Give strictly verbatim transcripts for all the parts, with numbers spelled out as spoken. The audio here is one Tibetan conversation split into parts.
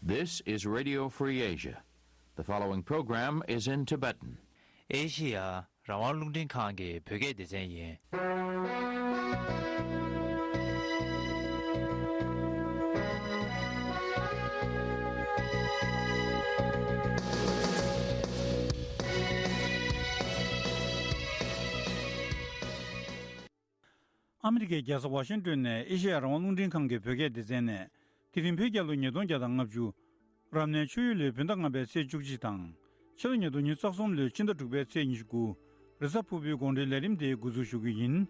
This is Radio Free Asia. The following program is in Tibetan. ཨེ་ཤི་ཡ་རང་དབང་རླུང་འཕྲིན་ཁང་གི་བོད་སྐད་སྡེ་ཚན་ཡིན། ཨ་མི་རི་ཀའི་རྒྱལ་ས་ཝ་ཤིང་ཏོན་ནས་ཨེ་ཤེ་ཡ་རང་དབང་རླུང་འཕྲིན་ཁང་གི་བོད་སྐད་སྡེ་ཚན་ནས། དེ་རིང་བོད་རྒྱལ་ལོ་ཉིས་སྟོང་བརྒྱ་དང་ལྔ་བཅུ། རབ་གནས་ཆུ་ཡོས་ལོའི་བོད་ཟླ་ལྔ་པའི་ཚེས་བཅུ་གཅིག་དང་། ཕྱི་ལོ་ཉིས་སྟོང་ཉི་ཤུ་རྩ་གསུམ་ལོའི་ཕྱི་ཟླ་དྲུག་པའི་ཚེས་ཉི་ཤུ་དགུ། རེས་གཟའ་ཕུར་བུའི་དགོང་དྲོའི་ལས་རིམ་དེ་འགོ་འཛུགས་ཞུ་རྒྱུ་ཡིན།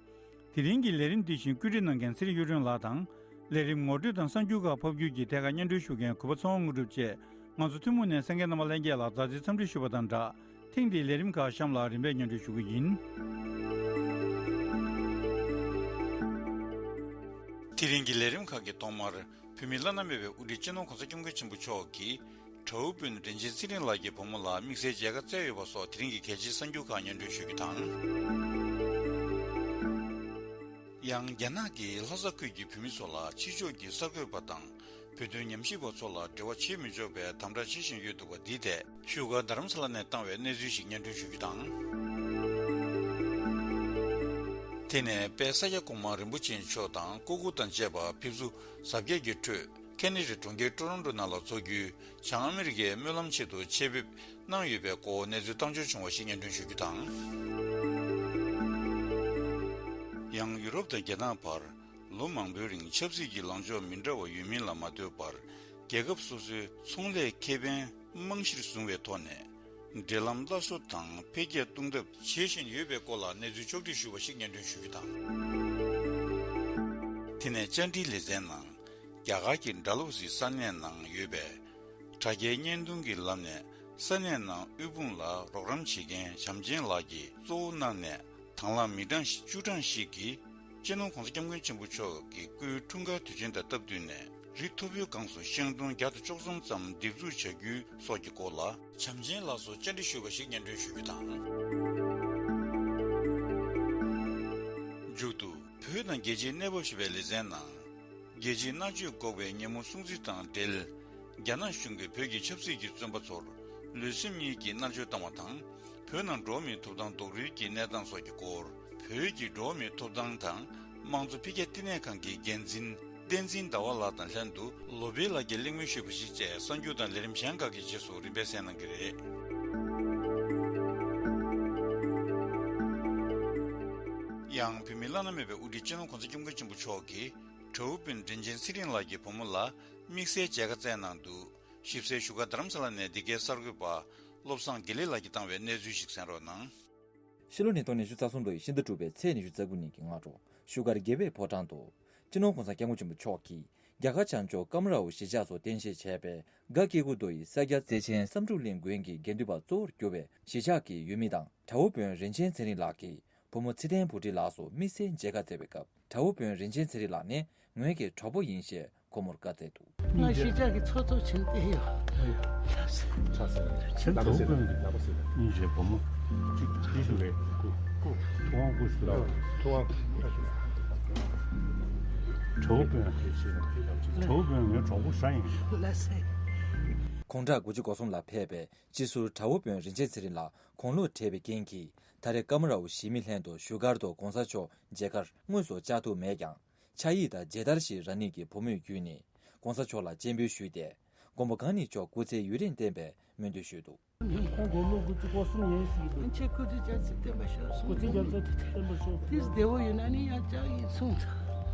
དེ་རིང་གི་ལས་རིམ་འདི་བཞིན་བཀོད་སྒྲིག་གནང་མཁན་ཚེ་རིང་གཡུ་སྒྲོན་ལགས་དང་། ལས་རིམ་ངོ་སྤྲོད་དང་གསར་འགྱུར་ཁག་ཕབ་སྒྱུར་གྱིས་ཐད་ཀར་སྙན་སྒྲོན་ཞུ་མཁན་གུས་པ་ཚེ་དབང་དངོས་གྲུབ་བཅས། ང་ཚོ་ཐུན་མོང་ནས་གསན་མཁན་རྣམ་པ་ལྷན་རྒྱས་ལ་མཛའ་བརྩེའི་འཚམས་འདྲི་ཞུ་བ་དང་སྦྲགས། ཐེངས་འདིའི་ལས་རིམ་ཁག་གཤམ་ལ་རིམ་པས་སྙན་སྒྲོན་ཞུ་གི་ཡིན། དེ་རིང་གི་ལས་རིམ་ཁག་གི་ཐོག་མར། བོད་མིའི་བླ་ན་མེད་པའི་དབུ་ཁྲིད་སྤྱི་ནོར་༸གོང་ས་༸སྐྱབས་མགོན་ཆེན་པོ་མཆོག་གིས། དགྲ་བོ་དཔོན་རིན་ཆེན་ཚེ་རིང་ལགས་ཀྱི་བུ་མོ་ལ་དམིགས་བསལ་མཇལ་ཁ་བསྩལ་ཡོད་པ་སོགས་དེ་རིང་གི་གལ་ཆེའི་གསར་འགྱུར་ཁག་སྙན་སྒྲོན་ཞུ་རྒྱུ་དང་། ཡང་རྒྱ་ནག་གིས་ལྷ་ས་ཁུལ་གྱི་བོད་མི་ཚོ་ལ་ཕྱི་ཕྱོགས་ཀྱི་གསར་འགོད་པ་དང་། བོད་དོན་ཉམས་ཞིབ་པ་ཚོ་ལ་འབྲེལ་བ་བྱེད་མི་ཆོག་པའི་དམ་དྲག་བྱེད་བཞིན་ཡོད་འདུག་པ། འདིའི་ཐད་བཞུགས་སྒར་རྡ་རམ་ས་ལ་ནས་བཏང་བའི་གནས་ཚུལ་ཞིག་སྙན་སྒྲོན་ཞུ་རྒྱུ་དང་། དེ་ནས་དཔལ་ས་སྐྱ་གོང་མ་རིན་པོ་ཆེ་མཆོག་དང་སྐུ་འཁོར་དང་བཅས་པ་ཕེབས་བསུ་གཟབ་རྒྱས་ཀྱི་ཁྲོད། ཁེ་ན་ཌའི་གྲོང་ཁྱེར་ཀྲོ་རོན་ཀྲོ་ནང་ལ་འཚོགས་རྒྱུའི་བྱང་ཨ་མི་རི་ཀའི་སྨོན་ལམ་ཆེད་དུ་ཆེད་ཕེབས་གནང་ཡོད་པའི་སྐོར་གནས་ཚུལ་བཏང་འབྱོར་བྱུང་བ་ཞིག་སྙན་སྒྲོན་ཞུ་རྒྱུ་དང་། ཡང་ཡུ་རོབ་དང་རྒྱ་ནག་བར་ལོ་མང་པོའི་རིང་ཆབ་སྲིད་ཀྱི་ལངས་ཕྱོགས་མི་འདྲ་བ་ཡོད་མིན་ལ་མ་ལྟོས་པར། རྒྱལ་ཁབ་སོ་སོའི་ཚོང་ལས་ཁེ་ཕན་རྨང་གཞིར་བཟུང་བའི་ཐོག་ནས། འབྲེལ་ལམ་སླར་གསོ་དང་འཕེལ་རྒྱས་གཏོང་ཐབས་བྱེད་བཞིན་ཡོད་པའི་སྐོར་ལ་གནས་ཚུལ་ཕྱོགས་སྒྲིག་ཞུས་པ་ཞིག་སྙན་སྒྲོན་ཞུ་རྒྱུ་དང་། དེ་ནས་བཅར་འདྲིའི་ལེ་ཚན་ནང་། རྒྱ་གར་གྱི་ཌལ་ཧོ་སི་ས་གནས་ནང་ཡོད་པའི་དྲ་རྒྱའི་བརྙན་ཐུང་གི་ལམ་ནས་ས་གནས་ནང་དབུལ་ཕོངས་ལ་རོགས་རམ་བྱེད་མཁན་བྱམས་ཆེན་ལགས་ཀྱིས་གཙོ་བོ་གནང་ནས། དང་བླངས་མི་གྲངས་བཅུ་གྲངས་ཤིག་གིས་སྤྱི་ནོར་༸གོང་ས་༸སྐྱབས་མགོན་ཆེན་པོ་མཆོག་གི་སྐུའི་འཁྲུངས་སྐར་དུས་ཆེན་དང་སྟབས་བསྟུན་ནས། རི་མཐོ་པོའི་སྒང་སུ་ཤིང་སྡོང་བརྒྱ་དང་བཅུ་གསུམ་ཙམ་འདེབས་འཛུགས་བྱ་རྒྱུའི་སོགས་ཀྱི་སྐོར་ལ་བྱམས་ཆེན་ལགས་སུ་བཅར་འདྲི་ཞུས་པ་ཞིག་སྙན་སྒྲོན་ཞུ་རྒྱུ་དང་། མཇུག་ཏུ་བོད་ནང་རྒྱལ་སྤྱིའི་གནས་བབ་ཞེས་པའི་ལེ་ཚན་ནང་། རྒྱལ་སྤྱིའི་མནར་གཅོད་འགོག་པའི་ཉིན་མོ་སྲུང་བརྩི་དང་འབྲེལ། རྒྱ་ནག་གཞུང་གིས་བོད་ཀྱི་ཆབ་སྲིད་ཀྱི་བཙོན་པ་ཚོར་ལུས་སེམས་གཉིས་ཀྱི་མནར་གཅོད་བཏང་བ་དང་། བོད་ནང་འགྲོ་བ་མིའི་ཐོབ་ཐང་རྡོག་རོལ་གྱི་གནས་སྟངས་སོགས་ཀྱི་སྐོར། བོད་ཀྱི་འགྲོ་བ་མིའི་ཐོབ་ཐང་དང་དམངས་གཙོ་འཕེལ་རྒྱས་བསྟི་གནས་ཁང་གི་འགན་འཛིན་བསྟན་འཛིན་ཟླ་བ་ལགས་དང་ལྷན་དུ་ལོ་པཎ་ལགས་ཀྱིས་གླེང་མོལ་ཞུས་པ་ཞིག་བཅས་གསར་འགྱུར་དང་ལས་རིམ་གཞན་ཁག་གི་རྗེས་སུ་རིམ་པས་གསན་གནང་གི་རེད། ཡང་བོད་མིའི་བླ་ན་མེད་པའི་དབུ་ཁྲིད་སྤྱི་ནོར་༸གོང་ས་༸སྐྱབས་མགོན་ཆེན་པོ་མཆོག་གིས་དགྲ་བོ་དཔོན་རིན་ཆེན་ཚེ་རིང་ལགས་ཀྱི་བུ་མོ་ལ་དམིགས་བསལ་མཇལ་ཁ་བསྩལ་གནང་འདུག། ཞིབ་གསལ་བཞུགས་སྒར་རྡ་རམ་ས་ལ་ནས་འདི་གའི་གསར་འགོད་པ་བློ་བཟང་དགེ་ལེགས་ལགས་ཀྱིས་བཏང་བའི་གནས་ཚུལ་ཞིག་གསན་རོགས་གནང་། ཕྱི་ལོ་ཉིས་སྟོང་ཉི་ཤུ་རྩ་གསུམ་ལོའི་ཕྱི་ཟླ་དྲུག་པའི་ཚེས་ཉི་ཤུ་རྩ་དགུ་ཉིན་གྱི་སྔ་དྲོ། བཞུགས་སྒར་དགེ་བའི་ཕོ་བྲང་དུ། སྤྱི་ནོར་༸གོང་ས་༸སྐྱབས་མགོན་ཆེན་པོ་མཆོག་གིས། རྒྱ་གར་བྱང་ཕྱོགས་ཀ་མ་རའོ་གཞིས་ཆགས་སུ་རྟེན་གཞི་བྱས་པའི་སྒ་སྐྱེ་རྒུ་མདོ་ཡི་ས་སྐྱ་བདེ་ཆེན་བསམ་འགྲུབ་གླིང་དགོན་གྱི་དགེ་འདུན་པ་གཙོ་བོར་གྱུར་བའི་གཞིས་ཆགས་ཀྱི་ཡུལ་མི་དང་། དགྲ་བོ་དཔོན་རིན་ཆེན་ཚེ་རིང་ལགས་ཀྱི་བུ་མོ་ཚེ་བརྟན་བུ་ཁྲིད་ལགས་སུ་དམིགས་བསལ་མཇལ་ཁ་བསྩལ་བའི་སྐབས། དགྲ་བོ་དཔོན་རིན་ཆེན་ཚེ་རིང་ལགས་ནི་ངོས་ཀྱི་གྲོགས་པོ་ཡིན་ཞེས། སྒོ་མོར་བཀའ་སྩལ་འདུག། ང་གཞིས་ཆགས་ཀྱི་ཚོགས་གཙོ་བྱིན་ཏེ་ཡོད། ལགས་སེ། ལགས་སེ། ཁྱེད་དགྲ་བོ་དཔོན་གྱི་ལག་པ་ཟེར། སྙིང་རྗེ་བུ་མོ། གཅིག་གཅིག་ཞུ་རེད། སྐུ། སྐུ། ཐུབ་དབང་སྐུ་ཞུ་རེད། ཐུབ་དབང་། དགྲ་བོ་དཔོན་དེ་བྱེད། དགྲ་བོ་དཔོན་ངའི་གྲོགས་པོ་ཧྲ་ཡིན། ལགས་སེ། དགུང་གྲངས་དགུ་བཅུ་གོ་གསུམ་ལ་ཕེབས་པའི་སྤྱི་ཟུར་དགྲ་བོ་དཔོན་རིན་ཆེན་ཚེ་རིང་ལགས་དགུང་ལོ་བགྲེས་པའི་རྐྱེན་གྱིས། ད་རེས་ཀ་མ་རའོ་གཞིས་མི་ལྷན་དུ་བཞུགས་སྒར་དུ་༸གོང་ས་མཆོག་མཇལ་ཁར་དངོས་སུ་བཅར་ཐུབ་མེད་ཀྱང་། ཕྱག་ཡིག་དང་མཇལ་དར་ཞིག་རང་ཉིད་ཀྱི་བུ་མོས་བརྒྱུད་ནས་༸གོང་ས་མཆོག་ལ་སྤྱན་འབུལ་ཞུས་ཏེ། དགོན་པ་གང་ཉིད་མཆོག་སྐུ་ཚེ་ཡུན་རིང་བརྟན་པའི་སྨོན་འདུན་ཞུས་འདུག། ཁོང་དགུང་ལོ་དགུ་བཅུ་གོ་གསུམ་ཡིན་ཟེར་གྱི་འདུག། ཁྱེད་སྐུ་ཚེ་རྒྱ་ཆེ་བརྟན་པར་ཤོག་གསུངས། སྐུ་ཚེ་རྒྱ་ཆེ་བརྟན་པར་ཤོག། དེས་བདེ་བོ་ཡོད་ན་ནི་ཡང་བཅར་ཡིན་གསུངས།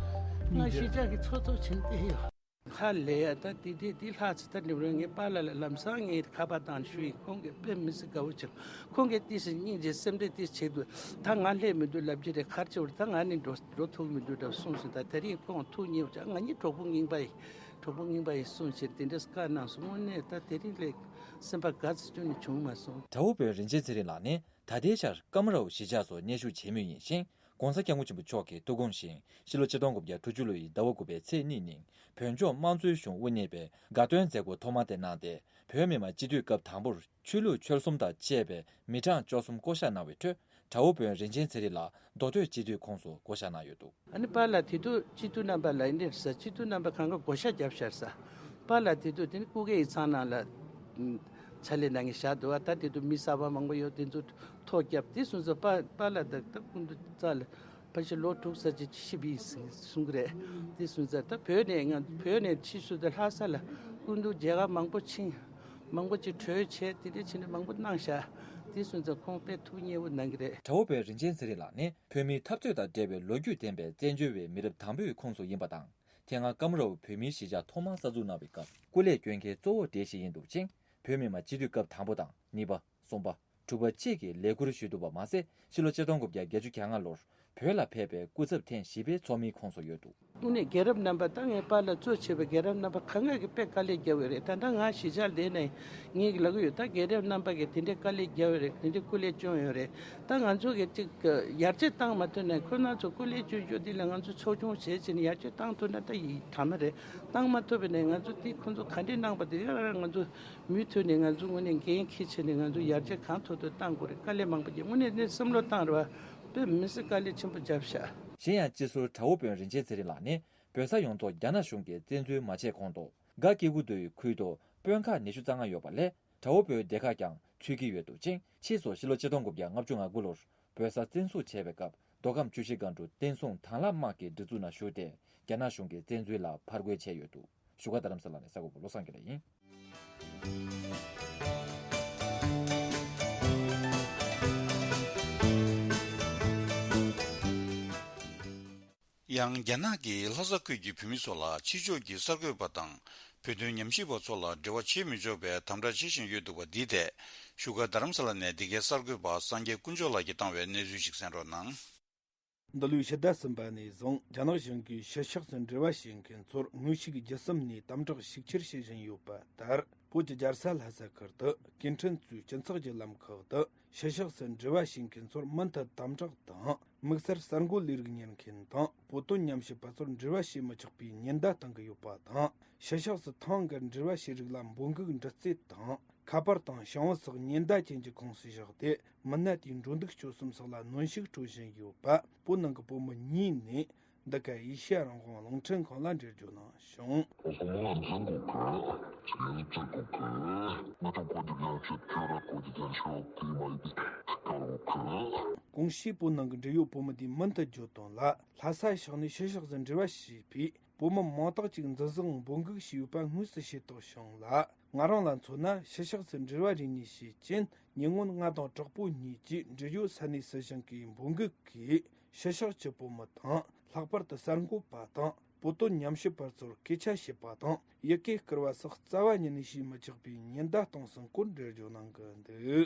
ང་གཞིས་ཆགས་ཀྱི་ཚོགས་གཙོ་བྱིན་ཏེ་ཡོད། ཧ་ལས་ཡ། ད་དེ་དེ་དེ་ལྷག་ཙི་ད་འགྲིམ་རོགས། ངའི་པཱ་ལགས་ལ་ལམ་སང་ངས་ཁ་པར་བཏང་ཞུ་ཡིན། ཁོང་གིས་དཔེ་མི་སྲིད་དགའ་བོ་བྱུང་། ཁོང་གིས་ཏི་སི་སྙིང་རྗེ་སེམས་ཁྲལ་ཏི་སི་བྱེད་དུས། ད་ང་སླེབས་མི་འདུག་ལབ་ཀྱི་རེད། གར་ཆེ་བར་ད་ང་ནི་འགྲོ་འགྲོ་ཐུབ་མི་འདུག་འདྲ་གསུངས་སོང་། ད་དེ་རིང་ཁོང་ཐུགས་མཉེས་བྱ། ང་གཉིས་གྲོགས་པོ་རྙིང་པ་ཡིན། གྲོགས་པོ་རྙིང་པ་ཡིན་གསུངས་བྱས་དེ་འདྲས་བཀའ་གནང་སོང་། དངོས་གནས་ད་དེ་རིང་ལས་སེམས་པ་དགའ་ཙམ་ཅུང་ནས་བྱུང་མ་སོང་། དགྲ་བོ་དཔོན་རིན་ཆེན་ཚེ་རིང་ལགས་ནི་ད་ལྟའི་ཆར་ཀ་མ་རའོ་གཞིས་ཆགས་སུ་གནས་བཞུགས་བྱེད་མུས་ཡིན་ཞིང་། ༸གོང་ས་༸སྐྱབས་མགོན་ཆེན་པོ་མཆོག་གི་ཐུགས་དགོངས་བཞིན་ཕྱི་ལོ་ཆིག་སྟོང་དགུ་བརྒྱ་དྲུག་ཅུ་ལོ་ཡི་ཟླ་བ་དགུ་པའི་ཚེས་གཉིས་ཉིན་བོད་ལྗོངས་དམངས་གཙོའི་གཞུང་དབུ་བརྙེས་པའི་དགའ་སྟོན་མཛད་སྒོ་ཐོག་མ་དེ་གནང་སྟེ། བོད་མི་མང་སྤྱི་འཐུས་སྐབས་དང་པོར་ཆོས་ལུགས་ཆོལ་གསུམ་དང་བཅས་པའི་མི་གྲངས་བཅུ་གསུམ་བསྐོ་བཞག་གནང་བའི་ཁྲོད། དགྲ་བོ་དཔོན་རིན་ཆེན་ཚེ་རིང་ལགས་མདོ་སྟོད་སྤྱི་འཐུས་ཁོངས་སུ་བསྐོ་བཞག་གནང་ཡོད་འདུག། ཨ་ནི་པཱ་ལགས་དེ་དུས་སྤྱི་འཐུས་རྣམ་པ་ལ་ཡིན་འདྲ་ཟེར། སྤྱི་འཐུས་རྣམ་པ་གང་ག་བསྐོ་བཞག་བརྒྱབ་ཤར་ས། པཱ་ལགས་དེ་དུས་དེ་ནི་སྐུ་སྒེར་ཡིག་ཚང་ནང་ལ་ཕྱག་ལས་གནང་གི་བཞག་འདུག་བ། ད་དེ་དུས་མི་གསར་པ་མང་པོ་ཡོད། དེ་ཚོ་ཐོ་བརྒྱབ། དེ་སོང་ཙང་པཱ་པཱ་ལགས་དང་ད་སྐུ་མདུན་རྩ་ལ་ཕལ་ཆེར་ལོ་དྲུག་ཙམ་ཅིག་ཕྱིན་པ་ཡིན་གསུང་གི་རེད། དེ་སོང་ཙང་ད་བོད་ནས་ང་བོད་ནས་ཕྱིས་སུ་ད་ལྷ་ས་ལ་སྐུ་མདུན་མཇལ་ཁ་མང་པོ་ཕྱིན། མང་པོ་ཅིག་གྲོས་བྱས། དེ་འདྲ་བྱས་ནས་མང་པོ་གནང་བཞག། དེ་སོང་ཙང་ཁོང་དཔེ་ཐུགས་མཉེས་པོ་གནང་གི་རེད། དགྲ་བོ་དཔོན་རིན་ཆེན་ཚེ་རིང་ལགས་ནི་བོད་མིའི་འཐབ་རྩོད་དང་འབྲེལ་བའི་ལོ་རྒྱུས་ལྡན་པའི་བཙན་བྱོལ་བའི་མི་རབས་དང་པོའི་ཁོངས་སུ་ཡིན་པ་དང་། དེ་སྔ་ཀམ་རོའུ་བོད་མིའི་གཞིས་ཆགས་ཐོག་མར་གསར་འཛུགས་གནང་བའི་སྐབས་སྐུ་ལས་སྐྱོན་མཁན་གཙོ་བོ་དེ་ཞིག་ཡིན་འདུག་ཅིང་། བོད་མི་མང་སྤྱི་འཐུས་སྐབས་དང་པོ་དང་གཉིས་པ། གསུམ་པ། དྲུག་པ་བཅས་ཀྱི་ལས་ཁུར་ཞུས་འདུག་པ་མ་ཟད། ཕྱི་ལོ་ཆིག་སྟོང་དགུ་བརྒྱ་བརྒྱད་ཅུ་གྱ་ལྔ་ལོར་བོད་ལ་ཕེབས་པའི་སྐུ་ཚབ་ཐེངས་བཞི་པའི་ཚོགས་མིའི་ཁོངས་སུ་ཡོད་འདུག། དངོས་གནས་རྒན་རབས་རྣམ་པ་དང་ངའི་པཱ་ལགས་གཙོ་བྱས་པའི་རྒན་རབས་རྣམ་པ་གང་ག་གིས་དཔེ་དཀའ་ལས་བརྒྱབ་ཡོད་རེད། ད་ལྟ་ང་གཞིས་ཆགས་འདི་ནས་ངས་ལབ་ཀྱི་ཡོད། ད་རྒན་རབས་རྣམ་པ་གིས་དེ་འདྲའི་དཀའ་ལས་བརྒྱབ་ཡོད་རེད། དེ་འདྲའི་སྐུ་ལས་བསྐྱོན་ཡོད་རེད། ད་ང་ཚོ་གིས་ཅིག་ཡར་རྒྱས་བཏང་མ་ཐུབ་ན། ཁོ་རང་ཚོ་སྐུ་ལས་བསྐྱོན་རྒྱུ་འདི་ལ་ང་ཚོ་ཚོགས་ཆུང་བྱས་བྱས་ནས་ཡར་རྒྱས་བཏང་ཐུབ་ན་ད་ཡི་དྲག་མ་རེད། བཏང་མ་ཐུབ་པ་ནས་ང་ཚོ་དེ་ཁོ་ཚོ་ག་འདྲས་གནང་པ་དེ་ཡང་ང་ཚོ་མུ་མཐུད་ནས་ང་ཚོ་དངོས་གནས་འགན་འཁྱེར་བྱས་ནས་ང་ཚོ་ཡར་རྒྱས་གང་ཐུབ་ཐུབ་གཏང་དགོས་རེད། དཀའ་ལས་མང་པོ་བརྒྱབ། དངོས་གནས་ནས་བསམ་བློ་བཏང་རེད་བ། དཔེ་མི་སྲིད་དཀའ་ལས་ཆེན་པོ་བརྒྱབ་ཤག། གཞན་ཡང་སྤྱི་ཟུར་དགྲ་བོ་དཔོན་རིན་ཆེན་ཚེ་རིང་ལགས་ནི་བོད་ས་ཡོངས་རྫོགས་རྒྱ་ནག་གཞུང་གིས་བཙན་འཛུལ་མ་བྱས་གོང་དུ་སྒ་ཀེ་གུ་རྡོའི་ཁུལ་དུ་དཔོན་ཁག་ཉི་ཤུ་རྩ་ལྔ་ཡོད་པ་ལས་དགྲ་བོ་དཔོན་སྡེ་ཁག་ཀྱང་ཚུད་ཀྱི་ཡོད་འདུག་ཅིང་། ཕྱིས་སུ་ཕྱི་ལོ་ཆིག་སྟོང་དགུ་བརྒྱ་ལྔ་བཅུ་ང་དགུ་ལོར་བོད་ས་བཙན་བཟུང་བྱས་པའི་སྐབས་མདོ་ཁམས་ཆུ་བཞི་སྒང་དྲུག་བསྟན་སྲུང་དྭང་བླངས་དམག་གི་སྒྲིག་འཛུགས་ནང་ཞུགས་ཏེ་རྒྱ་ནག་གཞུང་གིས་བཙན་འཛུལ་ལ་ཕར་རྒོལ་བྱས་ཡོད་འདུག། བཞུགས་སྒར་རྡ་རམ་ས་ལ་ནས་གསར་འགོད་པ་བློ་བཟང་དགེ་ལེགས་ཡིན། ཡང་རྒྱ་ནག་གིས་ལྷ་ས་ཁུལ་གྱི་བོད་མི་ཚོ་ལ་ཕྱི་ཕྱོགས་ཀྱི་གསར་འགོད་པ་དང་བོད་དོན་ཉམས་ཞིབ་པ་ཚོ་ལ་འབྲེལ་བ་བྱེད་མི་ཆོག་པའི་དམ་དྲག་བྱེད་བཞིན་ཡོད་འདུག་པ་འདིའི་ཐད་བཞུགས་སྒར་རྡ་རམ་ས་ལ་ནས་འདི་གའི་གསར་འགོད་པ་སངས་རྒྱས་དཀོན་མཆོག་ལགས་ཀྱིས་བཏང་བའི་གནས་ཚུལ་ཞིག་གསན་རོགས་གནང་། འདི་ལོའི་ཕྱི་ཟླ་གསུམ་པ་ནས་བཟུང་རྒྱ་ནག་གཞུང་གིས་ཕྱི་ཕྱོགས་སུ་འབྲེལ་བ་བྱེད་མཁན་ཚོར་དངོས་ཤུགས་བརྒྱུད་གསུམ་ནས་དམ་དྲག་ཤུགས་ཆེར་བྱེད་བཞིན་ཡོད་པ་ལྟར། བོད་ཀྱི་རྒྱལ་ས་ལྷ་ས་ཁུལ་དུ་སྐྱེ་ཕྲེང་ཚོའི་སྤྱི་ཚོགས་ཀྱི་ལམ་ཁག་ཏུ་ཕྱི་ཕྱོགས་སུ་འབྲེལ་བ་བྱེད་མཁན་ཚོར་མུ་མཐུད་དམ་དྲག་དང་། དམིགས་བསལ་གསར་འགོད་ལས་རིགས་གཉེར་མཁན་དང་བོད་དོན་ཉམས་ཞིབ་པ་ཚོར་འབྲེལ་བ་བྱེད་མི་ཆོག་པའི་ཉེན་བརྡ་གཏང་གི་ཡོད་པ་དང་། ཕྱི་ཕྱོགས་སུ་ཐེངས་འགར་འབྲེལ་བ་བྱེད་རིགས་ལ་འབོད་འགུག་འདྲི་རྩད་དང་། ཁ་པར་དང་ཞང་བོ་སོགས་ཉེན་བརྡ་ཅན་གྱི་ཁོངས་སུ་བཞག་སྟེ། མི་སྣ་དེའི་འགྲོ་འདུག་སྤྱོད་གསུམ་སོགས་ལ་གནོན་ཤུགས་སྤྲོད་བཞིན་ཡོད་པ། བོད་ནང་གི་བུ་མོ་གཉིས་ནས་འདི་ག་ཨེ་ཤེ་ཡ་རང་དབང་རླུང་འཕྲིན་ཁང་ལ་འགྲེལ་བརྗོད་གནང་བྱུང་། 我说我们人口可，这个人口可，那就过几天去，第二过几天去，第一买一个，第二个可。 གོང་ཞུས་བོད་ནང་གི་འབྲེལ་ཡོད་བུ་མོ་དེས་མུ་མཐུད་བརྗོད་དོན་ལ། ལྷ་ས་ཕྱོགས་ནས་ཕྱི་ཕྱོགས་སུ་འབྲེལ་བ་བྱས་པའི་བུ་མོ་མང་དག་ཅིག་འཛིན་བཟུང་འབོད་འགུག་བྱས་ཡོད་པ་དངོས་སུ་ཤེས་རྟོགས་བྱུང་ལ། ང་རང་ལ་མཚོན་ན་ཕྱི་ཕྱོགས་སུ་འབྲེལ་བ་རེ་གཉིས་བྱས་རྐྱེན། ཉེ་སྔོན་ང་དང་གྲོགས་པོ་གཉིས་ཀྱིས་འབྲེལ་ཡོད་ས་གནས་སྲིད་གཞུང་གིས་འབོད་འགུག་གིས་ཕྱི་ཕྱོགས་ཀྱི་བུ་མོ་དང་། ལྷག་པར་དུ་གསར་འགོད་པ་དང་བོད་དོན་ཉམས་ཞིབ་པ་ཚོར་སྐད་ཆ་བཤད་པ་དང་ཡི་གེ་བསྐུར་བ་སོགས་རྩ་བ་ཉིད་ནས་བྱེད་མི་ཆོག་པའི་ཉེན་བརྡ་གཏོང་སྲིད་སྐོར་འགྲེལ་བརྗོད་གནང་གི་འདུག།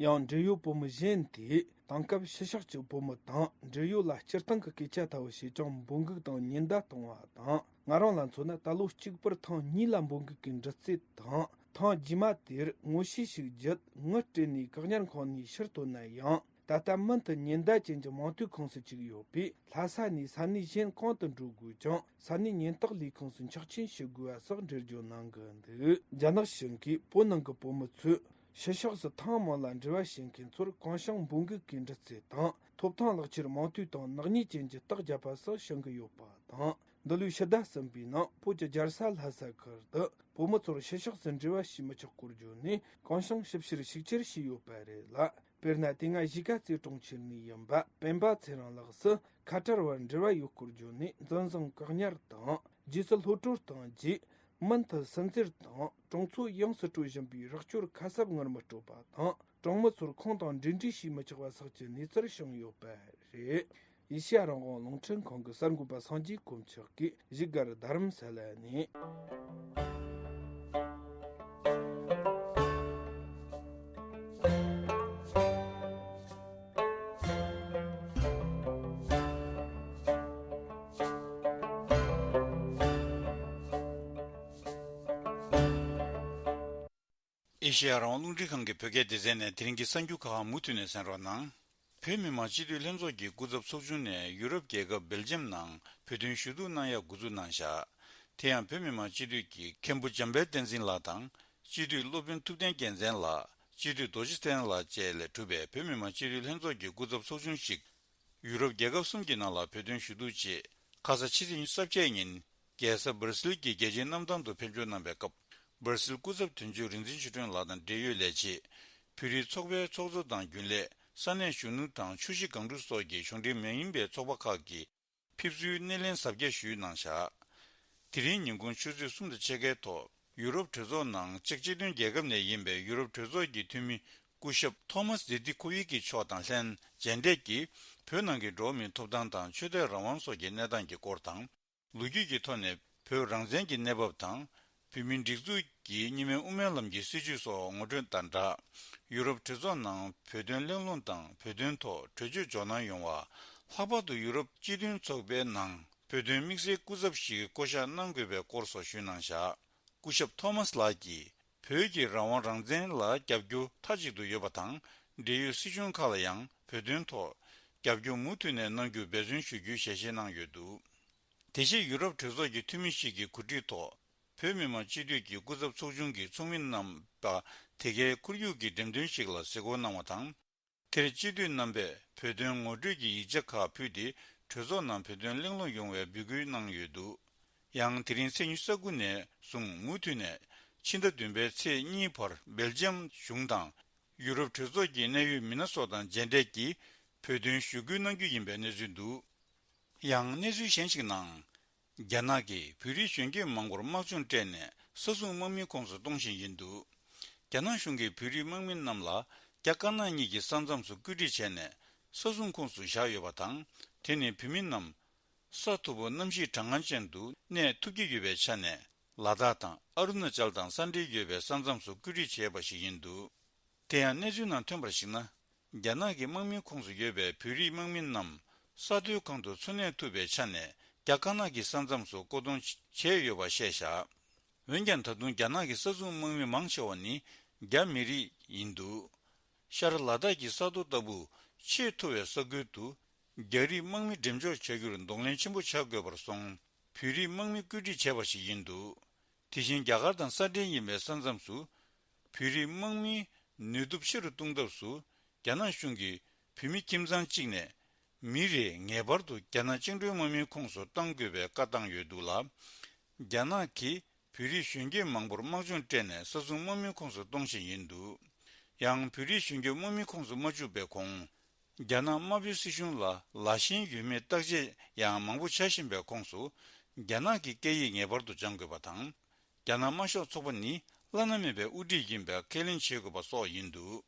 ཡང་འབྲེལ་ཡོད་བུ་མོ་གཞན་དེས། དེང་སྐབས་ཕྱི་ཕྱོགས་ཀྱི་བུ་མོ་དང་འབྲེལ་ཡོད་ལ་སྤྱིར་བཏང་གི་སྐད་ཆ་ལྟ་བུ་བྱས་ཀྱང་འབོད་འགུག་དང་ཉེན་བརྡ་གཏོང་བ་དང་། ང་རང་ལ་མཚོན་ན་ད་ལོ་གཅིག་པུར་ཐེངས་གཉིས་ལ་འབོད་འགུག་གི་འདྲི་རྩད་དང་། ཐེངས་རྗེས་མ་དེར་ངོ་ཤེས་ཤིག་བརྒྱུད་ངུ་སྤྲད་ནས་བཀག་ཉར་ཁང་ནས་ཕྱིར་བཏོན་ན་ཡང་། ད་ལྟ་མུ་མཐུད་ཉེན་བརྡ་ཅན་གྱི་མིང་ཐོའི་ཁོངས་སུ་བཅུག་ཡོད་པས། ལྷ་ས་ནས་ས་གནས་གཞན་གང་དུ་འགྲོ་དགོས་ཀྱང་ས་གནས་ཉེན་བརྟག་ལས་ཁུངས་སུ་འཁྱགས་ཆེན་ཞུ་དགོས་པ་སོགས་འགྲེལ་བརྗོད་གནང་གི་འདུག། རྒྱ་ནག་གཞུང་གིས་བོད་ནང་གི་བུ་མོ་ཚོས། ཕྱི་ཕྱོགས་སུ་ཐེངས་མང་ལ་འབྲེལ་བ་བྱེད་མཁན་ཚོར་གང་བྱུང་འབོད་འགུག་གིས་འདྲི་རྩད་དང་ཐོབ་ཐང་ལག་ཁྱེར་མིང་ཐོ་དང་ནག་ཉེས་ཅན་གྱི་རྟགས་བརྒྱབ་པ་སོགས་བྱུང་གི་ཡོད་པ་དང་། འདི་ལོའི་ཕྱི་ཟླ་གསུམ་པའི་ནང་བོད་ཀྱི་རྒྱལ་ས་ལྷ་ས་ཁུལ་དུ་བུ་མོ་ཚོར་ཕྱི་ཕྱོགས་སུ་འབྲེལ་བ་བྱེད་མི་ཆོག་སྐོར་བརྗོད་ནས་གང་བྱུང་ཞིབ་བཤེར་ཤུགས་ཆེར་བྱས་ཡོད་པ་རེད་ལ། དཔེར་ན་དེ་སྔ་གཞིས་ཀ་རྩེ་གྲོང་ཁྱེར་ནས་ཡིན་པ་སྤེན་པ་ཚེ་རིང་ལགས་སུ་ཁ་བྲལ་བར་འབྲེལ་བ་ཡོད་སྐོར་བརྗོད་ནས་འཛིན་བཟུང་བཀག་ཉར་དང་། རྗེས་སུ་གློད་བཀྲོལ་བཏང་རྗེས། མུ་མཐུད་སུན་གཙེར་དང་གྲོང་ཚོ་ཡོངས་སུ་སྤྲོད་བཞིན་པའི་རོགས་སྐྱོར་ཁ་གསབ་ངར་མི་སྤྲོད་པ་དང་གྲོང་མི་ཚོར་ཁོང་དང་འབྲེལ་འདྲིས་བྱེད་མི་ཆོག་པ་སོགས་ཀྱི་གནས་ཚུལ་བྱུང་ཡོད་པ་རེད། ཨེ་ཤེ་ཡ་རང་དབང་རླུང་འཕྲིན་ཁང་གི་གསར་འགོད་པ་སངས་རྒྱས་དཀོན་མཆོག་གིས་བཞུགས་སྒར་རྡ་རམ་ས་ལ་ནས། ཨེ་ཤེ་ཡ་རང་དབང་རླུང་འཕྲིན་ཁང་གི་བོད་སྐད་སྡེ་ཚན་ནས་དེ་རིང་གི་གསར་འགྱུར་ཁག་མུ་མཐུད་ནས་གསན་རོགས་གནང་། བོད་མི་མང་སྤྱི་འཐུས་ལྷན་ཚོགས་ཀྱི་སྐུ་ཚབ་ཚོགས་ཆུང་ནས་ཡུ་རོབ་རྒྱལ་ཁབ་སྦེལ་ཇམ་ནང་བོད་དོན་ཞུ་གཏུག་གནང་ཡག་འགོ་འཛུགས་གནང་བཞག། དེ་ཡང་བོད་མི་མང་སྤྱི་འཐུས་ཀྱི་མཁན་པོ་འཇམ་དཔལ་བསྟན་འཛིན་ལགས་དང་། སྤྱི་འཐུས་སློབ་དཔོན་ཐུབ་བསྟན་རྒྱལ་མཚན་ལགས། སྤྱི་འཐུས་རྡོ་རྗེ་བསྟན་ལགས་བཅས་ལས་གྲུབ་པའི་བོད་མི་མང་སྤྱི་འཐུས་ལྷན་ཚོགས་ཀྱི་སྐུ་ཚབ་ཚོགས་ཆུང་ཞིག་ ཡུ་རོབ་རྒྱལ་ཁབ་གསུམ་གྱི་ནང་ལ་བོད་དོན་ཞུ་གཏུག་ཆེད་ཁ་ས་ཕྱི་ཚེས་ཉི་ཤུ་རྩ་བརྒྱད་ཉིན་རྒྱལ་ས་སྦར་སིལ་གྱི་རྒྱལ་སྤྱིའི་གནམ་ཐང་དུ་ཕེབས་འབྱོར་གནང་བའི་སྐབས། སྦར་སིལ་སྐུ་ཚབ་དོན་གཅོད་རིག་འཛིན་ཆོས་སྒྲོན་ལགས་དང་འབྲེལ་ཡོད་ལས་བྱེད། བོད་རིགས་ཚོགས་པའི་ཚོགས་གཙོ་དང་རྒྱུན་ལས། ས་གནས་གཞོན་ནུ་དང་ཆུ་བཞི་སྒང་དྲུག་སོགས་ཀྱི་གཞུང་འབྲེལ་མ་ཡིན་པའི་ཚོགས་པ་ཁག་གི་ཕེབས་བསུའི་སྣེ་ལེན་གཟབ་རྒྱས་ཞུས་གནང་བཞག་དེ་རིང་ཉིན་གུང་ཆུ་ཚོད་གསུམ་དང་ཕྱེད་ཀའི་ཐོག་ཡུ་རོབ་གྲོས་ཚོགས་ནང་ཅེཀ་སྤྱི་མཐུན་རྒྱལ་ཁབ་ནས་ཡིན་པའི་ཡུ་རོབ་གྲོས་ཚོགས་ཀྱི་འཐུས་མི་སྐུ་ཞབས་ཐོ་མཱས་ཛེ་ཏི་ཁོ་ཝི་ཀི་མཆོག་དང་ལྷན་མཇལ་འཕྲད་ཀྱིས་བོད་ནང་གི་འགྲོ་བ་མིའི་ཐོབ་ཐང་དང་ཆོས་དད་རང་དབང་སོགས་ཀྱི་གནས་སྟངས་ཀྱི་སྐོར་དང་། ལོ་རྒྱུས་ཀྱི་ཐོག་ནས་བོད་རང་བཙན་གྱི་གནས་བབ་དང་། བོད་མིའི་སྒྲིག་འཛུགས་ཀྱི་གཉིས་སྨན་དབུ་མའི་ལམ་གྱི་སྲིད་བྱུས་སོགས་ངོ་སྤྲོད་དང་སྦྲགས། ཡུ་རོབ་གྲོས་ཚོགས་ནང་བོད་དོན་གླེང་སློང་དང་བོད་དོན་ཐོག་གྲོས་ཆོད་འཇོག་གནང་ཡོང་བ། ལྷག་པར་དུ་ཡུ་རོབ་སྤྱི་མཐུན་ཚོགས་པའི་ནང་བོད་དོན་དམིགས་བསལ་སྐུ་ཚབ་ཞིག་བསྐོ་གཞག་གནང་དགོས་པའི་སྐོར་སོགས་ཞུས་གནང་བཞག་སྐུ་ཞབས་ཐོ་མཱས་ལགས་ཀྱིས་བོད་ཀྱི་རང་དབང་རང་བཙན་ལ་རྒྱབ་སྐྱོར་མཐའ་གཅིག་ཏུ་ཡོད་པ་དང་། འབྲེལ་ཡོད་སྲིད་གཞུང་ཁག་ལ་ཡང་བོད་དོན་ཐོག་རྒྱབ་སྐྱོར་མུ་མཐུད་ནས་གནང་རྒྱུ་འབད་བརྩོན་ཞུ་རྒྱུའི་ཞལ་བཞེས་གནང་ཡོད་འདུག་དེ་བཞིན་ཡུ་རོབ་གྲོས་ཚོགས་ཀྱི་འཐུས་མི་ཞིག་གིས་གོ་སྒྲིག་ཐོག་བོད་མི་མང་སྤྱི་འཐུས་ཀྱི་སྐུ་ཚབ་ཚོགས་ཆུང་གི་ཚོགས་མི་རྣམ་པ་དེ་གའི་ཁོར་ཡུག་གི་འགྲེམས་སྟོན་ཞིག་ལ་གཟིགས་སྐོར་གནང་བ་དང་། དེར་སྤྱི་འཐུས་རྣམ་པས་བོད་དོན་ངོ་སྤྲོད་ཀྱི་ཡིག་ཆ་ཁག་ཕུལ་ཏེ་གྲོས་ཚོགས་ནང་བོད་དོན་གླེང་སློང་ཡོང་བའི་འབོད་སྐུལ་གནང་ཡོད་འདུག་ཡང་དེ་རིང་ཚེས་ཉི་ཤུ་རྩ་དགུ་ནས་བཟུང་མུ་མཐུད་ནས་ཕྱི་ཟླ་བདུན་པའི་ཚེས་གཉིས་བར་སྦེལ་ཇམ་གཞུང་དང་ཡུ་རོབ་གྲོས་ཚོགས་ཀྱི་གནད་ཡོད་མི་སྣ་སོགས་དང་མཇལ་འཕྲད་ཀྱིས་བོད་དོན་ཞུ་སྐུལ་གནང་རྒྱུ་ཡིན་པའི་གནས་ཚུལ་འདུག་ཡང་གནས་ཚུལ་གཞན་ཞིག་ནང་། རྒྱ་ནག་གིས་བོད་རིགས་གཞོན་སྐྱེས་མང་པོར་དམག་སྦྱོང་སྤྲད་ནས་ས་སྲུང་དམག་མིའི་ཁོངས་སུ་གཏོང་བཞིན་ཡིན་འདུག་རྒྱ་ནག་གཞུང་གིས་བོད་རིགས་དམག་མི་རྣམས་ལ་རྒྱ་དཀར་ནག་གཉིས་ཀྱི་ས་མཚམས་སུ་བཀོད་སྒྲིག་བྱས་ནས་ས་སྲུང་ཁོངས་སུ་བཞག་ཡོད་པ་དང་། དེ་ནི་བོད་མི་རྣམས་ས་མཐོ་པོ་གནམ་གཤིས་གྲང་ངར་ཅན་དུ་གནས་ཐུབ་ཀྱི་ཡོད་པའི་ཆ་ནས་ལ་དྭགས་དང་ཨ་རུ་ན་ཅལ་དང་ས་འབྲེལ་ཡོད་པའི་ས་མཚམས་སུ་བཀོད་སྒྲིག་བྱས་པ་ཞིག་ཡིན་འདུག་དེ་ཡང་གནས་ཚུལ་ནང་ཐོན་པར་གཞིགས་ན། རྒྱ་ནག་གི་དམག་མིའི་ཁོངས་སུ་ཡོད་པའི་བོད་རིགས་དམག་མི་རྣམས་ས་མཐོའི་ཁང་དུ་འཚོ་གནས་ཐུབ་པའི་ཆ་ནས་རྒྱ་དཀར་ནག་གི་ས་མཚམས་སུ་བསྐོ་གཏོང་བྱས་ཡོད་པ་བཤད་བཞག་འོན་ཀྱང་ད་དུང་རྒྱ་ནག་གི་ས་སྲུང་དམག་མི་མང་ཆེ་བ་ནི་རྒྱ་མི་རིགས་ཡིན་འདུག་ཤར་ལ་དྭགས་ཀྱི་ས་མཐོ་ལྟ་བུ་ཆེས་མཐོ་བའི་ས་ཁུལ་དུ་རྒྱ་རིགས་དམག་མི་འགྲེམས་འཇོག་བྱ་རྒྱུར་གདོང་ལེན་ཆེན་པོ་བྱ་དགོས་པར་སོང་བོད་རིགས་དམག་མི་བཀོད་སྒྲིག་བྱས་པ་ཞིག་ཡིན་འདུག་དེ་བཞིན་རྒྱ་གར་དང་ས་འབྲེལ་ཡིན་པའི་ས་མཚམས་སུ་བོད་རིགས་དམག་མིའི་ནུས་སྟོབས་ཆེ་རུ་གཏོང་ཐབས་སུ་རྒྱ་ནག་གཞུང་གིས་བོད་མི་ཁྱིམ་ཚང་གཅིག་ནས་མི་རེ་ངེས་པར་དུ་རྒྱ་ནག་བཅིངས་འགྲོལ་དམག་མིའི་ཁོངས་སུ་གཏང་དགོས་པའི་བཀའ་བཏང་ཡོད་འདུག་ལ། རྒྱ་ནག་གིས་བོད་རིགས་གཞོན་སྐྱེས་མང་པོར་དམག་སྦྱོང་སྤྲད་ནས་ས་སྲུང་དམག་མིའི་ཁོངས་སུ་གཏོང་བཞིན་ཡིན་འདུག་ཡང་བོད་རིགས་གཞོན་སྐྱེས་དམག་མིའི་ཁོངས་སུ་མ་བཅུག་པའི་གོང་། རྒྱ་ནག་དམར་པོའི་སྲིད་གཞུང་ལ་ལ་ཞེན་ཡོད་མེད་བརྟག་དཔྱད་ཡང་མང་པོ་བྱ་བཞིན་པའི་ཁོངས་སུ། རྒྱ་ནག་གི་སྐད་ཡིག་ངེས་པར་དུ་སྦྱང་དགོས་པ་དང་། རྒྱ་ནག་དམར་ཤོག་ཚོགས་པ་ནི་བླ་ན་མེད་པའི་དབུ་ཁྲིད་ཡིན་པའི་ཁས་ལེན་བྱེད་དགོས་པ་སོགས་ཡིན་འདུག་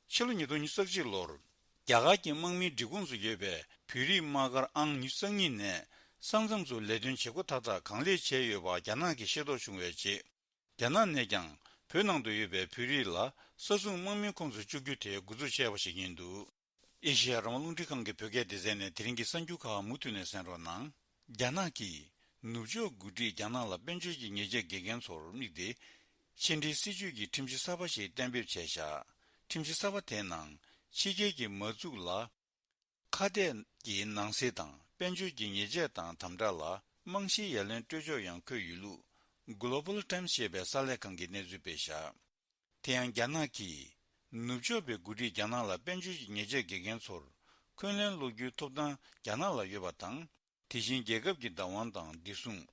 ཕྱི་ལོ་ཉིས་སྟོང་ཉི་ཤུ་རྩ་གཅིག་ལོར། རྒྱ་གར་གྱི་དམག་མིའི་སྒྲིག་ཁོངས་སུ་ཡོད་པའི་བོད་རིགས་དམག་སྒར་ཨང་ཉི་ཤུ་རྩ་གཉིས་ནས་ས་མཚམས་སུ་ལས་དོན་བྱེད་སྒོ་མཐའ་དག་གང་ལེགས་བྱས་ཡོད་པ་རྒྱ་ནག་གིས་ཤེས་རྟོགས་བྱུང་བའི་རྗེས། རྒྱ་ནག་ནས་ཀྱང་བོད་ནང་དུ་ཡོད་པའི་བོད་རིགས་ལ་ས་སྲུང་དམག་མིའི་ཁོངས་སུ་བཅུག་རྒྱུ་དེ་འགོ་འཛུགས་བྱས་པ་ཞིག་ཡིན་འདུག་ཨེ་ཤེ་ཡ་རང་དབང་རླུང་འཕྲིན་ཁང་གི་བོད་སྐད་སྡེ་ཚན་ནས་དེ་རིང་གི་གསར་འགྱུར་ཁག་མུ་མཐུད་ནས་གསན་རོགས་གནང་། རྒྱ་ནག་གིས་ནུབ་ཕྱོགས་འགོ་ཁྲིད་རྒྱ་ནག་ལ་དཔལ་འབྱོར་གྱི་ཉེས་ཆད་འགེལ་མཁན་ཚོར་དམིགས་ཏེ། ཕྱི་འབྲེལ་སྲིད་ཇུས་ཀྱི་ཁྲིམས་གཞི་གསར་པ་ཞིག་གཏན་འབེབས་བྱས་བཞག་ཁྲིམས་གཞི་གསར་པ་དེའི་ནང་ཕྱི་རྒྱལ་གྱི་མ་འཛུགས་ལ། ཁ་གཏད་ཀྱི་ནང་གསེས་དང་དཔལ་འབྱོར་གྱི་ཉེས་ཆད་དང་དམ་དྲག་ལ་རྨང་གཞིའི་ཡ་ལན་སྤྲོད་ཕྱོགས་ཡང་འཁོད་ཡོད་ལུགས། Global Times ཞེས་པའི་གསར་ལས་ཁང་གིས་གནས་ཚུལ་སྤེལ་བཞག་དེ་ཡང་རྒྱ་ནག་གིས་ནུབ་ཕྱོགས་པའི་འགོ་ཁྲིད་རྒྱ་ནག་ལ་དཔལ་འབྱོར་གྱི་ཉེས་ཆད་འགེལ་མཁན་ཚོར་འཁོན་ལན་སློག་རྒྱུའི་ཐོབ་ཐང་རྒྱ་ནག་ལ་ཡོད་པ་དང་། དེ་བཞིན་རྒྱལ་ཁབ་ཀྱི་བདག་དབང་དང་བདེ་སྲུང་།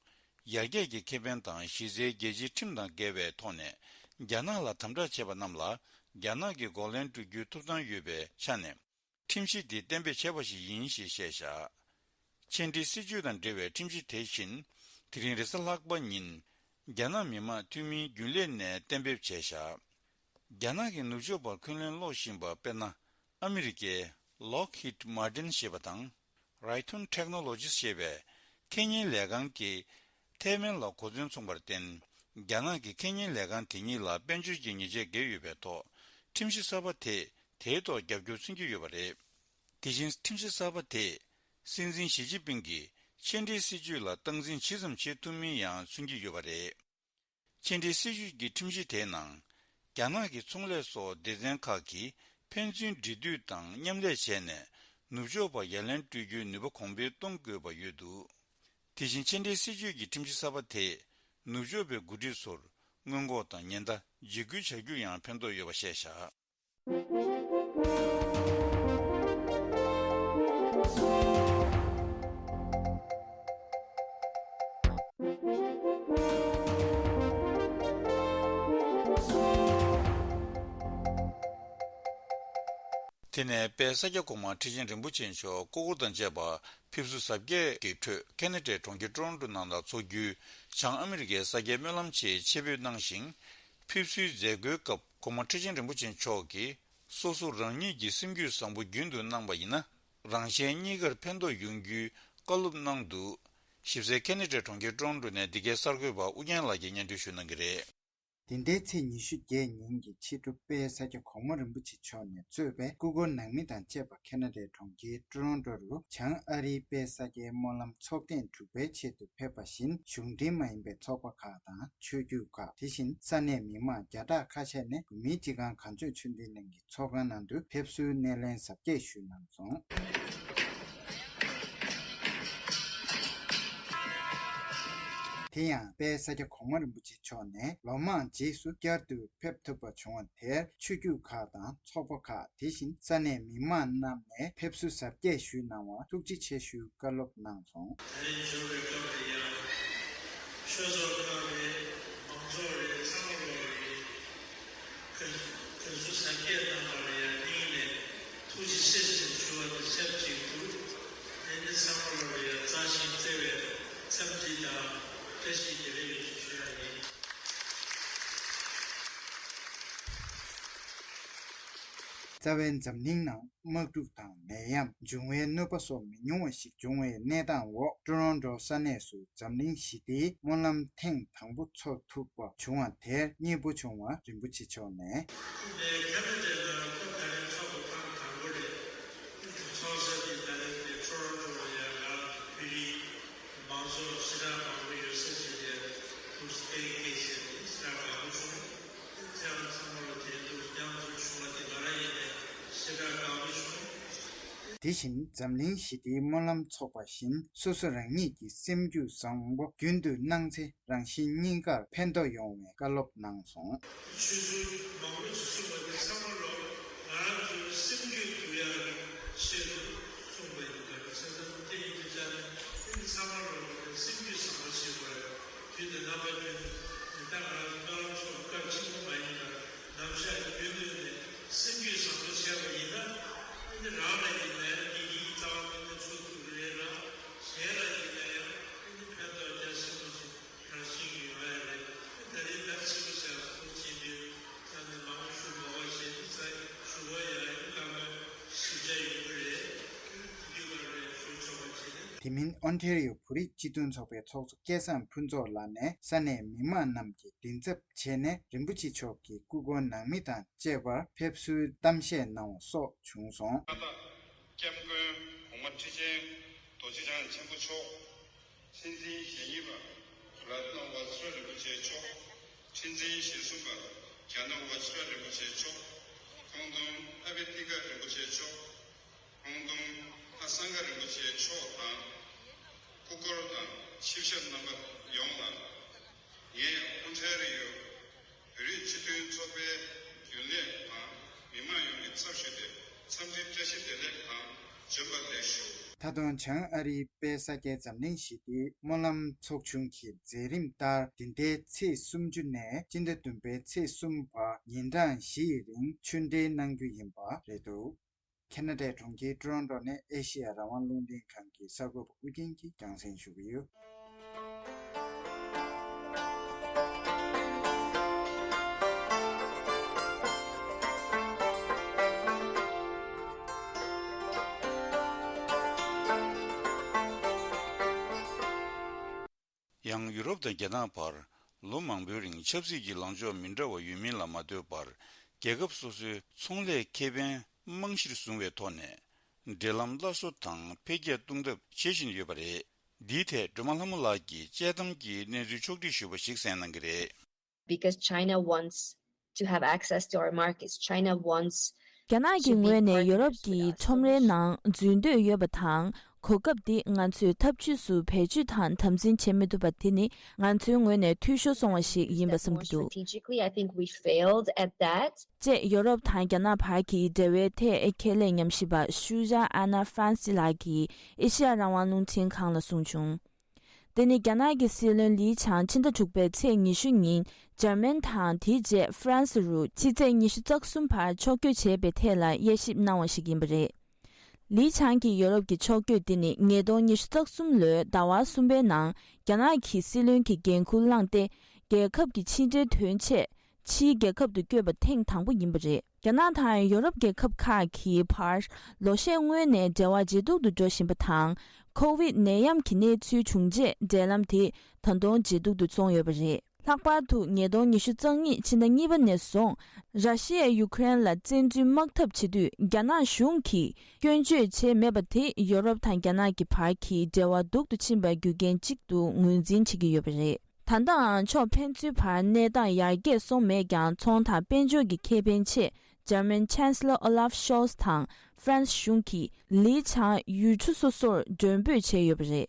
ཡར་རྒྱས་ཀྱི་ཁེ་ཕན་དང་གཞི་རྩའི་རྒྱལ་སྤྱིའི་ཁྲིམས་དང་འགལ་བའི་ཐོག་ནས་རྒྱ་ནག་ལ་དམ་དྲག་བྱས་པ་རྣམས་ལ་རྒྱ་ནག་གིས་འགོག་ལན་སྤྲོད་རྒྱུའི་ཐོབ་ཐང་ཡོད་པའི་ཆ་ནས། ཁྲིམས་གཞི་འདི་གཏན་འབེབས་བྱས་པ་ཞིག་ཡིན་ཞེས་བཤད་བཞག་ཕྱི་འབྲེལ་སྲིད་ཇུས་དང་འབྲེལ་བའི་ཁྲིམས་གཞི་དེ་བཞིན་དེ་རིང་རེས་གཟའ་ལྷག་པ་ཉིན་རྒྱ་ནག་མི་དམངས་འཐུས་མིའི་རྒྱུན་ལས་ནས་གཏན་འབེབས་བྱས་བཞག་རྒྱ་ནག་གིས་ནུབ་ཕྱོགས་པར་འཁོན་ལན་སློག་བཞིན་པ་དཔེར་ན་ཨ་མི་རི་ཀའི་Lockheed Martin ཞེས་པ་དང་Raytheon Technologies ཞེས་པའི་ཁེ་གཉེར་ལས་ཁང་གིས་ཐའེ་ཝན་ལ་གོ་མཚོན་མཚུངས་པར་བརྟེན། རྒྱ་ནག་གིས་ཁེ་གཉེར་ལས་ཁང་དེ་གཉིས་ལ་དཔལ་འབྱོར་གྱི་ཉེས་ཆད་འགེལ་ཡོད་པའི་ཐོག་ཁྲིམས་གཞི་གསར་པ་དེས་དེའི་ཐོག་རྒྱབ་སྐྱོར་མཚོན་གྱི་ཡོད་པ་རེད། དེ་བཞིན་ཁྲིམས་གཞི་གསར་པ་དེས་སྲིད་འཛིན་ཞི་ཅིན་ཕིང་གིས་ཕྱི་འབྲེལ་སྲིད་ཇུས་ལ་སྟངས་འཛིན་ཇི་ཙམ་བྱེད་ཐུབ་མིན་ཡང་མཚོན་གྱི་ཡོད་པ་རེད། ཕྱི་འབྲེལ་སྲིད་ཇུས་ཀྱི་ཁྲིམས་གཞི་དེའི་ནང་། རྒྱ་ནག་གི་ཚོང་ལས་སོགས་སྡེ་ཚན་ཁག་གིས་ཕན་ཚུན་འབྲེལ་མཐུད་དང་མཉམ་ལས་བྱས་ནས་ནུབ་ཕྱོགས་པར་ཡ་ལན་སྤྲོད་རྒྱུའི་ནུས་པ་གོང་འཕེལ་གཏོང་དགོས་པ་ཡོད་འདུག་དེ་བཞིན་ཕྱི་འབྲེལ་སྲིད་ཇུས་ཀྱི་ཁྲིམས་གཞི་གསར་པ་དེས་ནུབ་ཕྱོགས་པའི་འགོ་ཁྲིད་ཚོར་སྔོན་འགོག་དང་ཉེན་བརྡ་འཇིགས་སྐུལ་བྱ་རྒྱུར་ཡང་ཕན་ཐོགས་ཡོད་པ་བཤད་བཞག་དེ་ནས་དཔལ་ས་སྐྱ་གོང་མ་ཁྲི་ཆེན་རིན་པོ་ཆེ་མཆོག་སྐུ་འཁོར་དང་བཅས་པ་ཕེབས་བསུ་གཟབ་རྒྱས་ཀྱི་ཁྲོད་ཁེ་ན་ཌའི་གྲོང་ཁྱེར་ཀྲོ་རོན་ཀྲོ་ནང་ལ་འཚོགས་རྒྱུའི་བྱང་ཨ་མི་རི་ཀའི་ས་སྐྱའི་སྨོན་ལམ་ཆེད་ཆེད་ཕེབས་གནང་ཞིང་། ཕེབས་བསུའི་མཛད་སྒོའི་སྐབས་གོང་མ་ཁྲི་ཆེན་རིན་པོ་ཆེ་མཆོག་གིས་སོ་སོ་རང་ཉིད་ཀྱི་སེམས་རྒྱུད་བཟང་པོ་རྒྱུན་དུ་གནང་པ་ཡིན་ན། རང་གཞན་གཉིས་ཀར་ཕན་ཐོགས་ཡོང་རྒྱུའི་བཀའ་སློབ་གནང་འདུག། ཞིབ་གསལ་ཁེ་ན་ཌའི་གྲོང་ཁྱེར་ཀྲོ་རོན་ཀྲོ་ནས་འདི་གའི་གསར་འགོད་པ་ཨུ་རྒྱན་ལགས་ཀྱིས་སྙན་སྒྲོན་ཞུ་གནང་གི་རེད། འདི་ཟླའི་ཚེས་ཉི་ཤུ་བརྒྱད་ཉིན་གྱི་ཕྱི་དྲོ་དཔལ་ས་སྐྱ་གོང་མ་རིན་པོ་ཆེ་མཆོག་ནས་གཙོས་པའི་སྐུ་འཁོར་ནང་མི་དང་བཅས་པ་ཁེ་ན་ཌའི་གྲོང་ཁྱེར་ཀྲོ་རོན་ཀྲོ་རུ་བྱང་ཨ་རིའི་དཔལ་ས་སྐྱའི་སྨོན་ལམ་ཚོགས་ཐེངས་དྲུག་པའི་ཆེད་དུ་ཕེབས་པ་བཞིན་གཞུང་འབྲེལ་མ་ཡིན་པའི་ཚོགས་པ་ཁག་དང་ཆོས་བརྒྱུད་ཁག་དེ་བཞིན་ས་གནས་མི་མང་བརྒྱ་ཕྲག་ཁ་ཤས་ནས་བོད་མིའི་སྤྱི་ཁང་གངས་ལྗོངས་ཆོས་ལྡན་གླིང་གི་ཚོགས་ཁང་ནང་དུ་ཕེབས་བསུའི་སྣེ་ལེན་གཟབ་རྒྱས་ཞུས་གནང་སོང་། དེ་ཡང་དཔལ་ས་སྐྱ་གོང་མ་རིན་པོ་ཆེ་མཆོག་ནས་ལོ་མང་རྗེས་སུ་བསྐྱར་དུ་ཕེབས་ཐུབ་པ་བྱུང་བ་དེར་ཆོས་བརྒྱུད་ཁག་དང་ཚོགས་པ་ཁག་དེ་བཞིན་ས་གནས་མི་མང་རྣམས་ནས་ཕེབས་བསུ་གཟབ་རྒྱས་ཞུས་གནང་བར་ཐུགས་རྗེ་ཆེ་ཞུའི་བཀའ་སློབ་གནང་སོང་། ད་རེས་འབྱོར་བའི་སྐབས་ལ་ཡང་ཆོས་ཚོགས་ཁག་རེད། མང་ཚོགས་རེད། ཚང་མ་ལོག་རེད། ཕེབས་ཕེབས་བསུ་གཟབ་རྒྱས་གནང་བ་ལ་ཡང་སྙིང་ནས་ཐུགས་རྗེ་ཆེ་ཞེས་ཞུ་བ་དང་ཆབས་ཅིག་ཏུ། དེ་ནི་ཚང་མ་ལོག་ལ་ཡང་གཙང་ཞིང་བརྩེ་བའི་འཚམས་འདྲི་དང་བཀྲ་ཤིས་བདེ་ལེགས་ཡོད་ཞུ་ཡ་ཡིན། རྩ་བའི་འཛམ་གླིང་ནང་དམག་འཁྲུག་དང་ནད་ཡམས་འབྱུང་བའི་གནོད་པ་སོགས་མི་ཉུང་བ་ཞིག་བྱུང་བའི་གནས་སྟངས་འོག་ཀྲོ་རོན་ཀྲོ་ས་གནས་སུ་འཛམ་གླིང་ཞི་བདེའི་སྨོན་ལམ་ཐེངས་དང་པོ་འཚོགས་ཐུབ་པ་བྱུང་བ་དེར་མཉེས་པོ་བྱུང་བ་རིན་པོ་ཆེ་མཆོག་ནས། ཁེ་ན་ཌའི་ནང་ཁོ་ད་རེས་ཚོགས་པ་ཐེངས་དང་པོ་རེད། ཚོགས་ས་དེ་ད་རེས་དེ་ཀྲོ་རོན་ཀྲོ་ལ་ཡང་ང་བོད་རིགས་མང་ཚོགས་ཞེ་དྲག་མང་པོ་ཡོད་ས་ཞིག་ལ་ཐུགས་སྤྲོ་སྐྱེས་ཞེས་ཞེ་དྲག་དགའ་པོ་བྱུང་། ཁྱེད་རང་ཚང་མ་ལ་དེ་འདུག་མཉམ་དུ་བྱུང་བ་དེ་ང་རང་ཡིན་ནས་ཞེ་དྲག་དགའ་པོ་བྱུང་། དེ་བཞིན་འཛམ་གླིང་ཞི་བདེའི་སྨོན་ལམ་ཚོགས་པ་བཞིན་སོ་སོ་རང་ཉིད་ཀྱི་སེམས་རྒྱུད་བཟང་པོ་རྒྱུན་དུ་གནང་ཚེ་རང་གཞན་གཉིས་ཀར་ཕན་ཐོགས་ཡོང་བའི་བཀའ་སློབ་གནང་སོང་། ཆོས་ཚུལ་མང་པོ་ཞིག་གསུངས་པ་དེ་ཚང་མ་ལོ་ང་རང་ཚོའི་སེམས་རྒྱུད་དུ་ཡང་ཆེད་དུ་གསུངས་པ་ཡིན་པ་བྱས་ཙང་དེ་ཡིན་དུས་ཙང་ནས་ཚང་མ་ལོ་སེམས་རྒྱུད་བཟང་པོ་བྱེད་དགོས། དུས་དང་རྣམ་པ་ཀུན་ཏུ་ད་ང་རང་ཚོ་སྨོན་ལམ་ཚོགས་སྐབས་གཅིག་པོ་མ་ཡིན་པར་ནམ་ཞག་རྒྱུན་དུ་ནས་སེམས་རྒྱུད་བཟང་པོ་བྱས་པ་ཡིན་ན་ཨ་ནི་རང་ལ་ཡིན་ན་ཡང་བདེ་སྐྱིད་ཀྱི་རྩ་བ་ཀུན་ནས་ཚོགས་ཐུབ་ཀྱི་རེད་ལ། གཞན་ལ་ཡིན་ན་ཡང་ཨ་ནི་ཕན་ཐོགས་རྒྱ་ཆེན་པོ་ཞིག་རང་བཞིན་གྱིས་ཡོང་ཡ་རེད། ད་རེས་ད་ཕྱི་པོ་ཟེར་ཐུགས་ཆེན་པོས་ད་ནི་མང་ཞུ་མོ་བ་ཞེས་ནི་ཚ་ཞུ་བ་ཡང་ཨ་ནི་བཀའ་མོལ་ཞིབ་ཆ་ཡོད་ཀྱི་རེད། ཨ་ནི་དེ་ག་རེད་ཞུ་ཆོག་པ་བྱས་ནས། དེ་མིན་ཨོན་ཊེ་རི་ཡོ་བོད་རིགས་སྤྱི་མཐུན་ཚོགས་པའི་ཚོགས་གཙོ་སྐལ་བཟང་ཕུན་ཚོགས་ལགས་ནས་ས་གནས་མི་མང་རྣམས་ཀྱི་མགྲིན་ཚབ་བྱས་ནས་རིན་པོ་ཆེ་མཆོག་གི་སྐུ་འཁོར་ནང་མི་དང་བཅས་པར་ཕེབས་བསུའི་གཏམ་བཤད་གནང་བ་སོགས་བྱུང་སོང་། སྐྱབས་མགོན་གོང་མ་ཁྲི་ཆེན་རྡོ་རྗེ་འཆང་ཆེན་པོ་མཆོག། ཁྲི་འཛིན་ཞེ་གཉིས་པ་རཏྣ་ཝ་ཙི་ར་རིན་པོ་ཆེ་མཆོག། ཁྲི་འཛིན་ཞེ་གསུམ་པ་རྒྱ་ནག་ཝ་ཙི་ར་རིན་པོ་ཆེ་མཆོག། ཁོང་དུ་ཨ་བྷི་ཏི་ཀ་རིན་པོ་ཆེ་མཆོག། ཁོང་དུ་ལྷ་སངྒ་རིན་པོ་ཆེ་མཆོག་དང་། སྐུ་འཁོར་དང་ཆིབས་ཞབས་རྣམ་པ་ཡོངས་ལ། ངས་ཨོན་ཊ་རི་ཡོ་བོད་རིགས་སྤྱི་མཐུན་ཚོགས་པའི་རྒྱུན་ལས་དང་མི་མང་ཡོངས་ཀྱི་ཚབ་ཞུས་ཏེ་འཚམས་འདྲི་བཀྲ་ཤིས་བདེ་ལེགས་དང་བྱོན་པ་ལེགས་ཞུ། ད་དུང་བྱང་ཨ་རིའི་དཔལ་ས་སྐྱའི་འཛམ་གླིང་ཞི་བདེའི་སྨོན་ལམ་ཚོགས་ཆུང་གི་མཛད་རིམ་ལྟར་འདི་ཟླའི་ཚེས་སུམ་ཅུ་ནས་སྤྱི་ཟླ་བདུན་པའི་ཚེས་གསུམ་བར་ཉིན་གྲངས་བཞི་ཡི་རིང་ཆོས་འབྲེལ་གནང་རྒྱུ་ཡིན་པ་རེད་འདུག། ཁེ་ན་ཌའི་གྲོང་ཁྱེར་ཀྲོ་རོན་ཀྲོ་ནས་ཨེ་ཤེ་ཡ་རང་དབང་རླུང་འཕྲིན་ཁང་གི་གསར་འགོད་པ་ཨུ་རྒྱན་གྱིས་རྒྱང་སྲིང་ཞུ་གི་ཡོད། ཡང་ཡུ་རོབ་དང་རྒྱ་ནག་བར་ལོ་མང་པོའི་རིང་ཆབ་སྲིད་ཀྱི་ལངས་ཕྱོགས་མི་འདྲ་བ་ཡོད་མིན་ལ་མ་ལྟོས་པར། རྒྱལ་ཁབ་སོ་སོའི་ཚོང་ལས་ཁེ་ཕན་རྨང་གཞིར་བཟུང་བའི་ཐོག་ནས་འབྲེལ་ལམ་སླར་གསོ་དང་འཕེལ་རྒྱས་གཏོང་ཐབས་བྱེད་བཞིན་ཡོད་པ་རེད། འདིའི་ཐད་སྒྲོལ་མ་ལྷ་མོ་ལགས་ཀྱིས་དཔྱད་གཏམ་གྱི་གནས་ཚུལ་ཕྱོགས་བསྒྲིགས་ཞུས་པ་ཞིག་གསན་གནང་གི་རེད། Because China wants to have access to our markets. China wants རྒྱ་ནག་གི་ངོས་ནས་ཡོ་རོབ་ཀྱི་ཁྲོམ་རའི་ནང་འཛུལ་འདོད་ཡོད་པ་དང་། གོ་སྐབས་འདི་ང་ཚོས་ཐབས་ཇུས་སུ་བེད་སྤྱོད་དང་དམ་འཛིན་བྱེད་མི་ཐུབ་པ་དེ་ནི་ང་ཚོའི་ངོས་ནས་འཐུས་ཤོར་སོང་བ་ཞིག་ཡིན་པ་བསམ་གྱི་འདུག། Strategically, I think we failed at that. ཅེས་ཡོ་རོབ་དང་རྒྱ་ནག་བར་གྱི་འབྲེལ་བའི་ཐད་ཁས་ལེན་ཉམས་ཞིབ་པ་ཤུ་ཇཱ་ཨ་ན་ཧྥ་རན་སི་ལགས་ཀྱིས་ཨེ་ཤེ་ཡ་རང་དབང་རླུང་འཕྲིན་ཁང་ལ་གསུངས་བྱུང་། དེ་ནི་རྒྱ་ནག་གི་སྲིད་བློན་ལི་ཆང་ཕྱི་ཟླ་དྲུག་པའི་ཚེས་ཉི་ཤུ་ཉིན་འཇར་མན་དང་དེའི་རྗེས་ཧྥ་རན་སི་རུ་ཕྱི་ཚེས་ཉི་ཤུ་རྩ་གསུམ་བར་ཕྱོགས་བསྐྱོད་བྱས་པའི་ཐད་ལ་དབྱེ་ཞིབ་གནང་བ་ཞིག་ཡིན་པ་རེད། ལི་ཆང་གི་ཡོ་རོབ་ཀྱི་ཕྱོགས་བསྐྱོད་འདི་ནི་ཉིས་སྟོང་ཉི་ཤུ་རྩ་གསུམ་ལོའི་ཟླ་བ་གསུམ་པའི་ནང་རྒྱ་ནག་གི་སྲིད་བློན་གྱི་འགན་ཁུར་བླངས་ཏེ། རྒྱལ་ཁབ་ཀྱི་ཕྱི་འབྲེལ་དོན་ཆེད་ཕྱིའི་རྒྱལ་ཁབ་ཏུ་བསྐྱོད་པ་ཐེངས་དང་པོ་ཡིན་པ་རེད། རྒྱ་ནག་དང་ཡོ་རོབ་རྒྱལ་ཁབ་ཁག་གི་བར་ལོ་ཤས་སྔོན་ནས་འབྲེལ་བ་ཇེ་སྡུག་ཏུ་འགྲོ་བཞིན་པ་དང་། ཁོ་ཝིད་ནད་ཡམས་ཀྱི་གནས་ཚུལ་བྱུང་རྗེས་འབྲེལ་ལམ་དེ་ད་དུང་ཇེ་སྡུག་ཏུ་སོང་ཡོད་པ་རེད། ལྷག་པར་དུ་ཉིས་སྟོང་ཉི་ཤུ་རྩ་གཉིས་ཕྱི་ཟླ་གཉིས་པ་ནས་བཟུང་ར་ཤི་ཡས་ཡུ་ཀེ་རེན་ལ་བཙན་འཛུལ་དམག་འཐབ་བྱེད་དུས། རྒྱ་ནག་གཞུང་གིས་སྐྱོན་བརྗོད་བྱས་མེད་པ་དེ་ཡོ་རོབ་དང་རྒྱ་ནག་གི་བར་གྱི་འབྲེལ་བ་སྡུག་ཏུ་ཕྱིན་པའི་རྒྱུ་རྐྱེན་གཅིག་ཏུ་ངོས་འཛིན་བྱེད་ཀྱི་ཡོད་པ་རེད། ད་ལྟའང་ཕྱོགས་ཕན་ཚུན་བར་གནས་སྟངས་ཡར་རྒྱས་སོང་མེད་ཀྱང་། ཚོང་དང་དཔལ་འབྱོར་གྱི་ཁེ་ཕན་ཆེད་འཇར་མན་ཆན་སི་ལོར་ཨོ་ལཱབ་ཤོལ་ཚ་དང་ཧྥ་རན་སི་གཞུང་གིས་ལི་ཆང་ཡུལ་གྲུ་སོ་སོར་མགྲོན་འབོད་བྱས་ཡོད་པ་རེད།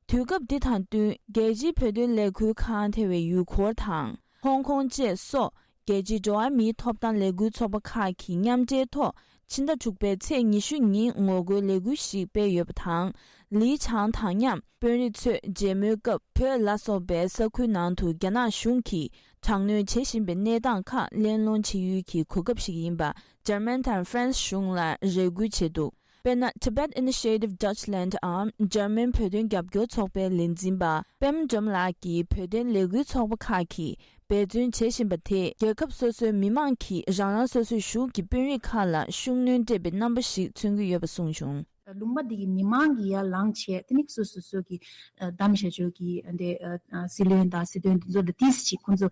དུས་སྐབས་འདི་དང་བསྟུན། རྒྱལ་སྤྱིའི་བོད་དོན་ལས་འགུལ་ཁང་ཐེ་བའི་ཡུལ་སྐོར་དང་། ཧོང་ཀོང་བཅས་སོགས་རྒྱལ་སྤྱིའི་འགྲོ་བ་མིའི་ཐོབ་ཐང་ལས་འགུལ་ཚོགས་པ་ཁག་གིས་མཉམ་འབྲེལ་ཐོག་ཕྱི་ཟླ་དྲུག་པའི་ཚེས་ཉི་ཤུ་ཉིན་ངོ་རྒོལ་ལས་འགུལ་ཞིག་སྤེལ་ཡོད་པ་དང་། ལི་ཆང་དང་མཉམ་དཔོན་རིགས་ཚོས་མཇལ་མོལ་སྐབས། བོད་ལ་སོགས་པའི་ས་ཁུལ་ནང་དུ་རྒྱ་ནག་གཞུང་གིས་དྲག་གནོན་བྱེད་བཞིན་པའི་གནས་སྟངས་ཁག་གླེང་སློང་བྱེད་ཡུལ་གྱི་གོ་སྐབས་ཤིག་ཡིན་པ། འཇར་མན་དང་ཧྥ་རན་སི་གཞུང་ལ་རེ་སྐུལ་བྱས་འདུག་དཔེར་ན། Tibet Initiative Dutchland འམ་འཇར་མན་བོད་དོན་རྒྱབ་སྐྱོར་ཚོགས་པའི་ལས་འཛིན་པ་པེམ་ཇོམ་ལགས་ཀྱིས། བོད་དོན་ལས་འགུལ་ཚོགས་པ་ཁག་གིས་འབད་བརྩོན་བྱེད་བཞིན་པ་དེས། རྒྱལ་ཁབ་སོ་སོའི་མི་མང་གིས་རང་རང་སོ་སོའི་གཞུང་གི་དཔོན་རིགས་ཁག་ལ་ཤུགས་སྣོན་སྤྲད་པའི་རྣམ་པ་ཞིག་མཚོན་གྱི་ཡོད་པ་གསུངས་བྱུང་། ལུང་པ་འདི་གི་མི་མང་གི་ཡར་ལངས་བྱས། དེ་ནི་སོ་སོ་སོ་གི་ཨ་གདམ་བྱ་ཆོག་གི་ཨ་འདི་ཨ་ཨ་སྲིད་བློན་དང་སྲིད་དོན་འདི་ཚོ་ལ་ཏིས་ཅིག་ཁོང་ཚོ་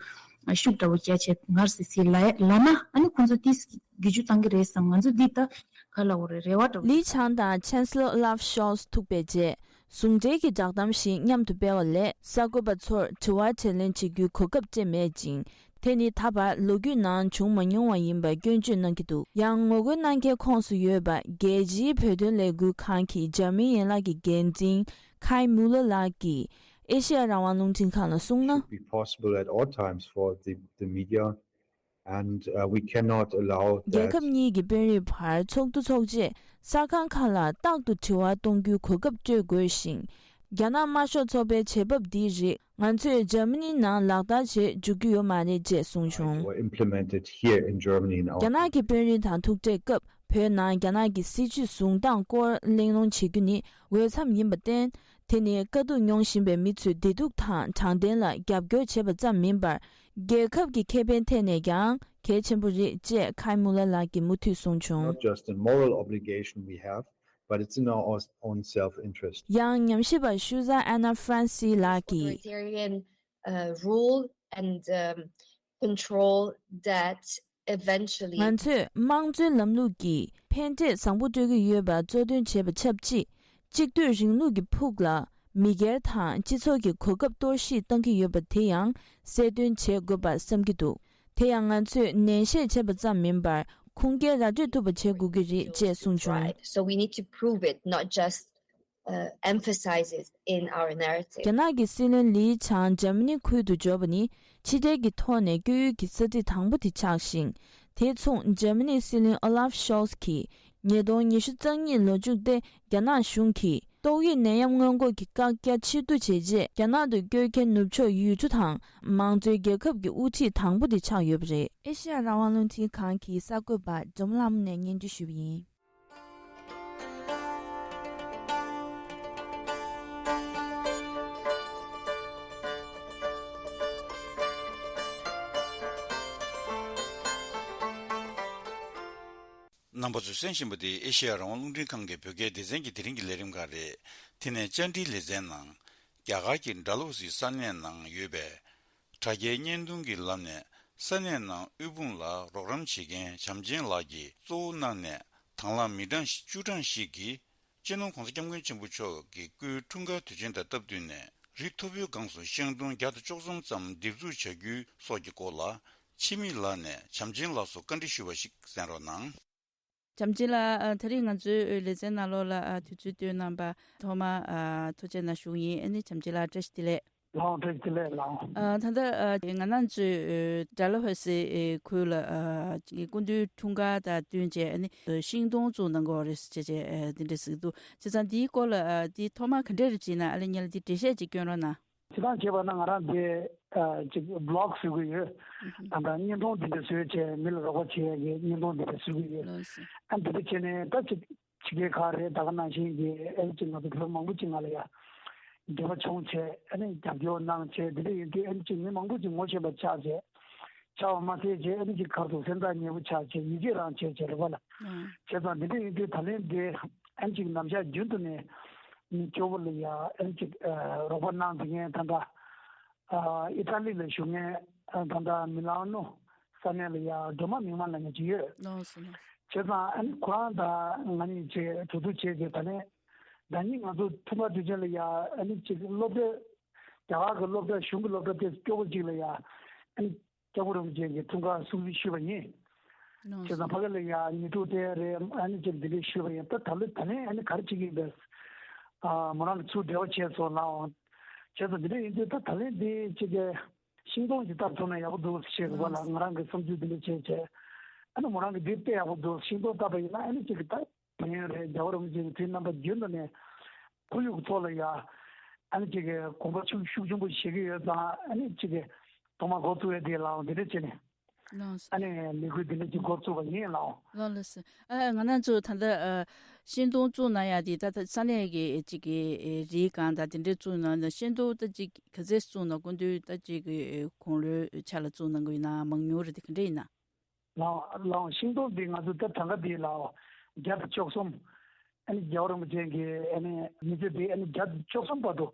ཨ་ཤུགས་འདྲ་བོ་རྒྱག་བྱས་ངར་སི་སི་ལ་ལ་ན། ཨ་ནི་ཁོང་ཚོ་ཏིས་གི་གི་ཇུ་བཏང་གི་རེད་བསམ། ང་ཚོ་འདི་ད་ག་ལ་འོ་རེད། རེ་བ་འདྲ་བོ། ལི་ཆང་དང་ཆན་སི་ལོ་ལབ་ཤོལ་ཐུག་པའི་རྗེས་ཟུང་འབྲེལ་གྱི་བསྒྲགས་གཏམ་ཞིག་མཉམ་དུ་སྤེལ་བ་ལས། གསར་འགོད་པ་ཚོར་དྲི་བ་དྲིས་ལན་བྱེད་རྒྱུའི་གོ་སྐབས་སྤྲད་མེད་ཅིང་། དེ་ནི་ད་བར་ལོ་རྒྱུས་ནང་བྱུང་མ་མྱོང་བ་ཡིན་པར་སྐྱོན་བརྗོད་གནང་གི་འདུག་ཡང་ངོ་རྒོལ་གནང་མཁན་ཁོངས་སུ་ཡོད་པ་རྒྱལ་སྤྱིའི་བོད་དོན་ལས་འགུལ་ཁང་གི་འཇར་མན་ཡན་ལག་གི་འགན་འཛིན་ཁའི་མུ་ལར་ལགས་ཀྱིས་ཨེ་ཤེ་ཡ་རང་དབང་རླུང་འཕྲིན་ཁང་ལ་གསུངས་ན། Should be possible at all times for the, the media and, uh, we cannot allow that. རྒྱལ་ཁབ་གཉིས་ཀྱི་དཔོན་རིགས་བར་ཚོགས་འདུ་འཚོགས་རྗེས་གསར་ཁང་ཁག་ལ་རྟག་ཏུ་དྲི་བ་གཏོང་རྒྱུའི་གོ་སྐབས་སྤྲོད་དགོས་ཤིང་། རྒྱ་ནག་དམར་ཤོག་ཚོགས་པའི་བྱེད་བབ་འདིའི་རིགས་ང་ཚོས་འཇར་མ་ནི་ནང་ལག་བསྟར་བྱེད་འཇུག་རྒྱུ་ཡོད་མ་རེད་ཅེས་གསུངས་བྱུང་། Were implemented here in Germany in our རྒྱ་ནག་གི་དཔོན་རིགས་དང་ཐུག་འཕྲད་སྐབས་བོད་ནང་རྒྱ་ནག་གི་སྲིད་བྱུས་བཟུང་སྟངས་སྐོར་གླེང་སློང་བྱེད་རྒྱུ་ནི་འོས་འཚམ་ཡིན་པར་བརྟེན། དེ་ནི་དཀའ་སྡུག་མྱོང་བཞིན་པའི་མི་ཚོའི་བདེ་སྡུག་དང་དྲང་བདེན་ལ་རྒྱབ་སྐྱོར་བྱེད་པ་ཙམ་མིན་པར། རྒྱལ་ཁབ་ཀྱི་ཁེ་ཕན་ཐད་ནས་ཀྱང་གལ་ཆེན་པོ་རེད་ཅེས་ཁའི་མུ་ལར་ལགས་ཀྱིས་མུ་མཐུད་གསུངས་བྱུང་། Not just a moral obligation we have, but it's in our own self-interest. རྒྱ་ནག་ཉམས་ཞིབ་པ་ཤུ་ཟ་ཨ་ན་ཧྥ་རན་སི་ལགས་ཀྱིས། Authoritarian, uh, rule and, um, control that eventually ང་ཚོས་དམངས་གཙོའི་ལམ་ལུགས་ཀྱིས་ཕན་འབྲས་བཟང་པོ་སྤྲོད་ཀྱི་ཡོད་པ་གཙོ་འདོན་བྱས་པ་ཆབས་ཅིག་གཅིག་སྡུད་རིང་ལུགས་ཀྱི་ཕུགས་ལ་མི་སྒེར་དང་སྤྱི་ཚོགས་ཀྱི་གོ་སྐབས་གཏོར་བཤིག་བཏང་གི་ཡོད་པ་དེ་ཡང་གསལ་སྟོན་བྱེད་དགོས་པར་བསམ་གྱི་འདུག་དེ་ཡང་ང་ཚོས་ནན་བཤད་བྱས་པ་ཙམ་མིན་པར་ཁུངས་སྐྱེལ་ར་སྤྲོད་ཐུབ་པ་བྱེད་དགོས་ཀྱི་རེད་ཅེས་གསུངས་བྱུང་། Right. So we need to prove it, not just, uh, emphasize it in our narrative. རྒྱ་ནག་གི་སྲིད་བློན་ལི་ཆང་འཇར་མ་ནི་ཁུལ་དུ་འབྱོར་བ་ནི་ཕྱི་འབྲེལ་གྱི་ཐོག་ནས་བསྐྱོད་ཡུལ་གྱི་ས་ཚིགས་དང་པོ་དེ་ཆགས་ཤིང་། དེ་མཚུངས་འཇར་མ་ནིའི་སྲིད་བློན་ཨོ་ལཱབ་ཤོལ་ཚ་གིས་ཉིས་སྟོང་ཉི་ཤུ་རྩ་གཉིས་ལོ་མཇུག་སྟེ་རྒྱ་ནག་གཞུང་གིས་ཏོག་དབྱིབས་ནད་ཡམས་སྔོན་འགོག་གི་བཀག་རྒྱ་ཕྱིར་བསྡུ་བྱས་རྗེས་རྒྱ་ནག་ཏུ་བསྐྱོད་མཁན་ནུབ་ཕྱོགས་ཡུལ་གྲུ་དང་མང་གཙོའི་རྒྱལ་ཁབ་ཀྱི་དབུ་ཁྲིད་དང་པོ་དེ་ཆགས་ཡོད་པ་རེད། ཨེ་ཤེ་ཡ་རང་དབང་རླུང་འཕྲིན་ཁང་གི་གསར་འགོད་པ་འཇམ་ལྷ་མོ་ནས་སྙན་སྒྲོན་ཞུས་པ་ཡིན། རྣམ་པ་ཚོས་གསན་བཞིན་པ་འདི་ཨེ་ཤེ་ཡ་རང་དབང་རླུང་འཕྲིན་ཁང་གི་བོད་སྐད་སྡེ་ཚན་གྱི་དེ་རིང་གི་ལས་རིམ་ཁག་རེད། དེ་ནས་བཅར་འདྲིའི་ལེ་ཚན་ནང་། རྒྱ་གར་གྱི་ཌལ་ཧོ་སི་ས་གནས་ནང་ཡོད་པའི་དྲ་རྒྱའི་བརྙན་ཐུང་གི་ལམ་ནས་ས་གནས་ནང་དབུལ་ཕོངས་ལ་རོགས་རམ་བྱེད་མཁན་བྱམས་ཆེན་ལགས་ཀྱིས་གཙོ་བོ་གནང་ནས་དང་བླངས་མི་གྲངས་བཅུ་གྲངས་ཤིག་གིས་སྤྱི་ནོར་༸གོང་ས་༸སྐྱབས་མགོན་ཆེན་པོ་མཆོག་གི་སྐུའི་འཁྲུངས་སྐར་དུས་ཆེན་དང་སྟབས་བསྟུན་ནས་རི་མཐོ་པོའི་སྒང་སུ་ཤིང་སྡོང་བརྒྱ་དང་བཅུ་གསུམ་ཙམ་འདེབས་འཛུགས་བྱ་རྒྱུའི་སོགས་ཀྱི་སྐོར་ལ་ཆི་མི་ལགས་ནས་བྱམས་ཆེན་ལགས་སུ་བཀའ་འདྲི་ཞུས་པ་ཞིག་གསན་རོགས་གནང་། བྱམས་ཆེན་ལགས། ཨ། ད་རེས་ང་ཚོའི་ལེ་ཚན་ནང་ལོགས་ལ། ཨ། དུས་ཚོད་བཏོན་གནང་པ་ཐོག་མར། ཨ། ཐུགས་རྗེ་གནང་ཞུ་གི་ཡིན། ཨ་ནི་བྱམས་ཆེན་ལགས་བཀྲ་ཤིས་བདེ་ལེགས། ལགས་འོང་། བཀྲ་ཤིས་བདེ་ལེགས་ལགས་འོང་། ཨ། ད་ལྟ། ཨ། ང་རང་ཚོའི་ཌལ་ཧོ་སི་ཁུལ་ལ། ཨ། སྐུ་མདུན་འཁྲུངས་སྐར་དང་བསྟུན་བྱས། ཨ་ནི་ཤིང་སྡོང་བཙུགས་གནང་གི་ཡོད་རེད་ཟེར་བྱས། ཨ། འདི་འདྲ་ཟེར་གྱི་འདུག་བྱས་ཙང་འདིའི་སྐོར་ལ། ཨ། འདི་ཐོག་མར་ག་འདྲ་རེད་ཅེ་ན། ཨ་ལེ་ཉེ་ལ་འདི་འགྲེལ་བཤད་ཅིག་སྐྱོན་རོགས་གནང་། སྤྱིར་བཏང་བྱས་པ་ན་ང་རང་དེ་ཅིག་བི་ལོག་བཟོ་གི་ཡོད། ད་ལྟ་བརྙན་ཐུང་འདི་འདྲ་བཟོས་བྱས་མི་ལ་རོགས་པ་བྱེད་ཡ་གི་བརྙན་ཐུང་འདི་འདྲ་བཟོ་གི་ཡོད། ཨ་འདི་འདྲ་བྱས་ནས་ད་ཅིག་ཕྱི་རྒྱལ་ཁག་རེད། ད་ག་ནང་བཞིན་གྱི་ཨ་ནི་ཅིག་ང་ཚོ་བོད་མང་པོ་ཅིག་ང་ལ་ཡ་འབྲེལ་བ་བྱུང་བྱས་ཨ་ནི་རྒྱབ་སྐྱོར་གནང་བྱས། འདི་འདྲ་ཡིན་དུས་ཨ་ནི་ཅིག་མི་མང་པོ་ཅིག་ངོ་ཤེས་པ་ཆགས་བྱས། ཆགས་པ་མ་ཟད་བྱས་ཨ་ནི་ཅིག་ཁ་ཐུག་སེམས་ཐག་ཉེ་པོ་ཆགས་བྱས་ཡིད་ཆེས་རང་བྱས་བྱས་རེད་པ་ལ། བྱས་ཙང་འདི་འདྲ་ཡིན་དུས་ད་ལན་འདི་ཨ་ནི་ཅིག་ནམ་ཞག་རྒྱུན་དུ་ནས་མི་སྐྱོ་བོ་ལ་ཡ་ཨ་ནི་ཅིག་རོགས་པ་གནང་བྱེད་མཁན་ད་ལྟ་ཨི་ཊ་ལི་ལ་བཞུགས་མཁན་ད་ལྟ་མི་ལང་ནོ་ས་གནས་ལ་ཡ་སྒྲོལ་མ་མིག་དམར་ལབ་མཁན་ཅིག་ཡོད། ལགས་སོ་ལགས་སོ། བྱས་ཙང་ཨ་ནི་ཁོ་རང་དང་ང་གཉིས་བྱས་གྲོས་བསྡུར་བྱས་རྗེས་ད་ལན་ཟླ་གཉིས་ང་ཚོ་འཁྲུངས་སྐར་དུས་ཆེན་ལ་ཡ་ཨ་ནི་ཅིག་སློབ་གྲྭ་རྒྱ་གར་གྱི་སློབ་གྲྭ་གཞུང་གི་སློབ་གྲྭ་དེ་སྐྱོ་པོ་ཅིག་ལ་ཡ་ཨ་ནི་སྐྱབས་མགོན་རིན་པོ་ཆེ་གི་འཁྲུངས་སྐར་སྲུང་བརྩི་ཞུས་པ་ཡིན། ལགས་བྱས་ཙང་ཕ་གི་ལ་ཡ་ཉི་དྲུག་དེ་རེད་ཨ་ནི་ཅིག་འདི་འདྲས་ཞུས་པ་ཡིན། ད་ད་ལོ་ད་ལན་ཨ་ནི་ག་རེ་བྱེད་ཀྱི་ཡིན་པས། ཨ་མོ་རང་གི་ཚུར་འབྲེལ་བ་བྱས་སོང་ལགས། བྱས་ཙང་འདི་འདྲས་ཡིན་དུས་ད་ད་ལན་འདི་ཅིག་གི་ཤིང་སྡོང་ཅིག་བཏབ་ཐུབ་ན་ཡག་པོ་འདུག་ཞེས་གི་བ་ལ་ང་རང་གི་བསམ་ཚུལ་འདི་འདྲས་བྱས་བྱས། ཨ་ནི་མོ་རང་གི་འདི་དཔེ་ཡག་པོ་འདུག་ཤིང་སྡོང་བཏབ་པ་ཡིན་ན་ཨ་ནི་ཅིག་གི་ད་ཕན་ཡོན་རེད། རྒྱལ་བ་རིན་པོ་ཆེ་གི་དུས་རྣམ་པ་རྒྱུན་དུ་ནས་ཁོར་ཡུག་གི་ཐོག་ལ་ཡ་ཨ་ནི་ཅིག་གི་གོམ་པ་ཤུགས་ཤུགས་ཆེན་པོ་བཞེས་ཀྱི་ཡོད་ཙང་ཨ་ནི་ཅིག་གི་ཐོག་མ་འགོ་བཙུགས་ཡས་དེ་ལའང་འདི་འདྲས་བྱས་ནས། ལགས་སོ། ཨ་ནི་ལས་འགུལ་འདི་འདྲ་ཅིག་འགོ་བཙུགས་པ་ཡིན་ལགས། ལགས་ལགས་སོ། ཨ་ང་རང་ཚོ་ད་ལྟ་ཨ་ཤིང་སྡོང་བཙུགས་གནང་ཡ་དེ་ད་ལྟ་ས་གནས་ཀྱི་ཅིག་གི་ཨེ་རིའི་སྒང་དང་དེ་འདྲའི་བཙུགས་གནང་ན་ཤིང་སྡོང་ད་ཅིག་ག་ཚད་བཙུགས་ན་སྐུ་མདུན་ད་ཅིག་གི་ཨེ་དགུང་ལོའི་ཆ་ལ་བཙུགས་གནང་གི་ཡོད་ན་མང་ཉུང་རེད་དེ་ག་འདྲ་ཡིན་ན། ལགས་ལགས། ཤིང་སྡོང་འདི་ང་ཚོ་ད་གྲངས་ཀ་འདི་ལགས་བརྒྱ་དང་བཅུ་གསུམ། ཨ་ནི་རྒྱལ་བ་རིན་པོ་ཆེ་གི་ཨ་ནི་མི་ཚེ་འདི་ཨ་ནི་བརྒྱ་དང་བཅུ་གསུམ་བར་དུ།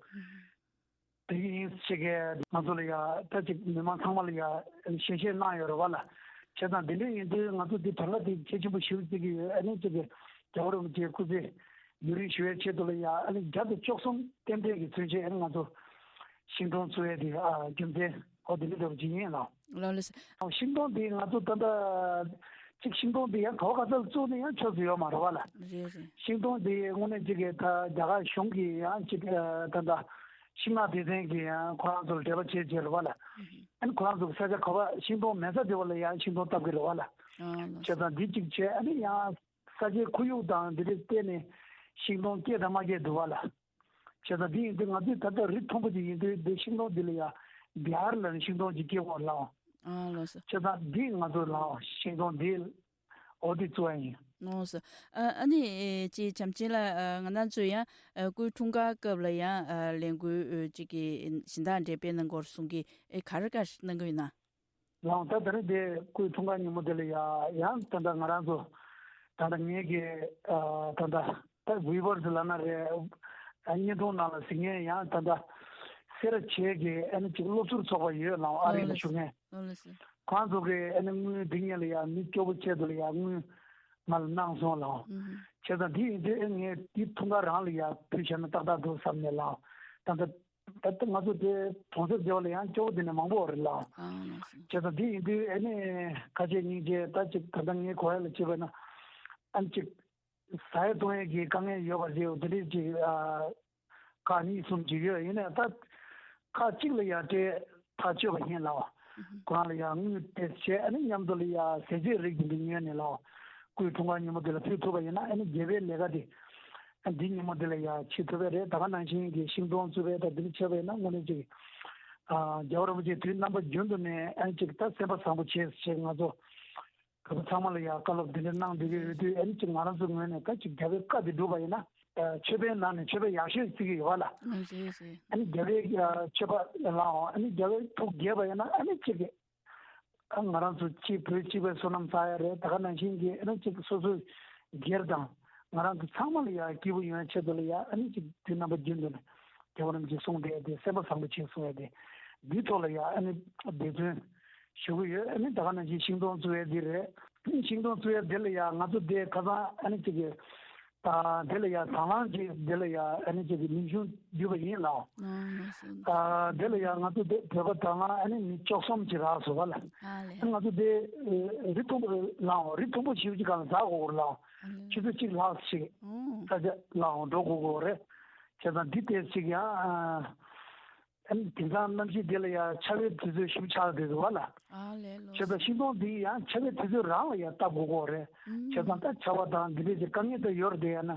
དེ་གི་ཡིན་ཞེས་ཀྱི་ང་ཚོ་ལ་ཡ་ད་ཅིག་མི་མང་ཚང་མ་ལ་ཡ་ཞལ་བཞེས་གནང་ཡོད་རེད་བ་ལ། བྱས་ཙང་དེ་འདྲ་ཡིན་དུས་ང་ཚོ་འདི་གྲངས་ཀ་དེ་གལ་ཆེན་པོ་ཞེ་པོ་བརྩི་གི་ཡོད། ཨ་ནི་ཅིག་གི་རྒྱལ་བ་རིན་པོ་ཆེའི་སྐུ་ཚེ་ཡུན་རིང་ཞུ་བའི་ཆེད་དུ་ལ་ཡ་ཨ་ནི་བརྒྱ་དང་བཅུ་གསུམ་རྟེན་འབྲེལ་གྱི་མཚོན་བྱེད་ཨ་ནི་ང་ཚོ་ཤིང་སྡོང་བཙུགས་ཡས་དེ་ཨ་རྒྱུ་མཚན་ཨོ་དེ་འདྲ་འདྲ་པོ་ཅིག་ཡིན་ལགས། ལགས་ལགས་སོ། ཤིང་སྡོང་དེ་ང་ཚོ་ད་ལྟ་ཅིག་ཤིང་སྡོང་དེ་ཡང་ག་བ་ག་ས་ལ་བཙུགས་ནས་ཡང་ཆོག་ས་ཡོད་མ་རེད་བ་ལ། རེད་རེད། ཤིང་སྡོང་དེ་དངོས་གནས་ཅིག་གི་ད་རྒྱ་གར་གཞུང་གིས་ཡང་ཅིག་ཨ་ད་ལྟ་ཤིང་ནགས་སྡེ་ཚན་གྱིས་ཡང་ཁོ་རང་ཚོར་འབྲེལ་བ་བྱས་བྱས་རེད་བ་ལ། ཨ་ནི་ཁོ་རང་ཚོ་གི་ས་ཆ་ག་བ་ཤིང་སྡོང་མེད་ས་དེ་བ་ལ་ཡང་ཤིང་སྡོང་བཏབ་ཀྱི་རེད་བ་ལ། ཨ་ལགས་བྱས་ཙང་འདི་གཅིག་བྱས་ཨ་ནི་ཡང་ས་ཆའི་ཁོར་ཡུག་དང་འདི་འདྲའི་བལྟས་ནས་ཤིང་སྡོང་སྐྱེ་དང་མ་སྐྱེ་འདུག་བ་ལ། བྱས་ཙང་འདི་ཡིན་དུས་ང་ཚོས་ད་ལྟ་རི་མཐོན་པོ་ཅིག་ཡིན་དུས་འདི་ཤིང་སྡོང་འདི་ལ་ཡ་བི་ཧར་ལ་ནི་ཤིང་སྡོང་ཅིག་སྐྱེ་དགོས་ལགས། ཨ་ལགས་སོ། བྱས་ཙང་འདི་ང་ཚོ་ལགས་ཤིང་སྡོང་འདི་འོ་འདི་བཙུགས་ཡ་ཡིན། ལགས་སོ། ཨ་ཨ་ནི་ཅིག་བྱམས་ཆེན་ལགས་ང་རང་ཚོ་ཡང་སྐུའི་འཁྲུངས་སྐར་སྐབས་ལ་ཡང་ལས་འགུལ་ཅིག་གི་སྦྱིན་བདག་འདྲ་དཔེ་གནང་དགོས་གསུང་གི་ག་རེ་ག་རེ་གནང་གི་ཡོད་ན། ལགས་ད་ད་རེས་དེ་སྐུའི་འཁྲུངས་སྐར་ཉིན་མོ་དེ་ལ་ཡ་ཡང་ད་ལྟ་ང་རང་ཚོ་ད་ལྟ་ངེད་ཀྱི་ད་ལྟ་ད་བི་ཝར་སི་ལབ་ན་རེད། བརྙན་ཐུང་ནང་ལ་གཟིགས་མཁན་ཡང་ད་ལྟ་སེ་ར་བྱེས་ཀྱི་ཨ་ནི་ཅིག་སློབ་ཟུར་ཚོགས་པ་ཡོད་ལགས་ཨ་རི་ལ་བཞུགས་མཁན། ལགས་ལགས་སོ། ཁོང་ཚོ་གི་ཨ་ནི་དངུལ་འདི་ངེད་ལ་ཡ་མི་སྐྱོ་པོ་ཆེད་དུ་ལ་ཡ་དངུལ་ང་ལ་གནང་སོང་ལགས། བྱས་ཙང་འདི་ཡིན་དུས་ཨ་ངས་འདི་འཁྲུངས་སྐར་རང་ལ་ཡ་ཕུལ་བཞག་ན་ཏག་ཏག་འདུག་བསམ་ནས་ལགས། ད་ལྟ་ད་ལྟ་ང་ཚོ་དེ་གྲོང་གསེབ་སྡེ་བ་ལ་ཡང་སྐྱོ་བོ་དེ་ནས་མང་པོ་རེད་ལགས། ཨ་ལགས་སོ། བྱས་ཙང་དེ་ཡིན་དུས་ཨ་ནི་ཁ་ཆེ་སྙིང་རྗེ་ད་ཅིག་ད་ལྟ་ངའི་གོ་ཡ་ལ་བྱས་པ་ན་ཨ་ནི་ཅིག་ཟ་ཡ་བཏུང་ཡ་གི་དཀའ་ངལ་ཡོད་པ་རེད། དེ་འདྲས་ཅིག་ཨ་ཁག་གཉིས་གསུམ་ཅིག་ཡོད། ཡིན་ནའི་ད་ཁག་གཅིག་ལ་ཡ་སྤྲད་ཐག་ཆོད་པ་ཡིན་ལགས། ཁོ་རང་ལ་ཡ་དངུལ་དེ་བྱས་ཨ་ནི་མཉམ་དུ་ལ་ཡ་ཟས་བཅད་རིགས་དེ་འདྲ་ཉོས་ནས་ལགས། སྐུའི་འཁྲུངས་སྐར་ཉིན་མོ་དེ་ལ་ཕུལ་ཐུབ་པ་ཡིན་ན་ཨ་ནི་དགེ་བའི་ལས་ཀ་དེ། འདི་ཉིན་མོ་འདི་ལ་ཡང་བྱེད་ཐུབ་པ་རེད། ད་ག་ནང་བཞིན་གྱི་ཤིང་སྡོང་བཙུགས་པའི་ད་འདི་འདྲ་བྱས་པ་ཡིན་ན་དངོས་གནས་ཅིག་ཨ་རྒྱལ་བ་རིན་པོ་ཆེ་དུས་རྣམ་པ་རྒྱུན་དུ་ནས་ཨ་ནི་ཅིག་ད་སེམས་པ་བཟང་པོ་བྱས་ཞེས་ང་ཚོ་བོད་པ་ཚང་མ་ལ་ཡང་བཀའ་སློབ་འདི་འདྲ་གནང་བསྡད་ཀྱི་ཡོད་དུས་ཨ་ནི་ཅིག་ང་རང་ཚོའི་ངོས་ནས་ད་ཅིག་རྒྱལ་བའི་བཀའ་འདི་བསྒྲུབས་པ་ཡིན་ན་ཨ་ཆོས་པའི་ནང་ནས་ཆོས་པ་ཡག་ཤོས་བརྩི་གི་ཡོད་པ་ལ། རེད་རེད། ཨ་ནི་རྒྱལ་བའི་ཨ་ཆོས་པ་ལའང་ཨ་ནི་རྒྱལ་བའི་ཐུགས་དགྱེས་པ་ཡིན་ན་ཨ་ནི་ཅིག་ཨ་ང་རང་ཚོ་གཅིག་བོད་གཅིག་པའི་བསོད་ནམས་བསགས་ཡ་རེད། ད་ག་ནང་བཞིན་གྱི་ཨ་ནི་གཅིག་སོ་སོའི་སྒེར་དང་ང་རང་ཚོ་ཚང་མ་ལ་ཡ་སྐྱིད་པོ་ཡོང་ཡ་ཆེད་དུ་ལ་ཡ་ཨ་ནི་གཅིག་དུས་རྣམ་པ་རྒྱུན་དུ་ནས་རྒྱལ་བ་རིན་པོ་ཆེས་གསུངས་བསྡད་དེ་སེམས་པ་བཟང་པོ་བྱེད་གསུང་ཡ་དེ་འདིའི་ཐོག་ལ་ཡ་ཨ་ནི་འབད་བརྩོན་ཞུ་གི་ཡོད། ཨ་ནི་ད་ག་ནང་བཞིན་ཤིང་སྡོང་བཙུགས་ཡ་འདི་རེད། ཤིང་སྡོང་བཙུགས་ཡ་འདི་ལ་ཡ་ང་ཚོ་དེ་ཁ་སང་ཨ་ནི་གཅིག་གི་ཨ་དེ་ལ་ཡ་དང་བླངས་ཀྱིས་དེ་ལ་ཡ་ཨ་ནི་ཅིག་གི་མིང་གཞུང་བསྡུས་པ་ཡིན་ལགས། ཨ་ལགས་སོ། ཨ་དེ་ལ་ཡ་ང་ཚོ་དེ་བོད་པ་དང་བླངས་ཨ་ནི་མི་བཅུ་གསུམ་ཅིག་རག་སོང་བ་ལ། ཨ་ལས། ང་ཚོ་དེ་རི་མཐོན་པོ་ལའང་རི་མཐོན་པོ་ཞེ་པོ་ཅིག་སྒང་ལ་འཛེག་དགོས་ལགས། ཨ་ལས། ཆུ་ཚོད་གཅིག་ལྷག་ཅིག་ཨོ། ས་ཆ་ལའང་འགྲོ་དགོས་དགོས་རེད། བྱས་ཙང་འདི་ལྟས་ཅིག་ཡང་། ཨ་ནི་དེང་སང་གནམ་གཤིས་འདི་ལ་ཡང་ཆར་པའི་དུས་ཚོད་ཞིབ་ཆགས་བསྡད་འདུག་བ་ལ། ཨ་ལས་ལོ། བྱས་ཙང་ཤིང་སྡོང་འདི་ཡང་ཆར་པའི་དུས་ཚོད་རང་ལ་ཡང་བཏབ་དགོས་ཀྱི་རེད། ཨུམ། བྱས་ཙང་ད་ཆར་པ་དང་འདི་འདྲས་ཀྱི་དཀའ་ངལ་དེ་ཡོད་རེད་དེ་ཡང་ན་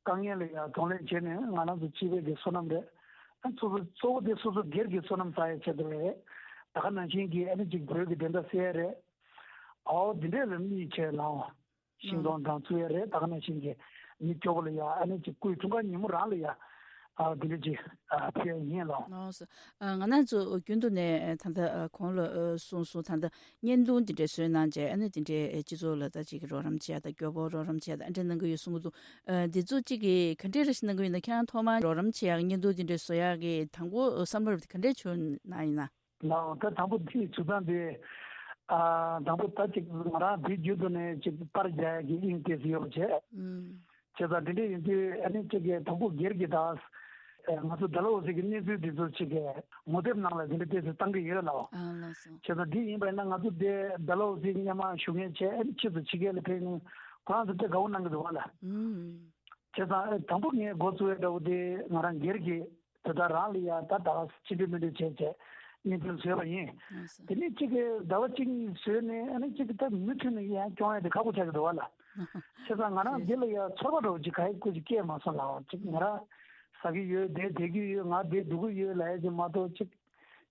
དཀའ་ངལ་ལ་ཡང་གདོང་ལེན་བྱས་ནས་ང་རང་ཚོ་སྤྱི་པའི་གི་བསོད་ནམས་རེད། ཨ་སོ་སོ་གཙོ་བོ་དེ་སོ་སོ་སྒེར་གྱི་བསོད་ནམས་བསགས་ཡ་ཆེད་དུ་རེད། ད་ག་ནང་བཞིན་གྱི་ཨ་ནི་ཅིག་བོད་ཀྱི་བདེན་མཐའ་གསལ་ཡ་རེད། ཨའོ་འདི་འདྲས་ལ་དམིགས་བྱས་ལའོ། ཤིང་སྡོང་དང་ཚུ་ཡ་རེད། ད་ག་ནང་བཞིན་གྱི་མི་སྐྱོ་བོ་ལ་ཡ་ཨ་ནི་ཅིག་སྐུའི་འཁྲུངས་སྐར་ཉིན་མོ་རང་ལ་ཡ་ཨ་འདི་འདྲས་ཅིག་ཨ་ཕུལ་ཡ་ཡིན་ལའོ། ལགས་སོ། ང་རང་ཚོ་རྒྱུན་དུ་ནས་ད་ལྟ་གོང་ལ་གསུངས་སོང་། ད་ལྟ་བརྙན་ཐུང་འདི་འདྲས་བཟོས་གནང་བྱས་ཨ་ནི་འདི་འདྲས་སྤྱི་ཚོགས་ལ་ད་ཅིག་རོགས་རམ་བྱེད་ཡ་དང་སྐྱོ་པོ་རོགས་རམ་བྱེད་ཡ་དང་ཨ་འདྲས་གནང་གི་ཡོད་གསུང་གི་འདུག་འདི་ཚོ་གཅིག་གིས་ག་འདྲས་རེ་ཞིག་གནང་གི་ཡོད་ན། ཁྱེད་རང་ཐོག་མར་རོགས་རམ་བྱེད་ཡག་བརྙན་ཐུང་འདི་འདྲས་བཟོ་ཡག་གི་དང་པོ་བསམ་བློ་ག་འདྲས་བྱུང་གནང་ཡིན་ན། ལའོ་ད་དང་པོ་དེ་བྱུང་སྟངས་དེ། ཨ་དང་པོ་ད་ཅིག་ང་རང་དེ་རྒྱུན་དུ་ནས་ཅིག་པར་རྒྱག་ཡག་གི་དབྱིངས་དེ་ཡོད་པ་བྱས། ཨུམ། བྱས་ཙང་དེ་འདྲས་ཡིན་དུས་ཨ་ནི་ཅིག་གི་དང་པོ་སྒེར་གྱི་ད། ཨ་ང་ཚོ་ཌལ་ཧོ་སི་གི་གནས་ཚུལ་དེ་ཚོ་ཅིག་གི་ངོ་དེབ་ནང་ལ་དེ་འདྲས་ཏོག་ཙམ་བཏང་གི་ཡོད་ལའོ། ཨ་ལགས་སོ། བྱས་ཙང་དེ་ཡིན་པ་ཡིན་ན་ང་ཚོ་དེ་ཌལ་ཧོ་སི་མཉམ་མ་བཞུགས་མཁན་བྱས་ཨ་ནི་ཕྱིས་སུ་ཕྱི་རྒྱལ་ལ་ཕེབས་ནས་ཁོ་རང་ཚོ་དཔེ་དགའ་བོ་གནང་གི་འདུག་བ་ལ། ཨུམ། བྱས་ཙང་ཨ་དང་པོ་ངས་འགོ་བཙུགས་ཡ་འདྲ་བོ་དེ་ང་རང་སྒེར་གྱི་དེ་དག་རང་ལ་ཡ་ད་ད་ཕྱི་འབྲེལ་མི་འབྲེལ་བྱས་བྱས་བརྙན་འཕྲིན་བཟོས་པ་ཡིན། ལགས་སོ། དེ་ནས་གཅིག་གི་ཟླ་བ་གཅིག་གཉིས་བཟོས་ནས་ཨ་ནི་གཅིག་གི་ད་མུ་མཐུད་ནས་ཡང་སྐྱོང་ཡ་དེ་ཁག་པོ་ཆགས་ཀྱི་འདུག་བ་ལ། བྱས་ཙང་ང་རང་འདི་ལ་ཡ་ཚོར་བ་འདྲ་བོ་ཅིག་ག་ཡེ་སྐུ་ཅིག་སྐྱེས་མ་སོང་ལའོ། ཅིག་ང་རང་ཟ་གི་ཡོད་དེ་བསྡད་ཀྱི་ཡོད་ང་བསྡད་སྡོད་ཀྱི་ཡོད་ལབ་ཡ་ཅིག་མ་གཏོགས་ཅིག་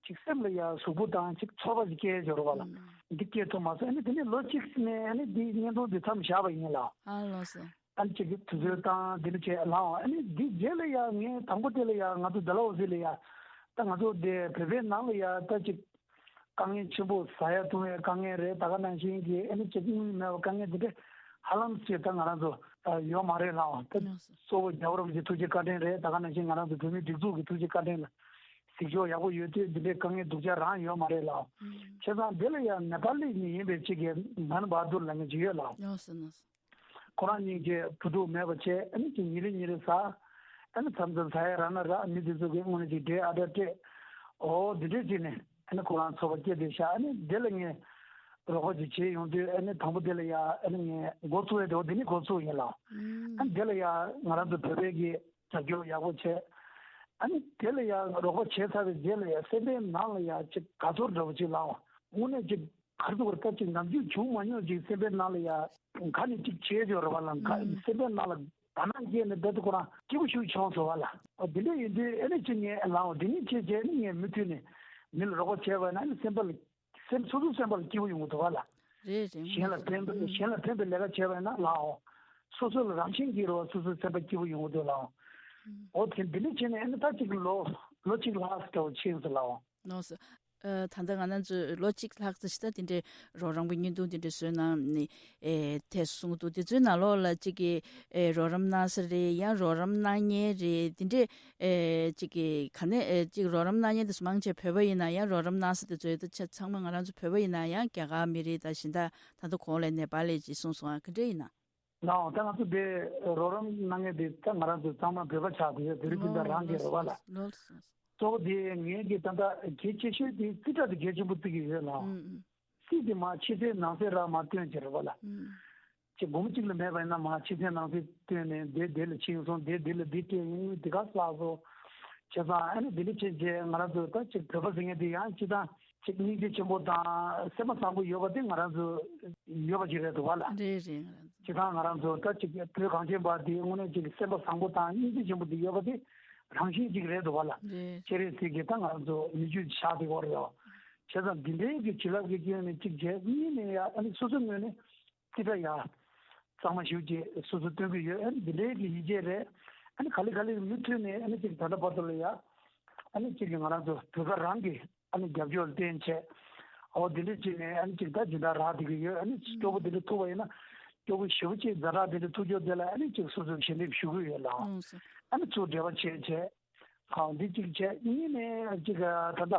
ཅིག་སེམས་ལ་ཡ་གཟུགས་པོ་དང་ཅིག་ཚོར་བ་ཅིག་སྐྱེས་ཡོད་རེད་བ་ལ། ཨུམ། འདི་སྐྱེས་ཐུབ་མ་སོང་། ཨ་ནི་དེ་ནས་ལོ་གཅིག་ནས་ཨ་ནི་འདི་བརྙན་ཐུང་འདི་མཚམས་བཞག་པ་ཡིན་ལ། ཨ་ལགས་སོ། ཨ་ནི་ཅིག་དུས་ཚོད་བཏང་འདི་འདྲ་བྱས་ལའོ། ཨ་ནི་འདི་རྗེས་ལ་ཡ་ངས་དང་པོ་དེ་ལ་ཡ་ང་ཚོ་ཌལ་ཧོ་སི་ལ་ཡ་ད་ང་ཚོ་འདི་བོད་པའི་ནང་ལ་ཡ་ད་ཅིག་དཀའ་ངལ་ཆེན་པོ་ཟ་ཡ་བཏུང་ཡ་དཀའ་ངལ་རེད། ད་ག་ནང་བཞིན་གྱི་ཨ་ནི་ཅིག་དངུལ་མེད་པ་དཀའ་ངལ་འདི་འདྲ་ཧ་ལམ་ཅིག་ད་ང་རང་ཚོ་ཡོད་མ་རེད་ལའོ། ད་གཙོ་བོ་རྒྱལ་བ་རིན་པོ་ཆེ་ཐུགས་རྗེ་བཀའ་དྲིན་རེད། ད་ག་ནང་བཞིན་ང་རང་ཚོ་བོད་མིའི་སྒྲིག་འཛུགས་ཀྱི་ཐུགས་རྗེ་བཀའ་དྲིན་ལ། གཟིགས་ཕྱོགས་ཡག་པོ་ཡོད་དུས་འདི་འདྲའི་དཀའ་ངལ་སྡུག་ཅག་རང་ཡོད་མ་རེད་ལ། ཨུམ། བྱས་ཙང་འདི་ལ་ཡང་ནེ་པ་ལི་ནས་ཡིན་པའི་གཅིག་གི་མན་བྷ་དུར་ལབ་མཁན་ཅིག་ཡོད་ལ། ཡོད་སོང་ནོ། ཁོ་རང་གཉིས་ཀྱིས་བུ་ཕྲུག་མེད་པ་བྱས་ཨ་ནི་ཅིག་ཉིན་རེ་ཉིན་རེ་ཟ། ཨ་ནི་མཚམས་མཚམས་ཟ་ཡ་རག་ན་རག་མི་དེ་ཚོ་གི་དངོས་གནས་ཅིག་འབྲས་ཨ་འདྲ་སྤྲད། ཨོ་འདི་འདྲས་བྱས་ནས་ཨ་ནི་ཁོ་རང་འཚོ་བ་སྐྱེལ་བསྡད་ཤག་ཨ་ནི་འདི་ལ་ངས་རོགས་པ་ཅིག་བྱས་ཡོང་དུས་ཨ་ནི་དང་པོ་འདི་ལ་ཡ་ཨ་ནི་ངས་འགོ་བཙུགས་ཡ་དེ་འོ་འདི་ནས་འགོ་བཙུགས་ཡིན་ལ། ཨུམ། ཨ་ནི་འདི་ལ་ཡ་ང་རང་ཚོ་བོད་པའི་གི་རྒྱབ་སྐྱོར་ཡག་པོ་བྱས། ཨ་ནི་དེ་ལ་ཡང་རོགས་པ་བྱས་ཚར་བའི་རྗེས་ལ་ཡང་སེམས་པའི་ནང་ལ་ཡང་ཅིག་དགའ་ཚོར་འདྲ་བོ་ཅིག་ལའང་དངོས་གནས་ཅིག་ག་རེ་ཟེར་དགོས་རེད། ད་ཅིག་ནམ་རྒྱུན་བྱུང་མ་མྱོང་ཅིག་སེམས་པའི་ནང་ལ་ཡང་ག་ནས་ཅིག་བྱས་ཡོད་རེད་བ་ལ། ག་ཨུམ། སེམས་པའི་ནང་ལ་དགའ་སྣང་སྐྱེས་ནས་དེ་ཚོ་ཁོ་རང་སྐྱིད་པོ་ཞིག་བྱུང་སོང་བ་ལ། འོ་དེ་འདྲ་ཡིན་དུས་ཨ་ནི་ཅིག་ངས་ལའང་དེ་ནས་བྱས་བྱས་ནི་ངས་མུ་མཐུད་ནས་མི་ལ་རོགས་པ་བྱས་པ་ན་ཨ་ནི་སེམས་པ་ལ། སེམས་སོ་སོའི་སེམས་པ་ལ་སྐྱིད་པོ་ཡོང་གི་འདུག་བ་ལ། རེད་རེད། གཞན་ལ་ཕན་པའི་གཞན་ལ་ཕན་པའི་ལས་ཀ་བྱས་པ་ཡིན་ན་ལའོ། སོ་སོ་ལ་རང་བཞིན་གྱིས་རོ་སོ་སོའི་སེམས་པ་སྐྱིད་པོ་ཡོང་གི་འདུག་ལའོ། འོ་དེ་འདི་འདྲ་བྱས་ནས་ཨ་ནི་ད་ཅིག་ལོ་ལོ་གཅིག་ལྷག་ཙམ་འདྲ་བོ་ཕྱིན་སོང་ལའོ། ནོ་སོ། ཨ་ད་ལྟ་ང་རང་ཚོས་ལོ་གཅིག་ལྷག་ཙམ་ཞིག་ད་དེ་འདྲའི་རོགས་རམ་གྱི་བརྙན་ཐུང་དེ་འདྲ་བཟོས་གནང་ནས་ཨེ་ཐད་གསུང་གི་འདུག་དེ་ཚོའི་ནང་ལོགས་ལ་གཅིག་གིས་ཨེ་རོགས་རམ་གནང་ས་རེད། ཡང་རོགས་རམ་གནང་མཁན་རེད། དེ་འདྲའི་ཨེ་གཅིག་གི་ག་ནས་ཨེ་གཅིག་རོགས་རམ་གནང་མཁན་དེ་ཚོ་མང་ཆེ་བོད་པ་ཡིན་ན་ཡང་རོགས་རམ་གནང་ས་དེ་ཚོ་ད་ཆ་ཚང་མ་ང་རང་ཚོ་བོད་པ་ཡིན་ན་ཡང་རྒྱ་གར་མི་རིགས་དང་གཞན་དག་ད་ལྟ་གོང་ལ་ནེ་པ་ལི་ཅིག་གསུངས་སོང་ཨ་ག་འདྲ་ཡིན་ན། ལའོ་ད་ང་ཚོ་དེ་རོགས་རམ་གནང་མཁན་དེ་ད་ང་རང་ཚོ་ཚང་མ་བོད་པ་ཆགས་བསྡད་ཡོད། བོད་རིགས་སྤུན་ཟླ་རང་གི་རེད་བ་ལ། ལོ་ལོ་སོང་སོང་། གཙོ་བོ་དེ་ངེད་ཀྱི་ད་ལྟ་གལ་ཆེ་ཤོས་དེ་རྩིས་ཁྲ་དེ་གལ་ཆེན་པོ་བརྩི་གི་ཡོད་ལའོ། ཨུམ་ཨུམ། རྩིས་དེ་མ་ཕྱི་གསལ་ནང་གསལ་རང་མ་སྟོན་བྱས་རེད་བ་ལ། ཨུམ། ཅིག་སྒོར་མོ་གཅིག་ལས་མེད་པ་ཡིན་ན་མ་ཕྱི་གསལ་ནང་གསལ་བཏོན་ནས་དེ་དེ་ལ་ཕྱིན་སོང་། དེ་དེ་ལ་འདི་སྤྲད་ཡིན། དངུལ་དེ་ག་བསགས་སོང་། བྱས་ཙང་ཨ་ནི་དེ་འདྲ་བྱས་རྗེས་ང་རང་ཚོ་ད་ཅིག་བོད་པ་ཟེར་མཁན་དེ་ཡང་སྤྱི་བཏང་ཅིག་སྙིང་རྗེ་ཆེན་པོ་དང་སེམས་པ་བཟང་པོ་ཡོད་པ་དེ་ང་རང་ཚོ་ཡོད་པ་ཅིག་རེད་འདུག་བ་ལ། རེད་རེད། ང་རང་ཚོ་སྤྱི་བཏང་ང་རང་ཚོ་ད་ཅིག་བོད་གངས་ཅན་པ་དེ་དངོས་གནས་ཅིག་སེམས་པ་བཟང་པོ་དང་སྙིང་རྗེ་ཆེན་པོ་དེ་ཡོད་པ་དེ་རང་བཞིན་ཅིག་རེད་འདུག་བ་ལ། རེད། སྤྱན་རས་གཟིགས་ཀྱི་ད་ང་རང་ཚོ་མི་རྒྱུད་ཆགས་བསྡད་ཡོད་རེད། བྱས་ཙང་འདི་འདྲའི་གི་བྱིན་རླབས་ཀྱི་སྐྱོན་ནས་གཅིག་བྱས། གཉིས་ནས་ཡང་ཨ་ནི་སོ་སོའི་ངོས་ནས། རྩིས་ཁྲ་ཡ། གཙང་མ་ཞིག་ཅིག་སོ་སོ་སྟོན་གྱི་ཡོད། ཨ་ནི་འདི་འདྲའི་གི་ཡིད་ཆེས་རེད། ཨ་ནི་ག་ལེ་ག་ལེ་མུ་མཐུད་ནས་ཨ་ནི་ཅིག་ད་ལྟ་བར་དུ་ལ་ཡ། ཨ་ནི་ཅིག་གི་ང་རང་ཚོ་བོད་པ་རང་གི་ཨ་ནི་རྒྱབ་སྐྱོར་ལ་བརྟེན་བྱས། འོ་འདི་འདྲ་ཅིག་ནས་ཨ་ནི་ཅིག་ད་ཇི་ལྟར་རག་བསྡད་ཀྱི་ཡོད། ཨ་ནི་སྐྱོ་པོ་འདི་འདྲ་ཐུག་པ་ཡིན་ན། སྐྱོ་པོ་ཞེ་པོ་ཅིག་ཛ་དྲག་འདི་འདྲ་ཐུག་ཀྱོག་དེ་ལ་ཨ་ནི་ཅིག་སོ་སོར་ཞལ་འདེབས་ཞུ་གི་ཡོད་ལ། ཨང་སོ། ཨ་ནི་ཚུར་འབྲེལ་བ་བྱས་བྱས། ཨང་འདི་ཅིག་བྱས་གཉིས་ནས་ཅིག་ད་ལྟ།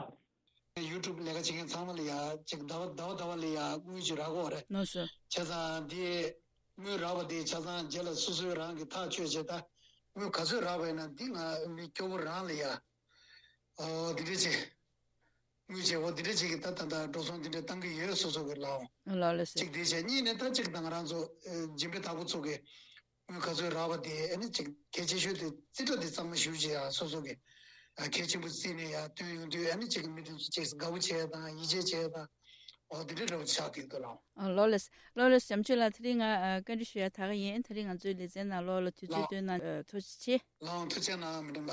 ཡུ་ཊུབ་ལས་ཀ་བྱེད་མཁན་ཚང་མ་ལ་ཡ་ཅིག་ཟླ་བ་ཟླ་བ་ཟླ་བ་ལ་ཡ་དངུལ་ཅིག་རག་གི་ཡོད་རེད། ལགས་སོ། བྱས་ཙང་འདི་དངུལ་རག་པ་དེ་ཆ་ཚང་རྗེས་ལ་སོ་སོའི་རང་གི་ཐག་གཅོད་བྱས། ད་དངུལ་ག་ཚོད་རག་པ་ཡིན་ན་འདི་ང་མི་སྐྱོ་པོ་རང་ལ་ཡ། ཨོ་འདི་འདྲ་ཅིག་དངུལ་བྱས་འོ་འདི་འདྲ་ཅིག་གི་ད་ད་ད་འགྲོ་སོང་འདི་འདྲ་བཏང་གི་ཡོད། སོ་སོ་གི་ལའོ། ལགས་ལགས་སོ། གཅིག་དེ་བྱས། གཉིས་ནས་ད་ཅིག་ད་ང་རང་ཚོ་ཨེ་སྦྱིན་པའི་བདག་པོ་ཚོ་གི་དངུལ་ག་ཚོད་རག་པ་དེ་ཨ་ནི་ཅིག་གལ་ཆེ་ཤོས་དེ་རྩིས་ཁྲ་དེ་གཙང་མ་ཞེ་པོ་ཅིག་ཡང་སོ་སོ་གི་ཨ་གལ་ཆེན་པོ་བརྩིས་ནས་ཡང་བཏོན་ཡོང་དུས་ཨ་ནི་ཅིག་མི་དེ་ཚོ་ཅིག་དགའ་པོ་བྱས་དང་ཡིད་ཆེས་བྱས་དང་འོ་དེ་འདྲ་འདྲ་བོ་ཆགས་ཀྱི་འདུག་ལགས། ཨ་ལགས་ལགས་ལགས་ལགས། བྱམས་ཆོས་ལགས་དེ་རིང་ང་ཨ་བཀའ་འདྲི་ཞུ་ཡ་ད་ག་ཡིན། དེ་རིང་ང་ཚོའི་ལེ་ཚན་ནང་ལོགས་ལ་དུས་ཚོད་ལགས། བཏོན་གནང་ཐུགས་རྗེ་ཆེ། ལགས་འོང་། ཐུགས་རྗེ་གནང་། མི་འགྲིག་པ།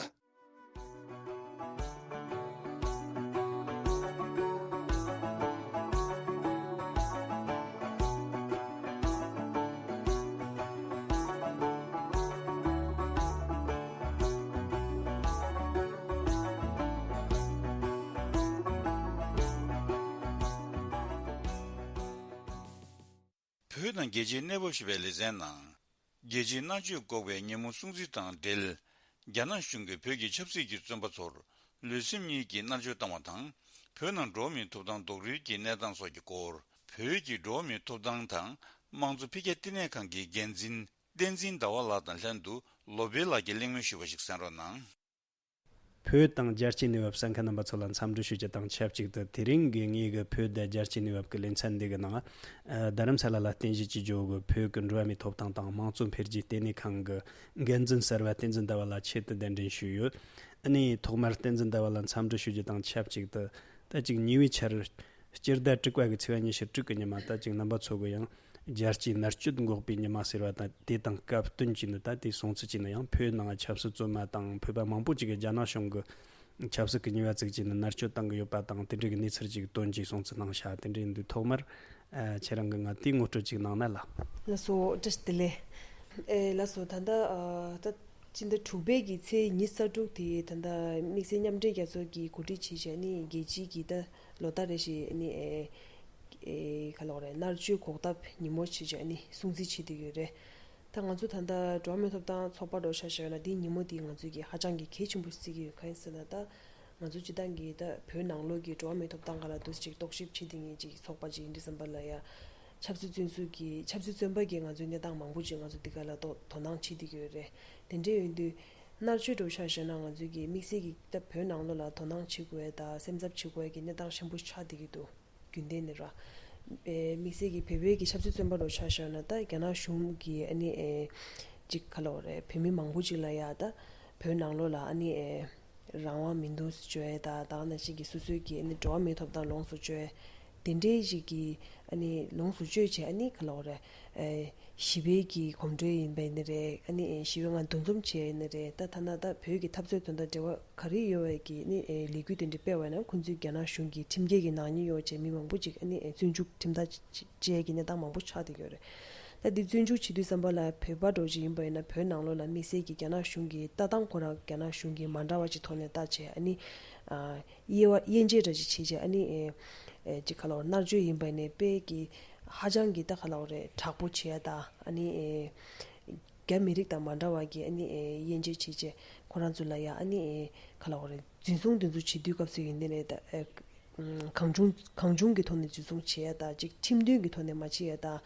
དང་རྒྱལ་སྤྱིའི་གནས་བབ་ཞེས་པའི་ལེ་ཚན་ནང་། རྒྱལ་སྤྱིའི་མནར་གཅོད་འགོག་པའི་ཉིན་མོ་སྲུང་བརྩི་དང་འབྲེལ། རྒྱ་ནག་གཞུང་གིས་བོད་ཀྱི་ཆབ་སྲིད་ཀྱི་བཙོན་པ་ཚོར་ལུས་སེམས་གཉིས་ཀྱི་མནར་གཅོད་བཏང་བ་དང་། བོད་ནང་འགྲོ་བ་མིའི་ཐོབ་ཐང་རྡོག་རོལ་གྱི་གནས་སྟངས་སོགས་ཀྱི་སྐོར། བོད་ཀྱི་འགྲོ་བ་མིའི་ཐོབ་ཐང་དང་དམངས་གཙོ་འཕེལ་རྒྱས་ལྟེ་གནས་ཁང་གི་འགན་འཛིན་བསྟན་འཛིན་ཟླ་བ་ལགས་དང་ལྷན་དུ་ལོ་པཎ་ལགས་ཀྱིས་གླེང་མོལ་ཞུས་པ་ཞིག་གསན་རོགས་གནང་། བོད་དང་རྒྱལ་སྤྱིའི་གནས་བབ་གསན་མཁན་རྣམ་པ་ཚོ་ལ་འཚམས་འདྲི་ཞུ་རྒྱུ་དང་ཆབས་ཅིག་ཏུ། དེ་རིང་གི་ངེད་ཀྱི་བོད་དང་རྒྱལ་སྤྱིའི་གནས་བབ་ཀྱི་ལེ་ཚན་འདི་གི་ནང་། ཨ། རྡ་རམ་ས་ལ་ལ་རྟེན་གཞི་བྱས་ཡོད་པའི་བོད་ཀྱི་འགྲོ་བ་མིའི་ཐོབ་ཐང་དང་དམངས་གཙོ་འཕེལ་རྒྱས་ལྟེ་གནས་ཁང་གི་འགན་འཛིན་གསར་པ་བསྟན་འཛིན་ཟླ་བ་ལགས་ཆེད་དུ་གདན་འདྲེན་ཞུས་ཡོད། ཨ་ནི་ཐོག་མར་བསྟན་འཛིན་ཟླ་བ་ལགས་འཚམས་འདྲི་ཞུ་རྒྱུ་དང་ཆབས་ཅིག་ཏུ། ད་ཅིག་ཉེ་བའི་ཆར་སྤྱི་ཟླ་དྲུག་པ་གི་ཚེས་པ་ཉི་ཤུ་དྲུག་གི་ཉི་མ། ད་ཅིག་རྣམ་པ་ཚོ་གི་ཡང་རྒྱལ་སྤྱིའི་མནར་གཅོད་འགོག་པའི་ཉི་མ་ཟེར་བ་དང་། དེ་དང་སྐབས་བསྟུན་བྱས་ནས། ད་དེའི་སྲུང་བརྩི་བྱས་ནས་ཡང་བོད་ནང་ཆབ་སྲིད་བཙོན་པ་དང་བོད་པ་མང་པོ་ཅིག་གིས་རྒྱ་ནག་གཞུང་གི་ཆབ་སྲིད་ཀྱི་ཉེས་པ་བཙུགས་བྱས་ནས་མནར་གཅོད་བཏང་གི་ཡོད་པ་དང་། དེ་འདྲའི་གི་གནས་ཚུལ་ཅིག་བཏོན་ཅིག་སྲུང་བརྩི་གནང་ཤག་དེ་འདྲ་ཡིན་དུས་ཐོག་མར། ཨ། ཁྱེད་རང་གིས་ང་དེའི་ངོ་སྤྲོད་ཅིག་གནང་ན་ལ། ལགས་སོ། བཀྲ་ཤིས་བདེ་ལེགས། ཨེ། ལགས་སོ། ད་ལྟ། ཨ། ད་སྤྱི་ཟླ་དྲུག་པའི་གི་ཚེས་ཉི་ཤུ་རྩ་དྲུག་དེ་ད་ལྟ་དམིགས་བསལ་མཉམ་འབྲེལ་རྒྱལ་ཚོགས་ཀྱིས་གོ་སྒྲིག་བྱས་བྱས་ནས་རྒྱལ་སྤྱིའི་གི་ད་ལོ་ལྟར་རེ་བཞིན་ཨ་ནི། ཨེ། ཨེ། ག་ལབ་དགོས་རེད། མནར་གཅོད་འགོག་ཐབས་ཉིན་མོ་བྱས་བྱས་ཨ་ནི་སྲུང་བརྩི་བྱེད་བསྡད་ཡོད་རེད། ད་ང་ཚོ་ད་ལྟ་འགྲོ་བ་མིའི་ཐོབ་ཐང་ཚོགས་པ་འདྲ་ཆ་བཞག་ན་དེའི་ཉིན་མོ་དེ་ང་ཚོས་ཀྱི་ཧ་ཅང་གི་གལ་ཆེན་པོ་བརྩི་གི་ཡོད། གང་ཡིན་ཟེར་ན། ད་ང་ཚོ་སྤྱིར་བཏང་གི་ད་བོད་ནང་ལོགས་ཀྱི་འགྲོ་བ་མིའི་ཐོབ་ཐང་སྒང་ལ་འདུག་ཅིག་རྟོག་ཞིབ་བྱེད་བསྡད་མཁན་ཅིག་ཚོགས་པ་ཅིག་ཡིན་དུས་ཙམ་པ་ལ་ཡ། ཆབ་སྲིད་བཙོན་ཟུར་གྱི། ཆབ་སྲིད་བཙོན་པ་གི་ང་ཚོའི་གནས་སྟངས་མང་པོ་ཅིག་ང་ཚོ་འདི་ག་ལ་དོ་དོ་སྣང་བྱེད་བསྡད་ཀྱི་ཡོད་རེད། དེ་འདྲ་ཡིན་དུས་མནར་གཅོད་འདྲ་ཆ་བཞག་ན་ང་ཚོས་ཀྱི་དམིགས་བསལ་གྱི་ད་བོད་ནང་ལོགས་ལ་དོ་སྣང་བྱེད་དགོས་ཡ་དང་སེམས་འཚབ་བྱེད་དགོས་ཡ་གི་གནས་སྟངས་ཆེན་པོ་ཆགས་བསྡད་ཀྱི་འདུག་རྒྱུན་ལྡན་ནས་ར། ཨེ། དམིགས་བསལ་གྱི་བོད་པའི་གི་ཆབ་སྲིད་བཙོན་པ་འདྲ་ཆ་བཞག་ན། ད་རྒྱ་ནག་གཞུང་གིས་ཨ་ནི། ཨེ། ཅིག་ག་ལབ་དགོས་རེད། བོད་མི་མང་པོ་ཅིག་ལ་ཡ་ད་བོད་ནང་ལོགས་ལ་ཨ་ནི། ཨེ། རང་དབང་མི་འདུག་ཟེར་བྱས་ད། ད་ག་ནང་བཞིན་གྱི་སོ་སོའི་གི་ཨ་ནི་འགྲོ་བ་མིའི་ཐོབ་ཐང་ལོངས་སུ་སྤྱོད། དེ་འདྲའི་ཞིག་གི་ཨ་ནི་ལོངས་སུ་སྤྱོད་བྱས། ཨ་ནི་ག་ལབ་དགོས་རེད། ཨེ། ཞི་བའི་གི་གོམ་བགྲོད་ཡིན་པ་ཡིན་ནི་རེད། ཨ་ནི། ཨེ། ཞི་བའི་ངང་འདུ་འཛོམས་བྱས་ཡིན་ནི་རེད། ད་ཐ་ན་ད་བོད་ཀྱི་འཐབ་རྩོད་དོན་དང་འབྲེལ་བ་ག་རེ་ཡོད་པའི་གི་ཨ་ནི། ཨེ། ལས་འགུལ་དེ་འདྲ་སྤེལ་བ་ཡིན་ན་ཁོང་ཚོས་རྒྱ་ནག་གཞུང་གི་ཁྲིམས་འགལ་གྱི་ནག་ཉེས་ཡོད་བྱས་མི་མང་པོ་ཅིག་ཨ་ནི། ཨེ། བཙོན་འཇུག་ཁྲིམས་ཐག་བཅད་ཀྱི་གནས་སྟངས་མང་པོ་ཆགས་བསྡད་ཡོད་རེད། ད་འདི་བཙོན་འཇུག་བྱེད་དུས་ཙམ་པ་ལ་བོད་པ་འདྲ་ཅིག་ཡིན་པ་ཡིན་ན་བོད་ནང་ལོགས་ལ་དམིགས་བསལ་གྱི་རྒྱ་ནག་གཞུང་གི་ལྟ་སྟངས་ཁོ་རང་རྒྱ་ནག་གཞུང་གི་མ་འདྲ་བ་ཅིག་ཐོག་ནས་ལྟ་བྱས། ཨ་ནི། ཨ། དབྱེ་བ། དབྱེ་འབྱེད་འདྲ་ཅིག་བྱས་བྱས། ཨ་ནི། ཨེ། ཨེ། ཅིག་ག་ལབ་དགོས་རེད། མནར་གཅོད་ཡིན་པ་ཡིན་ནའི་དཔེ་གི་ཧ་ཅང་གི་ད་ག་ལབ་དགོས་རེད། དྲག་པོ་བྱས་ད། ཨ་ནི། ཨེ། རྒྱ་མི་རིགས་དང་མ་འདྲ་བ་གི་ཨ་ནི། ཨེ། དབྱེ་འབྱེད་བྱས་བྱས་ཁོ་རང་ཚོ་ལ་ཡ། ཨ་ནི། ཨེ། ག་ལབ་དགོས་རེད། འཛིན་བཟུང་དེ་ཚོ་བྱེད་དུས་སྐབས་སུ་ཡིན་དེ་ནས་ད། ཨེ། གང་བྱུང་གང་བྱུང་གི་ཐོག་ནས་འཛིན་བཟུང་བྱེད་ཡ་དང་། ཅིག་ཁྲིམས་མཐུན་གྱི་ཐོག་ནས་མ་བྱེད་ཡ་དང་།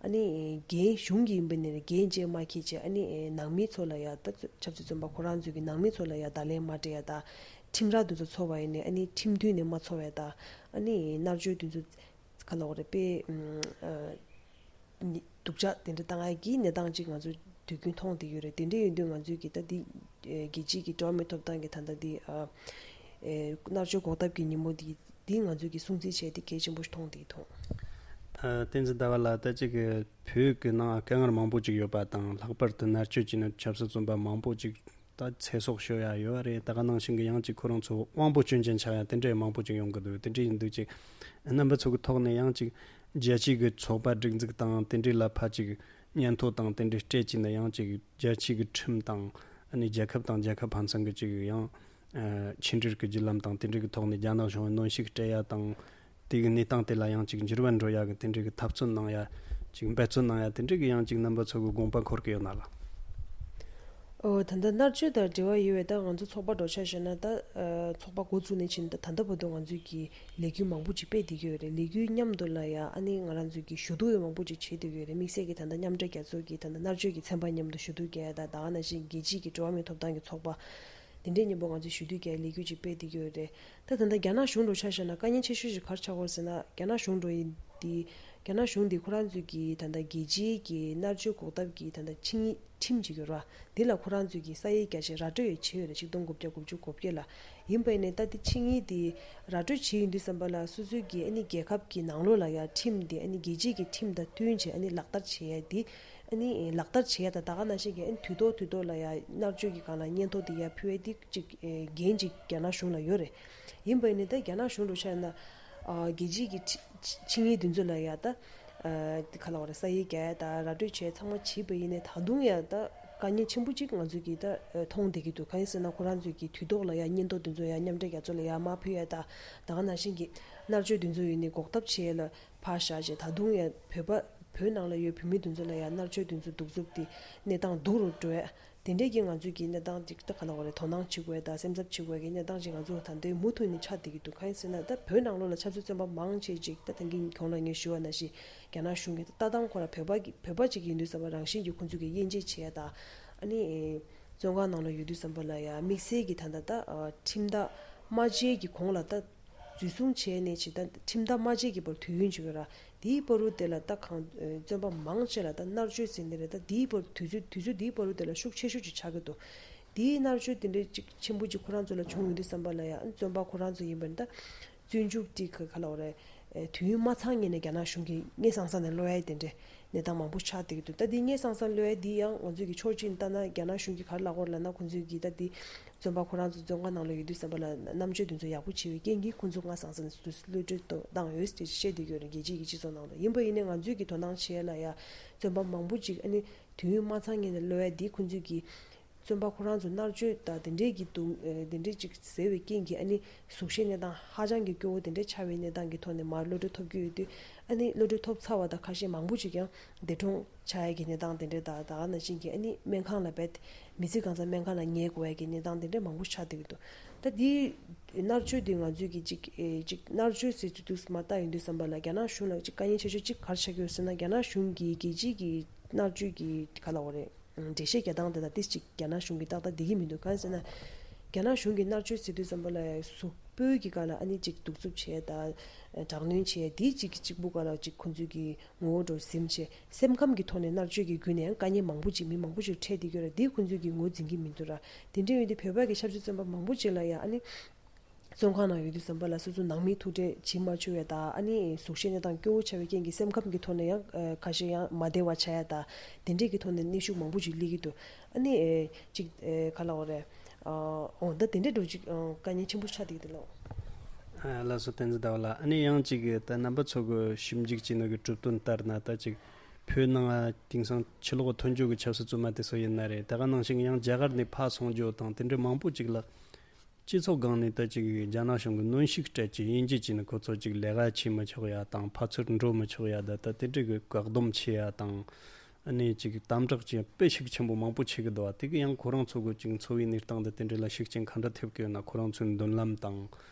ཨ་ནི་འགན། གཞུང་གི་ཡིན་པ་ནས་འགན་བཅས་མ་འཁྱེར་བྱས། ཨ་ནི་ནང་མི་ཚོ་ལ་ཡ་ད་ཆབ་སྲིད་བཙོན་པ་ཁོ་རང་ཚོ་གི་ནང་མི་ཚོ་ལ་ཡ་བརྡ་ལན་མ་སྤྲད་ཡ་དང་། ཁྲིམས་ར་དེ་ཚོ་ཚོར་བ་ཡིན་ནའི་ཨ་ནི་ཁྲིམས་མཐུན་ནས་མ་ཚོར་བ་ཡ་དང་། ཨ་ནི་མནར་གཅོད་དེ་ཚོ་ག་ལབ་དགོས་རེད། དཔེ། ཨ། སྡུག་ཅག་དེ་འདྲ་བཏང་ཡ་གི་གནས་སྟངས་ཅིག་ང་ཚོས་དུས་རྒྱུན་མཐོང་བསྡད་ཡོད་རེད། དེ་འདྲ་ཡིན་དུས་ང་ཚོས་ཀྱི་ད་འདི། ཨེ། རྒྱལ་སྤྱིའི་གི་འགྲོ་བ་མིའི་ཐོབ་ཐང་གི་ད་ལྟ་འདི། ཨ། ཨེ། མནར་གཅོད་འགོག་ཐབས་ཀྱི་ཉིན་མོ་འདི། འདི་ང་ཚོས་ཀྱི་སྲུང་བརྩི་བྱས་ཏེ་གལ་ཆེན་པོ་ཞིག་མཐོང་བསྡད་ཐོག་ཨ། བསྟན་འཛིན་ཟླ་བ་ལགས། ད་ཅིག་གི་བོད་ཀྱི་ནང་དཀའ་ངལ་མང་པོ་ཅིག་ཡོད་པ་དང་། ལྷག་པར་དུ་མནར་གཅོད་བྱས་ནས་ཆབ་སྲིད་བཙོན་པ་མང་པོ་ཅིག་ད་ཚེ་སྲོག་ཤོར་ཡ་ཡོད་རེད། ད་ག་ནང་བཞིན་གྱི་ཡང་ཅིག་ཁོ་རང་ཚོ་དབང་པོ་སྐྱོན་ཅན་ཆགས་ཡ་དེ་འདྲའི་མང་པོ་ཅིག་ཡོང་གི་འདུག་དེ་འདྲ་ཡིན་དུས་ཅིག་རྣམ་པ་ཚོ་གི་ཐོག་ནས་ཡང་ཅིག་རྒྱལ་སྤྱིའི་གི་ཚོགས་པ་སྒྲིག་འཛུགས་དང་དེ་འདྲའི་ལ་ཕར་ཅིག་སྙན་ཐོ་དང་དེ་འདྲའི་སྤྲད་ཀྱི་ན། ཡང་ཅིག་རྒྱལ་སྤྱིའི་གི་ཁྲིམས་དང་། ཨ་ནི་རྒྱལ་ཁབ་དང་རྒྱལ་ཁབ་ཕན་ཚུན་གི་ཅིག་ཡང་། ཨ། ཕྱི་འབྲེལ་གི་བརྒྱུད་ལམ་དང་དེ་འདྲའི་གི་ཐོག་ནས་རྒྱ་ནག་གཞུང་ལ་གནོན་ཤུགས་སྤྲད་ཡ་དང་། དེ་གི་གནས་སྟངས་དེ་ལ་ཡང་ཅིག་འགྱུར་བ་འགྲོ་ཡ་གི་དེ་འདྲའི་གི་འཐབ་རྩོད་གནང་ཡ། ཅིག་འབད་བརྩོན་གནང་ཡ་དེ་འདྲའི་གི་ཡང་ཅིག་རྣམ་པ་ཚོ་གི་དགོངས་པ་འཁོར་གི་ཡོད་ན་ལགས། ཨོ། ད་ལྟ་མནར་གཅོད་དང་འབྲེལ་བ་ཡོད་པའི་ད་ང་ཚོ་ཚོགས་པ་འདྲ་ཆ་བཞག་ན། ད། ཨ། ཚོགས་པ་འགོ་བཙུགས་ནས་ཕྱིན་ད་ད་ལྟ་བར་དུ་ང་ཚོས་ཀྱི་ལས་འགུལ་མང་པོ་ཅིག་སྤེལ་བསྡད་ཀྱི་ཡོད་རེད། ལས་འགུལ་མཉམ་དུ་ལ་ཡ་ཨ་ནི་ང་རང་ཚོས་ཀྱི་ཞུ་གཏུག་ཡང་མང་པོ་ཅིག་བྱེད་བསྡད་ཀྱི་ཡོད་རེད། དམིགས་བསལ་གྱི་ད་ལྟ་མཉམ་འབྲེལ་རྒྱལ་ཚོགས་ཀྱི་ད་ལྟ་མནར་གཅོད་ཀྱི་ཚན་པ་མཉམ་དུ་ཞུ་གཏུག་རྒྱག་ཡ་དང་། ད་ག་ནང་བཞིན་རྒྱལ་སྤྱིའི་ཀྱི་འགྲོ་བ་མིའི་ཐོབ་ཐང་གི་ཚོགས་པ་དེ་འདྲའི་མཉམ་པོ་ང་ཚོས་ཞུ་གཏུག་རྒྱག་ཡ་ལས་འགུལ་ཅིག་སྤེལ་བསྡད་ཀྱི་ཡོད་རེད། ད་ད་ལྟ་རྒྱ་ནག་གཞུང་འདྲ་ཆ་བཞག་ན་དཀའ་ངལ་ཆེ་ཤོས་ཤིག་ག་རེ་ཆགས་ཀྱི་ཡོད་ཟེར་ན། རྒྱ་ནག་གཞུང་འདྲ་ཡིན་དེ། རྒྱ་ནག་གཞུང་འདི་ཁོ་རང་ཚོའི་གི་ད་ལྟ་རྒྱལ་སྤྱིའི་གི་མནར་གཅོད་འགོག་ཐབས་ཀྱི་ད་ལྟ་ཆིངས་ཡིག་ཁྲིམས་ཅིག་ཡོད་ར། འདི་ལ་ཁོ་རང་ཚོས་ཀྱི་ས་ཡིག་བརྒྱ་ཆ་ར་སྤྲོད་ཡང་བྱས་ཡོད་རེད། ཆིག་སྟོང་དགུ་བརྒྱ་དགུ་བཅུ་གོ་བརྒྱད་ལ། ཡིན་པ་ཡིན་ནའི་ད་འདི་ཆིངས་ཡིག་འདི་ར་སྤྲོད་བྱས་ཡོང་དུས་ཙམ་པ་ལ་སོ་སོའི་གི་ཨ་ནི་རྒྱལ་ཁབ་ཀྱི་ནང་ལོགས་ལ་ཡ་ཁྲིམས་འདི་ཨ་ནི་རྒྱལ་སྤྱིའི་གི་ཁྲིམས་དང་བསྟུན་བྱས་ཨ་ནི་ལག་བསྟར་བྱེད་ཡ་འདི། ཨ་ནི་ལག་བསྟར་བྱེད་ཡ་དང་། ད་ག་ནང་བཞིན་གྱི་ཨ་ནི་དུས་ཐོག་དུས་ཐོག་ལ་ཡ་མནར་གཅོད་ཀྱི་སྒང་ལ་སྙན་ཐོ་འདི་ཡ་ཕུལ་ཡ་འདི་ཅིག་འགན་ཅིག་རྒྱ་ནག་གཞུང་ལ་ཡོད་རེད། ཡིན་པ་ཡིན་ནའི་ད་རྒྱ་ནག་གཞུང་འདྲ་ཆ་ན། ཨ། རྒྱལ་སྤྱིའི་གི་ཁྲི་ཆིངས་ཡིག་འདི་ཚོ་ལ་ཡ་ད། ཨ། ག་ལབ་དགོས་རེད། ས་ཡིག་བརྒྱབ་ཡ་དང་ར་སྤྲོད་བྱས་ཚང་མ་བྱས་པ་ཡིན་ནའི་ད་དུང་ཡ་ད་དཀའ་ངལ་ཆེན་པོ་ཅིག་ང་ཚོས་ཀྱི་ད་མཐོང་བསྡད་ཀྱི་འདུག་གང་ཡིན་ཟེར་ན་ཁོ་རང་ཚོས་ཀྱི་དུས་ཐོག་ལ་ཡ་སྙན་ཐོ་འདི་ཚོ་ཡ་མཉམ་འབྲེལ་རྒྱལ་ཚོགས་ལ་ཡ་མ་ཕུལ་ཡ་དང་། ད་ག་ནང་བཞིན་གྱི་མནར་གཅོད་འདི་ཚོ་ཡིན་ནའི་འགོག་ཐབས་བྱེད་ཡ་ལ་ཕར་བཞག་བྱས། ད་དུང་ཡ་བོད་པ་ བོད་ནང་ལ་ཡོད་བོད་མི་དེ་ཚོ་ལ་ཡང་མནར་གཅོད་དེ་ཚོ་གདུག་རྩུབ་དེ་གནས་སྟངས་སྡུག་རུ་འགྲོ་ཡ། དེ་འདྲས་ཀྱི་ང་ཚོས་ཀྱི་གནས་སྟངས་ཅིག་ད་ག་ལ་བ་རེད། དོ་སྣང་བྱེད་དགོས་ཡ་དང་སེམས་འཚབ་བྱེད་དགོས་ཡ་གི་གནས་སྟངས་ཅིག་ང་ཚོ་ད་ལྟའི་མུ་མཐུད་ནས་ཆགས་བསྡད་ཀྱི་འདུག་གང་ཡིན་ཟེར་ན། ད་བོད་ནང་ལོགས་ལ་ཆབ་སྲིད་བཙོན་པ་མང་ཆེ་ཅིག་ད་ད་གིན་གོང་ལ་ངས་ཞུས་པ་ནང་བཞིན་རྒྱ་ནག་གཞུང་གི་ལྟ་སྟངས་ཁོ་རང་བོད་པ་གི་བོད་པ་ཅིག་ཡིན་དུས་ཙམ་པ་རང་བཞིན་གྱིས་ཁོང་ཚོས་ཀྱི་དབྱེ་འབྱེད་བྱེད་ཡ་དང་། ཨ་ནི་བཙོན་ཁང་ནང་ལ་ཡོད་དུས་ཙམ་པ་ལ་ཡ་དམིགས་བསལ་གྱི་ད་ད་ད་ཁྲིམས་ཐག་མ་བཅད་ཀྱི་གོང་ལ་ད་འཛུལ་སོང་བྱས་ནས་ཅིག་ད་ཁྲིམས་ཐག་མ་བཅད་ཀྱི་བར་དུས་ཡུན་ཅིག་ཡོད་ར། དེའི་བར་དུ་དེ་ལ་ད་གང་བཙོན་པ་མང་ཆེ་ལ་ད་མནར་གཅོད་ཟེར་ནི་རེད། ད་དེའི་བར་དུས་ཚོད་དུས་ཚོད་དེའི་བར་དུ་དེ་ལ་ཤུགས་ཆེ་ཤོས་ཅིག་ཆགས་ཀྱི་འདུག་དེའི་མནར་གཅོད་དེ་འདྲའི་ཅིག་ཆེན་པོ་ཅིག་ཁོ་རང་ཚོ་ལ་བྱུང་ཡོང་དུས་ཙམ་པ་ལ་ཡ་བཙོན་པ་ཁོ་རང་ཚོ་ཡིན་པ་ནི་ད་བཙོན་འཇུག་དེ་ག་ག་ལ་བ་རེད། དུས་ཡུན་མ་ཚང་ངེས་ནས་རྒྱ་ནག་གཞུང་གིས་སྔ་སང་སང་ནས་གློད་ཡ་དེ་འདྲའི་གནས་སྟངས་མང་པོ་ཆགས་བསྡད་ཀྱི་འདུག་ད་དེ་སྔ་སང་སང་གློད་ཡ་དེ་ཡང་ང་ཚོས་ཀྱི་ཕྱོགས་གཅིག་ནས་ལྟ་ན་རྒྱ་ནག་གཞུང་གིས་ག་རེ་ལབ་ཀྱི་ཡོད་ལབ་ན། ཁོང་ཚོས་ཀྱི་ད་དེ་བཙོན་པ་ཁོ་རང་ཚོ་བཙོན་ཁང་ནང་ལ་ཡོད་དུས་ཙམ་པ་ལ་རྣམ་དཔྱོད་དེ་ཚོ་ཡག་པོ་བྱེད་པའི་རྐྱེན་གྱིས་ཁོང་ཚོ་སྔ་སང་སང་ནས་གློད་གྲོལ་བཏང་ཡོད་ཅེས་བཤད་བསྡད་ཀྱི་ཡོད་རེད། རྒྱལ་སྤྱིའི་གི་སྤྱི་ཚོགས་ནང་ལ། ཡིན་པ་ཡིན་ནའི་ང་ཚོས་ཀྱི་དོ་སྣང་བྱེད་ཡ་ལ་ཡ་བཙོན་པ་མང་པོ་ཅིག་ཨ་ནི་དུས་ཡུན་མ་ཚང་ངེས་ནས་གློད་ཡ་དེ་ཁོང་ཚོས་ཀྱི་བཙོན་པ་ཁོ་རང་ཚོ་མནར་གཅོད་དང་དེ་འདྲས་ཀྱི་འདུག་ཨེ་དེ་འདྲས་ཅིག་ཟེར་བའི་རྐྱེན་གྱིས་ཨ་ནི་གཟུགས་གཞིའི་གནས་སྟངས་ཧ་ཅང་གི་སྐྱོ་བོ་དེ་འདྲས་ཆགས་པའི་གནས་སྟངས་ཀྱི་ཐོག་ནས་མར་གློད་གྲོལ་ཐོབ་ཀྱི་ཡོད་དུས། ཨ་ནི་གློད་གྲོལ་ཐོབ་ཚར་བ་དང་ཁ་ཤས་མང་པོ་ཅིག་ཀྱང་འདས་གྲོངས་ཆགས་ཡ་གི་གནས་སྟངས་དེ་འདྲས་དང་། ད་ག་ནང་བཞིན་གྱི་ཨ་ནི་སྨན་ཁང་ལ་རྦད་མི་ཚེ་གང་ཚང་སྨན་ཁང་ལ་ཉལ་དགོས་ཡ་གི་གནས་སྟངས་དེ་འདྲས་མང་པོ་ཆགས་བསྡད་ཀྱི་འདུག་ད་འདིའི་མནར་གཅོད་འདི་ང་ཚོས་ཀྱི་ཅིག་ཨེ་ཅིག་མནར་གཅོད་ཟེར་ཚུལ་དུ་མར་བལྟ་ཡོང་དུས་ཙམ་པ་ལ་རྒྱ་ནག་གཞུང་ལ་ཅིག་དཀའ་ངལ་ཆེ་ཤོས་ཅིག་ག་རེ་ཆགས་ཀྱི་ཡོད་ཟེར་ན། རྒྱ་ནག་གཞུང་གིས་རྒྱལ་སྤྱིའི་གི་མནར་གཅོད་ཀྱི་ག་ལབ་དགོས་རེད། འགྲེལ་བཤད་རྒྱག་སྟངས་དེ་དང་ཏིས་ཅིག་རྒྱ་ནག་གཞུང་གིས་ཏག་ཏག་བསྡད་ཀྱི་མི་འདུག་གང་ཟེར་ན། རྒྱ་ནག་གཞུང་གིས་མནར་གཅོད་ཟེར་དུས་ཙམ་པ་ལ་གཟུགས་པོའི་གི་སྒང་ལ་ཨ་ནི་ཅིག་གདུག་རྩུབ་བྱས་དང་དྲག་གནོན་བྱས་དེ་ཅིག་གཅིག་པུ་སྒང་ལ་ཅིག་ཁོང་ཚོས་ཀྱི་ངོ་བོ་འདྲ་ཟིན་བྱས། སེམས་ཁམས་ཀྱི་ཐོག་ནས་མནར་གཅོད་ཀྱི་བརྒྱུད་ནས་ཡང་དཀའ་ངལ་མང་པོ་ཅིག་མི་མང་པོ་ཅིག་འཕྲད་བསྡད་ཀྱི་ཡོད་རེད། དེ་ཁོང་ཚོས་ཀྱི་ངོས་འཛིན་གྱི་མི་འདུག་ར། དེ་འདྲ་ཡོད་དུས་བོད་པ་གི་ཆབ་སྲིད་བཙོན་པ་མང་པོ་ཅིག་ལ་ཡང་ཨ་ནི། བཙོན་ཁང་ནང་ཡོད་དུས་ཙམ་པ་ལ་སོ་སོ་ནང་མིའི་ཐུག་འཕྲད་བྱེད་མ་ཆོག་ཡ་དང་། ཨ་ནི་གཟུགས་གཞི་གནས་སྟངས་སྐྱོ་བོ་ཆགས་པའི་རྐྱེན་གྱིས་སེམས་ཁམས་ཀྱི་ཐོག་ནས་ཡང་ཨ་ཁ་ཤས་ཡང་མ་བདེ་བ་ཆགས་ཡ་དང་། དེ་འདྲས་ཀྱི་ཐོག་ནས་གནོན་ཤུགས་མང་པོ་ཅིག་སླེབས་ཀྱི་འདུག་ཨ་ནི་ཨེ་ཅིག་ཨེ་ག་ལབ་དགོས་རེད། ཨ་འོ་ད་དེ་འདྲས་འགྲོ་ཅིག་ཨ་དཀའ་ངལ་ཆེན་པོ་ཆགས་བསྡད་ཀྱི་འདུག་ལགས། ཨ་ལགས་སོ། བསྟན་འཛིན་ཟླ་བ་ལགས། ཨ་ནི་ཡང་ཅིག་ད་རྣམ་པ་ཚོ་གི་ཞིབ་འཇུག་བྱས་ནོ་གི་གྲུབ་དོན་ལྟར་ན། ད་ཅིག་བོད་ནང་ཨ་དེང་སང་ཕྱི་ལོགས་ཐོན་འབྱོར་གྱི་ཆབ་སྲིད་བཙོན་པ་དེ་ཚོ་ཡིན་ན་རེད། ད་ག་ནང་བཞིན་ཡང་རྒྱ་གར་ནས་ཕར་སོང་འགྲོ་དང་དེ་འདྲས་མང་པོ་ཅིག་ལ། སྤྱི་ཚོགས་སྒང་ནས་ད་ཅིག་རྒྱ་ནག་གཞུང་གིས་གནོན་ཤུགས་སྤྲད་ཀྱི་དབྱེ་འབྱེད་བྱས་ནས་ཁོ་ཚོ་ཅིག་ལས་ཀ་བྱེད་མི་ཆོག་ཡ་དང་། ཕར་ཚུར་འགྲོ་མི་ཆོག་ཡ་ད་ད་དེ་འདྲ་གི་བཀག་སྡོམ་བྱེད་ཡ་དང་། ཨ་ནི་ཅིག་དམ་དྲག་ཅིག་དཔེ་ཤུགས་ཆེན་པོ་མང་པོ་བྱེད་ཀྱི་འདུག་བ། དེ་གི་ཡང་ཁོ་རང་ཚོ་གི་ཅིག་འཚོ་བའི་གནས་སྟངས་དེ་དེ་འདྲ་ལ་ཤུགས་རྐྱེན་ག་འདྲ་ཐེབས་ཀྱི་ཡོད་ན། ཁོ་རང་ཚོའི་མདུན་ལམ་དང་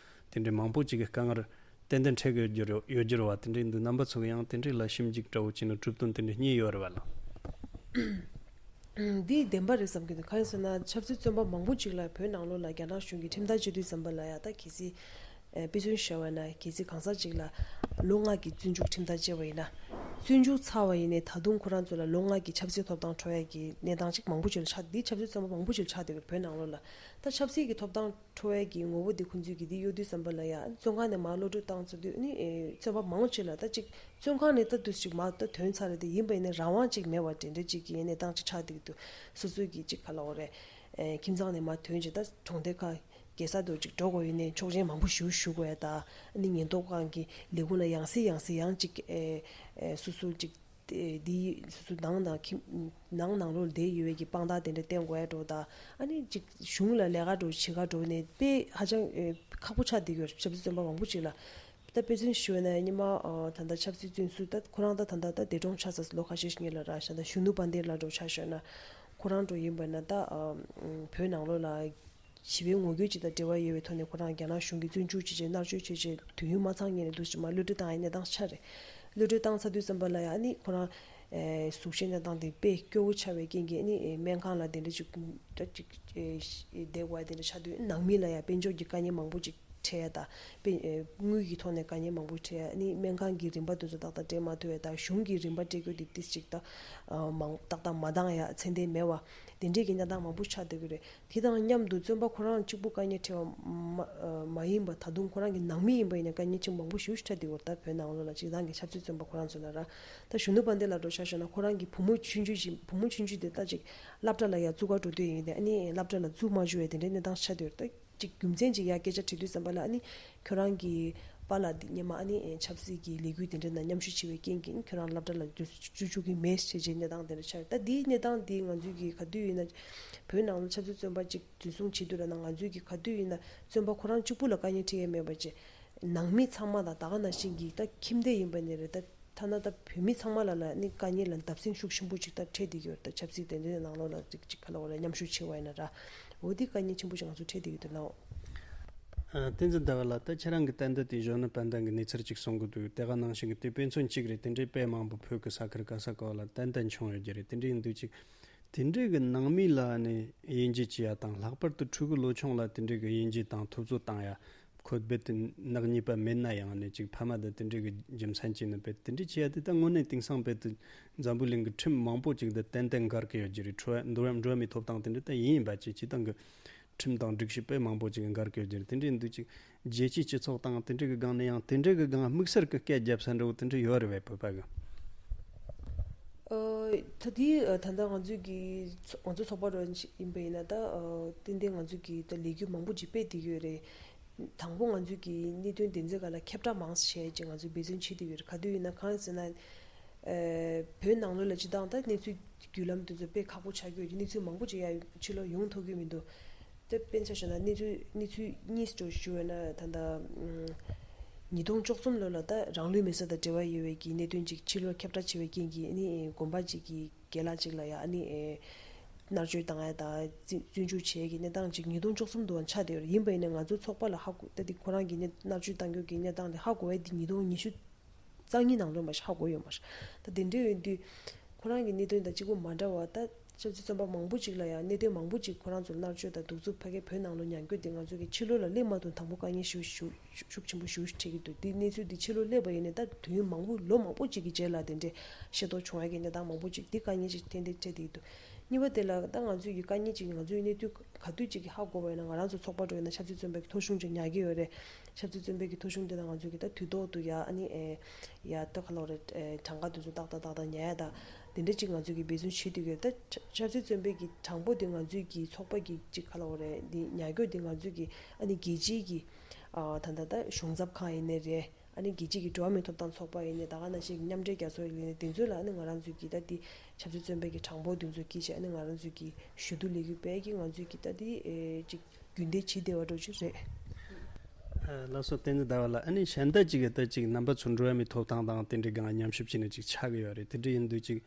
དེ་འདྲ་མང་པོ་ཅིག་གི་དཀའ་ངལ་ཏན་ཏན་འཕྲད་ཀྱི་ཡོད་རྒྱུ་རེད་ཡོད་རྒྱུ་རེད་བ། དེ་འདྲ་ཡིན་དུས་རྣམ་པ་ཚོ་གི་ཡང་དེ་འདྲ་ལ་ཞིབ་འཇུག་འདྲ་བོ་བྱས་ནས་གྲུབ་དོན་དེ་འདྲ་རྙེད་ཡོད་རེད་བ་ལགས། འདི་བདེན་པ་རེད་བསམ་གྱི་འདུག་གང་ཡིན་ཟེར་ན་ཆབ་སྲིད་བཙོན་པ་མང་པོ་ཅིག་ལ་བོད་ནང་ལོགས་ལ་རྒྱ་ནག་གཞུང་གིས་ཁྲིམས་ཐག་བཅད་དུས་ཙམ་པ་ལ་ཡ་ད་གལ་སྲིད་ཨེ་དཔེ་མཚོན་བཞག་པ་ཡིན་ན། གལ་སྲིད་གང་ཟག་ཅིག་ལ་ལོ་ལྔ་གི་བཙོན་འཇུག་ཁྲིམས་ཐག་བཅད་པ་ཡིན་ན། བཙོན་འཇུག་ཚར་བ་ཡིན་ནའི་ད་དུང་ཁོ་རང་ཚོ་ལ་ལོ་ལྔ་གི་ཆབ་སྲིད་ཐོབ་ཐང་འཕྲོག་ཡ་གི་གནས་སྟངས་ཅིག་མང་པོ་ཅིག་ལ་ཆགས། འདི་ཆབ་སྲིད་བཙོན་པ་མང་པོ་ཅིག་ལ་ཆགས་བསྡད་ཡོད་བོད་ནང་ལོགས་ལ། ད་ཆབ་སྲིད་ཀྱི་ཐོབ་ཐང་འཕྲོག་ཡ་གི་ངོ་བོ་འདི་ཁོང་ཚོས་ཀྱི་འདི་གཡོལ་དུས་ཙམ་པ་ལ་ཡ་བཙོན་ཁང་ནས་མར་གློད་གྲོལ་བཏང་ཚར་དུས་ནི་ཨེ་བཙོན་པ་མང་ཆེ་ལ་ད་ཅིག་བཙོན་ཁང་ནས་ད་དུས་ཅིག་མར་ད་ཐོན་ཚར་རེད་དེ། ཡིན་པ་ཡིན་ན་རང་དབང་ཅིག་མེད་པ་དེ་འདྲ་ཅིག་གི་གནས་སྟངས་ཅིག་ཆགས་བསྡད་ཀྱི་འདུག་སོ་སོའི་གི་ཅིག་ག་ལབ་དགོས་རེད། ཨེ་ཁྱིམ་ཚང་ནས་མར་ཐོན་ཅིག་ད་གྲོང་སྡེ་ཁག་རྒྱལ་ས་དུ་ཅིག་འགྲོ་དགོས་ཡིན་ནའི་ཆོག་མཆན་མང་པོ་ཞིག་ཞུ་དགོས་ཡ་ད། ཨ་ནི་ཉེན་རྟོག་ཁང་གི་ལས་ཁུངས་ལ་ཡང་སེ་ཡང་སེ་ཡང་ཅིག་ཨེ་ཨེ་སོ་སོ་ཅིག་དེ་དེ་སོ་སོ་ནང་ནང་ཁྱིམ་ནང་ནང་ལོགས་བསྡད་ཡོད་པའི་གི་དཔང་རྟགས་དེ་འདྲ་བསྟན་དགོས་ཡ་འགྲོ་དང་། ཨ་ནི་ཅིག་གཞུང་ལ་ལས་ཀ་འགྲོ་བྱེད་ག་འགྲོ་ནས་དཔེ་ཧ་ཅང་ཨེ་ཁག་པོ་ཆགས་བསྡད་ཡོད། ཆབ་སྲིད་བཙོན་པ་མང་པོ་ཅིག་ལ། ད་དཔེ་མཚོན་ཞུས་ན་སྔོན་མ་ཨ་ད་ལྟ་ཆབ་སྲིད་བཙོན་ཟུར་ད་ཁོ་རང་ད་ད་ལྟ་ད་འདས་གྲོངས་ཆགས་ཚར་ལོ་ཁ་ཤས་ཤིག་སྔོན་ལ་ར། ཤ་ད་གཞོན་ནུ་དཔལ་ལྡན་ལགས་འགྲོ་ཆ་བཞག་ན་ཁོ་རང་འགྲོ་ཡིན་པ་ན་ད་ཨ་བོད་ནང་ལོགས་ལ། ཞི་བའི་ངོ་རྒོལ་ཅིག་དང་འབྲེལ་བ་ཡོད་པའི་ཐོག་ནས་ཁོ་རང་རྒྱ་ནག་གཞུང་གིས་བཙོན་འཇུག་བྱས་བྱས་མནར་གཅོད་བྱས་བྱས་དུས་ཡུན་མ་ཚང་ངེས་ནས་འདུག་ཅིག་མར་གློད་གྲོལ་བཏང་ཡའི་གནས་སྟངས་ཆགས་རེད། གློད་གྲོལ་བཏང་ཚར་དུས་ཙམ་པ་ལ་ཡང་ཨ་ནི་ཁོ་རང་ཨེ་གཟུགས་གཞི་གནས་སྟངས་དེ་དཔེ་སྐྱོ་བོ་ཆགས་པའི་རྐྱེན་གྱིས་ཨ་ནི་ཨེ་སྨན་ཁང་ལ་དེ་འདྲ་ཅིག་ད་ཅིག་ཨེ་བསྡད་དགོས་ཡ་དེ་འདྲ་ཆགས་དུས་ནང་མི་ལ་ཡང་དཔལ་འབྱོར་གྱི་དཀའ་ངལ་མང་པོ་ཅིག་འཕྲད་ཡ་དང་དཔེ་ཨེ་དངུལ་གྱི་ཐོག་ནས་དཀའ་ངལ་མང་པོ་འཕྲད་ཡ། ཨ་ནི་སྨན་ཁང་གི་རིན་པ་དེ་ཚོ་ཏག་ཏག་སྤྲད་མ་ཐུབ་ཡ་དང་གཞུང་གི་རིན་པ་སྤྲད་རྒྱུ་དེ་ཏིས་ཅིག་ད་ཨ་མང་ཏག་ཏག་མ་འདང་ཡ་ཚད་ལྡན་མེད་པ་དེ་འདྲས་ཀྱི་གནས་སྟངས་མང་པོ་ཆགས་བསྡད་ཀྱི་རེད། དེ་དང་མཉམ་དུ་བཙོན་པ་ཁོ་རང་གཅིག་པུ་དཀའ་ངལ་འཕྲད་པ་མ་ཨ་མ་ཡིན་པ་ད་དུང་ཁོ་རང་གི་ནང་མི་ཡིན་པ་ཡིན་ན་དཀའ་ངལ་ཆེན་པོ་མང་པོ་ཞེ་པོ་ཞིག་འཕྲད་བསྡད་ཡོད། ད་བོད་ནང་ལོགས་ལ་སྤྱིར་བཏང་གི་ཆབ་སྲིད་བཙོན་པ་ཁོ་རང་ཚོ་ལ་ར། ད་གཞོན་ནུ་དཔལ་ལྡན་ལགས་འགྲོ་ཆ་བཞག་ན་ཁོ་རང་གི་བུ་མོ་ཆུང་ཆུང་ཞིག་བུ་མོ་ཆུང་ཆུང་དེ་ད་ཅིག་སློབ་གྲྭ་ལ་ཡ་བཙུགས་ག་འགྲོ་དུས་ཡིན་ཏེ། ཨ་ནི་སློབ་གྲྭ་ལ་བཙུགས་མ་བཅུག་པའི་དེ་འདྲའི་གནས་སྟངས་ཆགས་བསྡད་ཡོད། ད་ཅིག་རྒྱུ་མཚན་ཅིག་ཡ་སྐད་ཆ་དྲིས་དུས་ཙམ་པ་ལ་ཨ་ནི་ཁྱོད་རང་གི་པཱ་ལགས་འདི་སྔོན་མ་ཨ་ནི་ཆབ་སྲིད་ཀྱི་ལས་འགུལ་དེ་འདྲ་ནང་མཉམ་ཞུགས་བྱས་པའི་རྐྱེན་གྱིས་ཁྱོད་རང་སློབ་གྲྭ་ལ་བཅུག་བཅུག་གི་མེད་ཞེས་བྱས་གནས་སྟངས་དེ་འདྲ་ཆགས་ཡོད། ད་འདིའི་གནས་སྟངས་འདི་ང་ཚོས་ཀྱི་ག་དུས་ཡིན་ན་བོད་ནང་ལ་ཆབ་སྲིད་བཙོན་པ་ཅིག་འཛིན་བཟུང་བྱེད་དུས་ལ་ན་ང་ཚོས་ཀྱི་ག་དུས་ཡིན་ན་བཙོན་པ་ཁོ་རང་གཅིག་པུ་ལ་དཀའ་ངལ་འཕྲད་ཡས་མེད་པ་བྱས། ནང་མི་ཚང་མ་དང་ད་ག་ནང་བཞིན་གྱི་ད་ཁྱིམ་སྡེ་ཡིན་པ་ནི་རེད། ད་ ཐ་ན་ད་བོད་མི་ཚང་མ་ལ་ལ་ནི་དཀའ་ངལ་ལ་བརྡབ་གསིག་ཤུགས་ཆེན་པོ་ཅིག་ད་འཕྲད་བསྡད་ཀྱི་ཡོད་རེད། ད་ཆབ་སྲིད་དེ་འདྲའི་ནང་ལོགས་ལ་ཅིག་ཅིག་ག་ལ་བ་ལ་མཉམ་ཞུགས་བྱེད་པ་ཡིན་ན་ར། འོ་འདི་དཀའ་ངལ་ཆེན་པོ་ཅིག་ང་ཚོ་འཕྲད་བསྡད་ཀྱི་འདུག་ལ། ཨ། བསྟན་འཛིན་ཟླ་བ་ལགས། ད་ཁྱེད་རང་གིས་ཏན་ཏན་དེ་གཞོན་ནུ་དཔལ་ལྡན་གྱི་གནས་ཚུལ་ཅིག་གསུང་གི་འདུག་དེ་ག་ནང་བཞིན་གྱི་དེ་དཔེ་མཚོན་གཅིག་རེད། དེ་འདྲའི་དཔེ་མང་པོ་བོད་ཀྱི་ས་ཁུལ་ག་ས་ག་བ་ལ་ཏན་ཏན་བྱུང་ཡོད་ཀྱི་རེད། དེ་འདྲ་ཡིན་དུས་ཅིག་དེ་འདྲའི་གི་ནང་མི་ལ་ནི་དབྱེ་འབྱེད་བྱེད་ཡ་དང་། ལྷག་པར་དུ་ཕྲུ་གུ་ལོ་ཆུང་ལ་དེ་འདྲའི་གི་དབྱེ་འབྱེད་དང་འཐབ་རྩོད་བཏང་ཡ། ཁོ་རྦད་དེ་ནག་ཉེས་པ་མེད་ན་ཡང་ནི་ཅིག་ཕ་མ་དང་དེ་འདྲའི་གི་རྒྱུ་མཚན་གྱིས་ནི་རྦད་དེ་འདྲའི་བྱེད་ཡ་དེ་ད་དངོས་གནས་དེང་སང་རྦད་དེ་འཛམ་བུ་གླིང་གི་ཁྲིམས་མང་པོ་ཅིག་དང་ཏན་ཏན་འགལ་གྱི་ཡོད་ཀྱི་རེད། འགྲོ་བ་འགྲོ་བ་མིའི་ཐོབ་ཐང་དེ་འདྲ་ད་ཡིན་ཡིན་པ་ཅིག་སྤྱིར་བཏང་གི་ཁྲིམས་དང་སྒྲིག་གཞི་དཔེ་མང་པོ་ཅིག་འགལ་གྱི་ཡོད་ཀྱི་རེད། དེ་འདྲ་ཡིན་དུས་ཅིག་རྒྱལ་སྤྱིའི་སྤྱི་ཚོགས་དང་དེ་འདྲ་གི་སྒང་ནས་ཡང་དེ་འདྲ་གི་སྒང་དམིགས་བསལ་གྱི་སྐད་རྒྱབ་ས་འདྲ་བོ་དེ་འདྲ་ཡོད་རེད་པས། བོད་པ་གི། ཨ། ད་དེ་ད་ལྟ་ང་ཚོས་ཀྱི་ང་ཚོ་ཚོགས་པ་རུ་ཡིན་པ་ཡིན་ན་ད། ཨ། ཏན་ཏན་ང་ཚོས་ཀྱི་ད་ལས་འགུལ་མང་པོ་ཅིག་སྤེལ་བསྡད་ཀྱི་ཡོད་རེད། དང་པོ་ང་ཚོས་ཀྱི་གནད་དོན་དེ་ཚོའི་སྒང་ལ་ཁྱབ་བསྒྲགས་མང་ཙམ་བྱས་ཅིག་ང་ཚོས་འབད་བརྩོན་བྱེད་བསྡད་ཀྱི་ཡོད་རེད། ག་དུས་ཡིན་ན་གང་ཟེར་ན། ཨ། བོད་ནང་ལོགས་ལ་སྤྱིར་བཏང་ད་གནས་ཚུལ་བརྒྱུད་ལམ་དེ་ཚོ་དཔེ་ཁག་པོ་ཆགས་ཀྱི་ཡོད་ཀྱི། གནས་ཚུལ་མང་པོ་ཅིག་ཡར་ཕྱི་ལོགས་ཡོང་ཐུབ་ཀྱི་མི་འདུག་དེ་དཔེར་ན་ཆ་བཞག་ན་གནས་ཚུལ་གནས་ཚུལ་གཉིས་ཅིག་ཞུ་བ་ཡིན་ན། ད་ལྟ་ཉིས་སྟོང་བཅུ་གསུམ་ལོ་ལ་ད་རང་ལུས་མེ་སྲེག་དང་འབྲེལ་བ་ཡོད་པའི་གི་གནད་དོན་ཅིག་ཕྱི་ལོགས་ཁྱབ་བསྒྲགས་བྱས་པའི་རྐྱེན་གྱིས། ཨ་ནི་དགོན་པ་ཅིག་གི་དགེ་ལགས་ཅིག་ལ་ཡ་ཨ་ནི་མནར་གཅོད་བཏང་ཡ་དང་བཙོན་བཙོན་འཇུག་བྱས་ཀྱི་གནས་སྟངས་ཅིག་ཉིས་སྟོང་བཅུ་གསུམ་དུའང་ཆགས་བསྡད་ཡོད་རེད། ཡིན་པ་ཡིན་ན་ང་ཚོ་ཚོགས་པ་ལ་ཧ་གོ། ད་དེ་ཁོ་རང་གི་གནས་མནར་གཅོད་བཏང་རྒྱུ་གི་གནས་སྟངས་དེ་ཧ་གོ་བ་དེ་ཉིས་སྟོང་ཉི་ཤུ་རྩ་གཉིས་ནང་ལོགས་མ་ཞིག་ཧ་གོ་ཡོད་མ་རེད། ད་དེ་འདྲ་ཡིན་དུས་ཁོ་རང་གི་གནད་དོན་དང་གཅིག་པོ་མ་འདྲ་བ། ད་ཆབ་སྲིད་བཙོན་པ་མང་པོ་ཅིག་ལ་ཡང་གནད་དོན་མང་པོ་ཅིག་ཁོ་རང་ཚོ་མནར་གཅོད་དང་གདུག་རྩུབ་ཕ་གིའི་བོད་ནང་ལོགས་མྱོང་རྒྱུ་དེ་ང་ཚོ་གི་ཕྱི་ལོགས་ལ་སླེབས་མ་ཐུབ། དང་པོ་དཀའ་ངལ་ཞེ་པོ་ཞེ་པོ་ཤུགས་ཆེན་པོ་ཞེ་པོ་ཞིག་འཕྲད་ཀྱི་འདུག་དེ་གནས་ཚུལ་དེ་ཕྱི་ལོགས་སླེབས་པ་ཡིན་ནའི་ད་དུས་ཡུན་མང་པོ་ལོ་མང་པོ་ཅིག་གི་རྗེས་ལ་དེ་འདྲའི་ཤེས་རྟོགས་བྱུང་ཡ་གི་གནས་སྟངས་མང་པོ་ཅིག་དེ་དཀའ་ངལ་ཅིག་ཏན་ཏན་འཕྲད་བསྡད་ཀྱི་འདུག་གཉིས་པ་དེ་ལ་ད་ང་ཚོས་ཀྱི་དཀའ་ངལ་ཅིག་ང་ཚོའི་གནས་དུས་ག་དུས་ཅིག་གི་ཧ་གོ་བ་ཡིན་ན། ང་རང་ཚོ་ཚོགས་པ་འགྲོ་ཡིན་ན་ཆབ་སྲིད་བཙོན་པའི་ཐོ་གཞུང་ཅིག་ཉར་གྱི་ཡོད་རེད། ཆབ་སྲིད་བཙོན་པའི་གི་ཐོ་གཞུང་དེ་དང་ང་ཚོས་ཀྱི་ད་དུས་ཐོག་ཏུ་ཡ་ཨ་ནི་ཨེ་ཡ་ད་ག་ལ་བ་རེད། ཨེ་གྲངས་ཀ་དེ་ཚོ་ཏག་ཏག་ཏག་ཏག་ཉར་ཡ་ད་དེ་འདྲ་ཅིག་ང་ཚོས་ཀྱི་འབད་བརྩོན་བྱེད་དུས་ཀྱི་ད་ཆ་ཆབ་སྲིད་བཙོན་པའི་གི་གྲངས་འབོར་དེ་ང་ཚོས་ཀྱི་ཚོགས་པ་གི་ཅིག་ག་ལ་བ་རེད། འདི་ཉར་རྒྱུ་དེ་ང་ཚོས་ཀྱི་ཨ་ནི་རྒྱལ་སྤྱིའི་གི་ཨ་ད་ད་ད་གཞུང་ཚབ་ཁང་ཡིན་ནའི་རེད། ཨ་ནི་རྒྱལ་སྤྱིའི་གི་འགྲོ་བ་མིའི་ཐོབ་ཐང་ཚོགས་པ་ཡིན་ནའི། ད་ག་ནང་བཞིན་མཉམ་འབྲེལ་རྒྱལ་ཚོགས་ཡིན་ནའི། དེ་ཚོ་ལ་ཨ་ནི་ང་རང་ཚོས་ཀྱི་ད་འདི་ཆབ་སྲིད་བཙོན་པའི་གི་གྲངས་འབོར་དེ་ཚོ་ཀྱི་ཆེད་ཨ་ནི་ང་རང་ཚོས་ཀྱི་ཞུ་གཏུག་ལས་འགུལ་སྤེལ་གྱི་ང་ཚོས་ཀྱི་ད་འདི་ཨེ་ཅིག་རྒྱུན་ལྡན་བྱེད་བསྡད་པ་འདྲ་ཅིག་རེད། ཨ། ལགས་སོ། བསྟན་འཛིན་ཟླ་བ་ལགས། ཨ་ནི་གཞན་དག་ཅིག་གི་ད་ཅིག་རྣམ་པ་ཚོ་འགྲོ་བ་མིའི་ཐོབ་ཐང་དང་དེ་འདྲའི་སྒང་མཉམ་ཞུགས་བྱས་ནས་ཅིག་ཆགས་ཀྱི་ཡོད་རེད། དེ་འདྲ་ཡིན་དུས་ཅིག་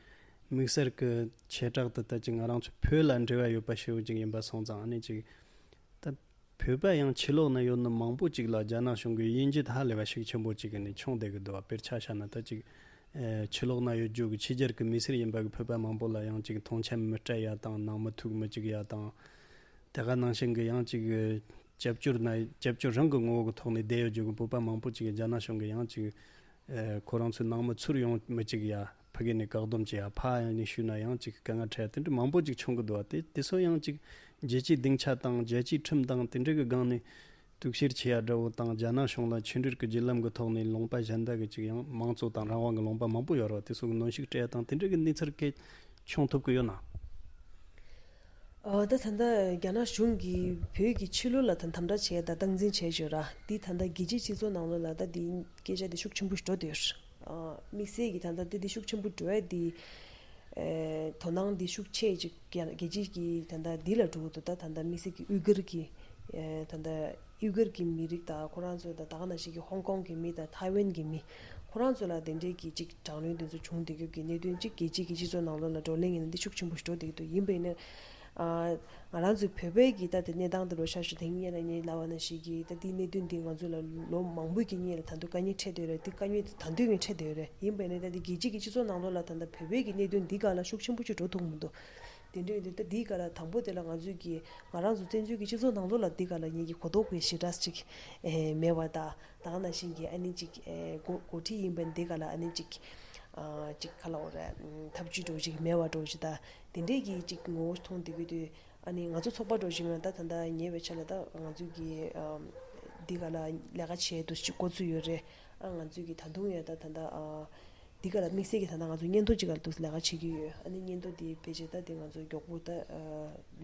དམིགས་བསལ་གྱི་ཆེ་དྲགས་དུ་ད་ཅིག་ང་རང་ཚོ་བོད་ལ་འབྲེལ་བ་ཡོད་པ་ཞེ་པོ་ཅིག་ཡིན་པ་སོང་ཙང་། ཨ་ནི་ཅིག་ད་བོད་པ་ཡང་ཕྱི་ལོགས་ན་ཡོད་ནི་མང་པོ་ཅིག་ལ་རྒྱ་ནག་གཞུང་གི་དབྱེ་འབྱེད་ཧ་ལས་པ་ཤུགས་ཆེན་པོ་ཅིག་གི་ནི་བྱུང་བསྡད་ཀྱི་འདུག་བ། དཔེར་ཆ་བཞག་ན་ད་ཅིག་ཨེ་ཕྱི་ལོགས་ན་ཡོད་རྒྱུ་གི་ཕྱི་རྒྱལ་གྱི་མི་སེར་ཡིན་པ་གི་བོད་པ་མང་པོ་ལ་ཡང་ཅིག་མཐོང་མཆན་མི་སྤྲད་ཡ་དང་། ནང་མི་ཐུག་མི་བཅུག་ཡ་དང་། དེ་ག་ནང་བཞིན་གྱི་ཡང་ཅིག་རྒྱབ་སྐྱོར་ན་རྒྱབ་སྐྱོར་རང་གི་ངོ་བོ་གི་ཐོག་ནས་བསྡད་ཡོད་རྒྱུ་གི་བོད་པ་མང་པོ་ཅིག་རྒྱ་ནག་གཞུང་གི་ཡང་ཅིག་ཨེ་ཁོ་རང་ཚོའི་ནང་མི་ཚུར་ཡོང་མི་བཅུག་ཡ། ཕ་གི་ནས་བཀག་སྡོམ་བྱེད་ཡ། ཕ་ཡང་ནས་ཞུས་ན་ཡང་ཅིག་དཀའ་ངལ་འཕྲད་ཡ་དེ་འདྲ་མང་པོ་ཅིག་བྱུང་གི་འདུག་བ། དེ་དེ་ཚོ་ཡང་ཅིག་རྒྱལ་སྤྱིའི་སྡིངས་ཆ་དང་རྒྱལ་སྤྱིའི་ཁྲིམས་དང་དེ་འདྲ་གི་སྒང་ནས་གཏུག་བཤེར་བྱེད་ཡ་འདྲ་བོ་དང་། རྒྱ་ནག་གཞུང་ལ་ཕྱི་འབྲེལ་གྱི་བརྒྱུད་ལམ་གྱི་ཐོག་ནས་ལུང་པ་གཞན་དག་གི་ཅིག་ཡང་དམངས་གཙོ་དང་རང་དབང་གི་ལུང་པ་མང་པོ་ཡོད་རེད་བ། དེ་ཚོ་གི་གནོན་ཤུགས་སྤྲད་ཡ་དང་དེ་འདྲ་གི་གནས་ཚུལ་གལ་བྱུང་ཐུབ་ཀྱི་ཡོད་ན། ཨ། ད་ད་ལྟ་རྒྱ་ནག་གཞུང་གིས་བོད་ཀྱི་ཕྱི་ལོགས་ལ་ད་དམ་དྲག་བྱས་དང་སྟངས་འཛིན་བྱས་ཡོད་ར། འདི་ད་ལྟ་རྒྱལ་སྤྱིའི་སྤྱི་ཚོགས་ནང་ལོགས་ལ་ད་འདི་སྐད་ཆ་འདི་ཤུགས་ཆེན་པོ་ཞིག་འགྲོ་བསྡད་ཡོད་རེད། ཨ། དམིགས་བསལ་གྱི་ད་ལྟ་འདི་འདི་ཤུགས་ཆེན་པོ་འགྲོ་ཡ་འདི། ཨེ། དོ་སྣང་འདི་ཤུགས་ཆེ་ཅིག་རྒྱ་རྒྱལ་སྤྱི་གི་ད་ལྟ་འདི་ལ་འགྲོ་གི་འདུག་ད་ད་ལྟ་དམིགས་བསལ་གྱི་ཨུ་གུར་གྱི། ཨེ། ད་ལྟ་ཨུ་གུར་གྱི་མི་རིགས་དང་། ཁོ་རང་ཚོ་དང་ད་ག་ནང་བཞིན་གྱི་ཧོང་ཀོང་གི་མི་དང་ཐའེ་ཝན་གྱི་མི། ཁོ་རང་ཚོ་ལ་དེ་འདྲའི་གི་ཅིག་དྲག་གནོན་དེ་ཚོ་བྱུང་བསྡད་རྒྱུ་གི་གནད་དོན་ཅིག་རྒྱལ་སྤྱི་གི་སྤྱི་ཚོགས་ནང་ལོགས་ལ་བགྲོ་གླེང་ཡིན་ན་འདི་ཤུགས་ཆེན་པོ་ཞིག་འགྲོ་བསྡད་ཀྱི་འདུག་ཡིན་པ་ཡིན་ན། ཨ། ང་རང་ཚོའི་བོད་པའི་གི་ད་དེ་གནས་སྟངས་དེ་ལོ་ཤ་ཞུ་དེ་ངས་ལ་ངས་ལབ་པ་ནང་བཞིན་གྱི་ད་དེའི་གནད་དོན་འདི་ང་ཚོ་ལ་ལོ་མང་པོའི་གི་སྔོན་ལ་ད་དུང་དཀའ་ངལ་འཕྲད་བསྡད་ཡོད་རེད། དེ་དཀའ་ངལ་དེ་ད་དུང་ངས་འཕྲད་བསྡད་ཡོད་རེད། ཡིན་པ་ཡིན་ན་ད་དེ་རྒྱལ་སྤྱི་གི་སྤྱི་ཚོགས་ནང་ལོགས་ལ་ད་ལྟ་བོད་པའི་གི་གནད་དོན་འདི་ག་ལ་ཤུགས་ཆེན་པོ་ཅིག་འགྲོ་ཐུབ་མི་འདུག་དེ་འདྲ་ཡིན་དུས་ད་འདི་ག་ལ་དང་པོ་དེ་ལ་ང་ཚོའི་གི་ང་རང་ཚོ་བཙན་བྱོལ་གྱི་སྤྱི་ཚོགས་ནང་ལོགས་ལ་འདི་ག་ལ་ངེད་ཀྱི་གོ་རྟོགས་པའི་ཞེ་དྲག་ཅིག་ཨེ་མེད་པ་དང་། ད་ག་ནང་བཞིན་གྱི་ཨ་ནི་ཅིག་ཨེ་འགོ་འགོ་ཁྲིད་ཡིན་པ་འདི་ག་ལ་ཨ་ནི་ཅིག་ཨ་ཅིག་ག་ལ་འོ་རེད། ཐབས་ཇུས་འདྲ་བོ་ཅིག་མེད་པ་འདྲ་བོ་ཅིག་དང་། དེ་འདྲའི་གི་ཅིག་ངོ་བོ་མཐོང་བསྡད་ཀྱི་འདུག་ཨ་ནི་ང་ཚོ་ཚོགས་པ་འདྲ་བོ་ཅིག་ཡིན་ན་ད་ད་ལྟ་ཉེ་བའི་ཆར་ལ་ད་ང་ཚོའི་གི་ཨ་འདི་ག་ལ་ལས་ཀ་བྱེད་དུ་ཅིག་འགོ་ཚུགས་ཡོད་རེད། ཨ་ང་ཚོའི་གི་ད་དུང་ཡང་ད་ད་ལྟ་ཨ། འདི་ག་ལ་དམིགས་བསལ་གྱི་ད་ལྟ་ང་ཚོ་སྙན་ཐོ་ཅིག་ག་ལ་འདུག་ལས་ཀ་བྱེད་ཀྱི་ཡོད། ཨ་ནི་སྙན་ཐོ་འདི་ཕལ་ཆེར་ད་འདི་ང་ཚོ་མགྱོགས་པོ་ད་ཨ་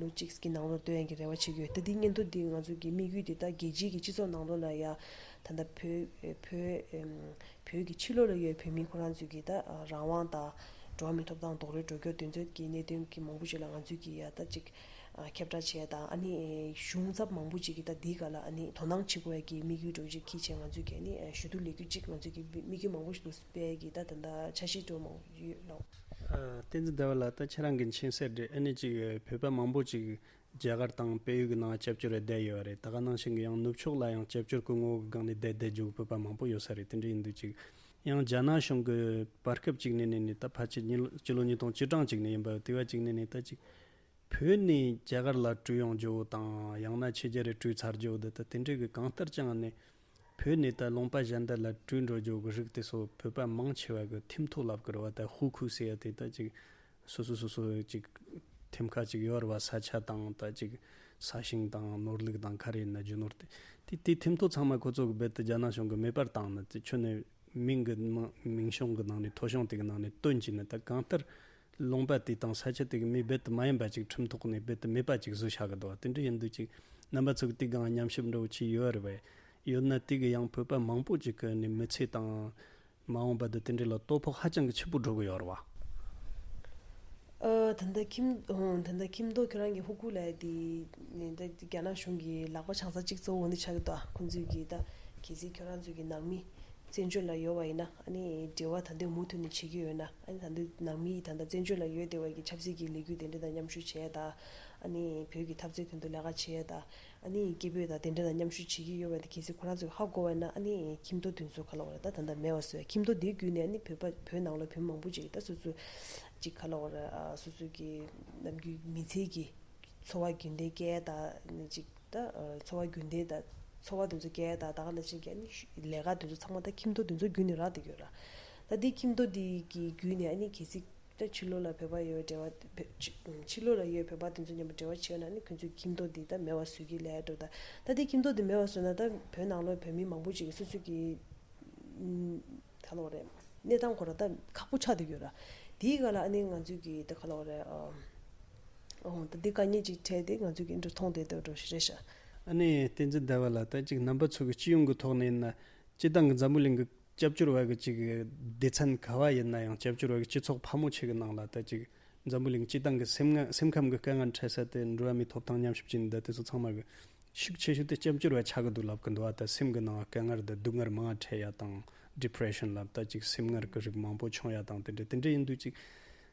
ལོ་གཅིག་གི་ནང་ལོགས་སྟོན་ཡག་གི་རེ་བ་བྱེད་ཀྱི་ཡོད། ད་འདི་སྙན་ཐོ་འདི་ང་ཚོ་གི་དམིགས་ཡུལ་འདི་ད་རྒྱལ་སྤྱིའི་གི་སྤྱི་ཚོགས་ནང་ལོགས་ལ་ཡ་ད་ལྟ་བོད་བོད་བོད་ཀྱི་ཕྱི་ལོགས་ལ་ཡོད་བོད་མི་ཁོ་རང་ཚོའི་གི་ད་རང་དབང་དང་འགྲོ་བ་མིའི་ཐོབ་ཐང་རྡོག་རོལ་འགྲོ་རྒྱུ་དེ་ཚོའི་གི་གནད་དོན་གི་མང་པོ་ཞིག་ལ་ང་ཚོས་གི་ཡ་ད་ཅིག་ ཨ་ཁྱབ་བསྒྲགས་བྱས་དང་ཨ་ནི་གཞུང་ཚབ་མང་པོ་ཅིག་གིས་ད་འདིའི་སྒང་ལ་ཨ་ནི་དོ་སྣང་བྱེད་དགོས་ཡ་གི་དམིགས་ཡུལ་འདྲ་བོ་ཅིག་འཁྱེར་བྱས་ང་ཚོས་ཀྱི་ཨ་ནི་ཞུ་གཏུག་ལས་འགུལ་ཅིག་ང་ཚོས་ཀྱི་དམིགས་ཡུལ་མང་པོ་ཞིག་འདུག་སྤེལ་གྱི་ད་ད་ལྟ་འཆར་གཞི་འདྲ་བོ་མང་པོ་ཡོད་ལགས། ཨ་བསྟན་འཛིན་ཟླ་བ་ལགས། ད་ཁྱེད་རང་གི་མཁྱེན་གསལ་རེད། ཨ་ནི་ཅིག་བོད་པ་མང་པོ་ཅིག་རྒྱ་གར་དང་བལ་ཡུལ་གྱི་ནང་སྐྱབས་བཅོལ་རེ་བསྡད་ཡོད་རེད། ད་ག་ནང་བཞིན་གྱི་ཡང་ནུབ་ཕྱོགས་ལ་ཡང་སྐྱབས་བཅོལ་གྱི་ངོ་བོ་གི་སྒང་ནས་བསྡད་བསྡད་རྒྱུ་བོད་པ་མང་པོ་ཡོད་ས་རེད། དེ་འདྲ་ཡིན་དུས་ཅིག་ཡང་རྒྱ་ནག་གཞུང་གི་བར་སྐབས་ཅིག་ནས་ནས་ནས་ད་ཕལ་ཆེར་ཉིས་ལོ་སྤྱི་ལོ་ཉིས་སྟོང་བཅུ་གྲངས་ཅིག་ནས་ཡིན་པ་དེ་བ་ཅིག་ནས་ནས་ད་ཅིག་བོད་ནས་རྒྱ་གར་ལ་བྲོས་ཡོང་རྒྱུ་བོ་དང་ཡང་ན་ཕྱི་རྒྱལ་རེ་བྲོས་ཚར་རྒྱུ་བོ་འདི་ད་དེ་འདྲའི་གི་གང་ལྟར་ཀྱང་ནས་བོད་ནས་ད་ལུང་པ་གཞན་དག་ལ་བྲོས་འགྲོ་རྒྱུ་གི་རིགས་དེ་ཚོ་བོད་པ་མང་ཆེ་བ་གི་ཐིམ་ཐོ་ལབ་གི་རེད་བ། ད་ཧུའུ་ཁུའུ་ཟེར་ཡ་དེ་ད་ཅིག་སོ་སོ་སོ་སོ་ཅིག་ཐིམ་ཁ་ཅིག་ཡོད་རེད་བ། ས་ཆ་དང་ད་ཅིག་ས་ཞིང་དང་ནོར་ལུག་དང་ག་རེ་ཡིན་ན་རྒྱུ་ནོར་དེ་དེ་དེ་ཐིམ་ཐོ་ཚང་མ་ཁོ་ཚོ་གི་རྦད་དེ་རྒྱ་ནག་གཞུང་གི་མེད་པར་བཏང་ནི་དེ་ཁྱོན་ནས་མིང་གི་མིང་གཞུང་གི་ནང་ནས་ཐོ་གཞུང་དེ་གི་ནང་ནས་བཏོན་གྱིས་ནི་ད་གང་ལྟར་ལུང་པ་དེ་དང་ས་ཆ་དེ་གི་མི་རྦད་དེ་མ་ཡིན་པ་ཅིག་ཁྲིམས་ཐོག་ནས་རྦད་དེ་མེད་པ་ཅིག་བཟོས་བཞག་གི་འདུག་བ། དེ་འདྲ་ཡིན་དུས་ཅིག་རྣམ་པ་ཚོ་གི་དེ་གང་ཉམས་ཞིབ་འདྲ་བོ་བྱས་ཡོད་རེད་བས། ཡོད་ན་དེ་གི་ཡང་བོད་པ་མང་པོ་ཅིག་གི་ནི་མི་ཚེ་དང་མ་འོངས་པ་དེ་དེ་འདྲ་ལ་དོ་ཕོག་ཧ་ཅང་གི་ཆེ་པོ་འགྲོ་གི་ཡོད་རེད་བ། ཨ་ད་ལྟ་ཁྱིམ་ཨོ་ད་ལྟ་ཁྱིམ་ཐོག་ཁྱོད་རང་གི་ཧུ་ཁུ་ལ་དེ་ནི་ད་རྒྱ་ནག་གཞུང་གི་ལག་པ་འཆང་ས་གཅིག་གཙོ་བོ་འདི་ཆགས་ཀྱི་འདུག་ཁོང་ཚོས་ཀྱི་ད་གལ་སྲིད་ཁྱོད་རང་ཚོ་གི་ནང་མི་བཙན་བྱོལ་ལ་ཡོད་པ་ཡིན་ན་ཨ་ནི་འབྲེལ་བ་ད་ལྟ་མུ་མཐུད་ནས་བྱེད་ཀྱི་ཡོད་ན་ཨ་ནི་ད་ལྟ་ནང་མི་ད་ལྟ་བཙན་བྱོལ་ལ་ཡོད་བསྡད་པ་གི་ཆབ་སྲིད་ཀྱི་ལས་འགུལ་དེ་འདྲ་དང་མཉམ་ཞུགས་བྱས་ད་ཨ་ནི་བོད་ཀྱི་འཐབ་རྩོད་དོན་དུ་ལས་ཀ་བྱས་ད། ཨ་ནི་སྐད་འབོད་དང་དེ་འདྲ་དང་མཉམ་ཞུགས་བྱེད་ཀྱི་ཡོད་པ་དེ་གལ་སྲིད་ཁོ་རང་ཚོས་ཧ་གོ་བ་ན་ཨ་ནི་ཁྱིམ་ཐོ་དེ་ཚོ་ག་ལ་བ་རེད་ད་ད་ལྟ་མེད་པ་བཟོས་ཁྱིམ་ཐོ་དེའི་བརྒྱུད་ནས་ཨ་ནི་བོད་པ་བོད་ནང་ལ་བོད་མང་པོ་ཅིག་ད་སོ་སོ་ཅིག་ག་ལ་བ་རེད་ཨ་སོ་སོ་གི་ནམ་རྒྱུན་མི་ཚེ་གི་འཚོ་བ་རྒྱུན་ལྡན་སྐྱེལ་ད་ནི་ཅིག་ད་འཚོ་བ་རྒྱུན་ལྡན་ད་འཚོ་བ་དེ་ཚོ་སྐྱེལ་ད་ད་ག་ནང་བཞིན་གྱི་ཨ་ནི་ལས་ཀ་དེ་ཚོ་ཚང་མ་ད་ཁྱིམ་ཐོ་དེ་ཚོ་བརྒྱུད་ནས་རག་བསྡད་ཡོད་ར། ད་དེ་ཁྱིམ་ཐོ་དེ་གི་བརྒྱུད་ནས་ཨ་ནི་གལ་སྲིད། ད་ཕྱི་ལོགས་ལ་བོད་པ་ཡོད་འབྲེལ་བ་ཕྱི་ཕྱི་ལོགས་ལ་ཡོད་བོད་པ་དེ་ཚོ་མཉམ་པོ་འབྲེལ་བ་བྱས་ན་ནི་ཁོ་ཚོའི་ཁྱིམ་ཐོག་འདི་ད་མེད་པ་བཟོ་གི་ལས་འགྲོ་ད། ད་དེ་ཁྱིམ་ཐོག་འདི་མེད་པ་བཟོས་ན་ད་བོད་ནང་ལོགས་བོད་མི་མང་པོ་ཅིག་གིས་སོ་སོ་གི་ཨུམ་ག་ལབ་དགོས་རེད། གནས་སྟངས་ཁོ་ར་ད་ཁག་པོ་ཆགས་བསྡད་ཡོད་ར། དེའི་སྒང་ལ་ཨ་ནི་ང་ཚོས་གི་ད་ག་ལབ་དགོས་རེད། ཨོ་ད་འདི་དཀའ་ངལ་ཅིག་འཕྲད་དེ་ང་ཚོས་གི་འགྲོ་མཐོང་བསྡད་འགྲོ་ཞིག་རེད་ཤག་ཨ་ནི་བསྟན་འཛིན་ཟླ་བ་ལགས། ད་ཅིག་རྣམ་པ་ཚོ་གི་སྤྱི་ཡོངས་ཀྱི་ཐོག་ནས་ཡིན་ན་སྤྱི་བཏང་གི་འཛམ་བུ་གླིང་གི་སྐྱབས་བཅོལ་བ་གི་ཅིག་སྡེ་ཚན་ག་བ་ཡིན་ན་ཡང་སྐྱབས་བཅོལ་བ་གི་སྤྱི་ཚོགས་ཕལ་མོ་ཆེ་གི་ནང་ལ་ད་ཅིག་འཛམ་བུ་གླིང་སྤྱི་བཏང་གི་སེམས་ངལ་སེམས་ཁམས་གི་དཀའ་ངལ་འཕྲད་ས་དེ་འགྲོ་བ་མིའི་ཐོབ་ཐང་ཉམས་ཞིབ་བྱེད་མཁན་ད་དེ་ཚོ་ཚང་མ་གི་ཤུགས་ཆེ་ཤོས་དེ་སྐྱབས་བཅོལ་བ་ཆགས་གི་འདུག་ལབ་གི་འདུག་ཨ་ད་སེམས་གི་ནང་དཀའ་ངལ་ད་སྡུག་བསྔལ་མང་འཕྲད་ཡ་དང་depression་ལབ་ད་ཅིག་སེམས་ངལ་གི་རིགས་མང་པོ་བྱུང་ཡ་དང་དེ་འདྲ་དེ་འདྲ་ཡིན་དུས་ཅིག་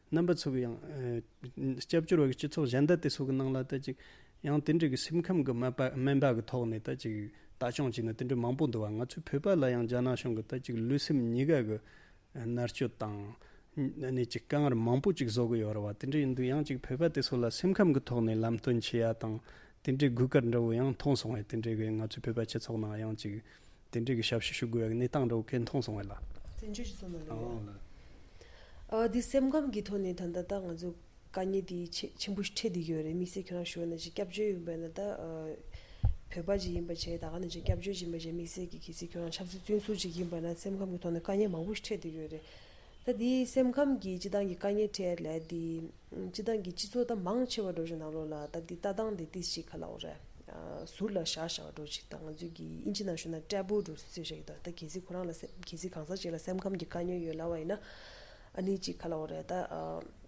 རྣམ་པ་ཚོ་གི་ཡང་ཨ་སྐྱབས་བཅོལ་བ་གི་སྤྱི་ཚོགས་གཞན་དག་དེ་ཚོ་གི་ནང་ལ་ད་ཅིག་ཡང་དེ་འདྲ་གི་སེམས་ཁམས་གི་སྨན་པ་སྨན་པ་གི་ཐོག་ནས་ད་ཅིག་ལྟ་སྐྱོང་བྱས་ན་དེ་འདྲ་མང་པོ་འདུག་བ། ང་ཚོའི་བོད་པ་ལ་ཡང་རྒྱ་ནག་གཞུང་གི་ད་ཅིག་ལུས་སེམས་གཉིས་ཀ་གི་མནར་གཅོད་དང་ཨ་ནི་ཅིག་དཀའ་ངལ་མང་པོ་ཅིག་བཟོ་གི་ཡོད་རེད་བ། དེ་འདྲ་ཡིན་དུས་ཡང་ཅིག་བོད་པ་དེ་ཚོ་ལ་སེམས་ཁམས་གི་ཐོག་ནས་ལམ་སྟོན་བྱེད་ཡ་དང་དེ་འདྲའི་དགོས་གལ་འདྲ་བོ་ཡང་མཐོང་སོང་བས། དེ་འདྲའི་གི་ང་ཚོའི་བོད་པ་སྤྱི་ཚོགས་ནང་ཡང་ཅིག་དེ་འདྲའི་གི་ཞབས་ཞུ་ཞུ་དགོས་ཡ་གི་གནས་སྟངས་འདྲ་བོ་གལ་མཐོང་སོང་བས་ལ། བཙན་བྱོལ་སྤྱི་ཚོགས་ནང་ལ་ཡོད། ཨོ་ལ། ཨ་འདི་སེམས་ཁམས་ཀྱི་ཐོག་ནས་ད་ལྟ་ད་ང་ཚོ་དཀའ་ངལ་འདི་ཆེ་ཆེན་པོ་ཞིག་འཕྲད་བསྡད་ཡོད་རེད། དམིགས་བསལ་ཁྱོད་རང་ཞུ་བ་ནང་བཞིན་སྐྱབས་བཅོལ་ཡིན་པ་ན་ད་ཨ་བོད་པ་ཅིག་ཡིན་པ་བྱས་ད་ག་ནང་བཞིན་སྐྱབས་བཅོལ་ཅིག་ཡིན་པ་བྱས་དམིགས་བསལ་གྱི་གལ་སྲིད་ཁྱོད་རང་ཆབ་སྲིད་བཙོན་ཟུར་ཅིག་ཡིན་པ་ན་སེམས་ཁམས་ཀྱི་ཐོག་ནས་དཀའ་ངལ་མང་པོ་ཞིག་འཕྲད་བསྡད་ཡོད་རེད། ད་འདི་སེམས་ཁམས་ཀྱི་སྤྱི་བཏང་གི་དཀའ་ངལ་འཕྲད་ལས་འདི་སྤྱི་བཏང་གི་སྤྱི་ཚོགས་ད་མང་ཆེ་བ་འགྲོ་ཞིག་ནང་ལོགས་ལ་ད་འདི་ལྟ་སྟངས་འདི་ཏིས་ཅིག་ག་ལབ་དགོས་རེད། ཟུར་ལ་བཞག་བཞག་འགྲོ་ཅིག་ད་ང་ཚོས་ཀྱི་ཨིན་ཇི་ནང་ཞུ་ན་ཏེ་བུ་འགྲོ་ཟེར་བཞག་གི་ད་ད་གལ་སྲིད་ཁོ་རང་ལ་སེམས་གལ་སྲིད་གང་ཟག་ཅིག་ལ་སེམས་ཁམས་ཀྱི་དཀའ་ངལ་ཡོད་ལབ་པ་ཡིན་ན་ཨ་ནི་ཅིག་ག་ལབ་དགོས་རེད་ད།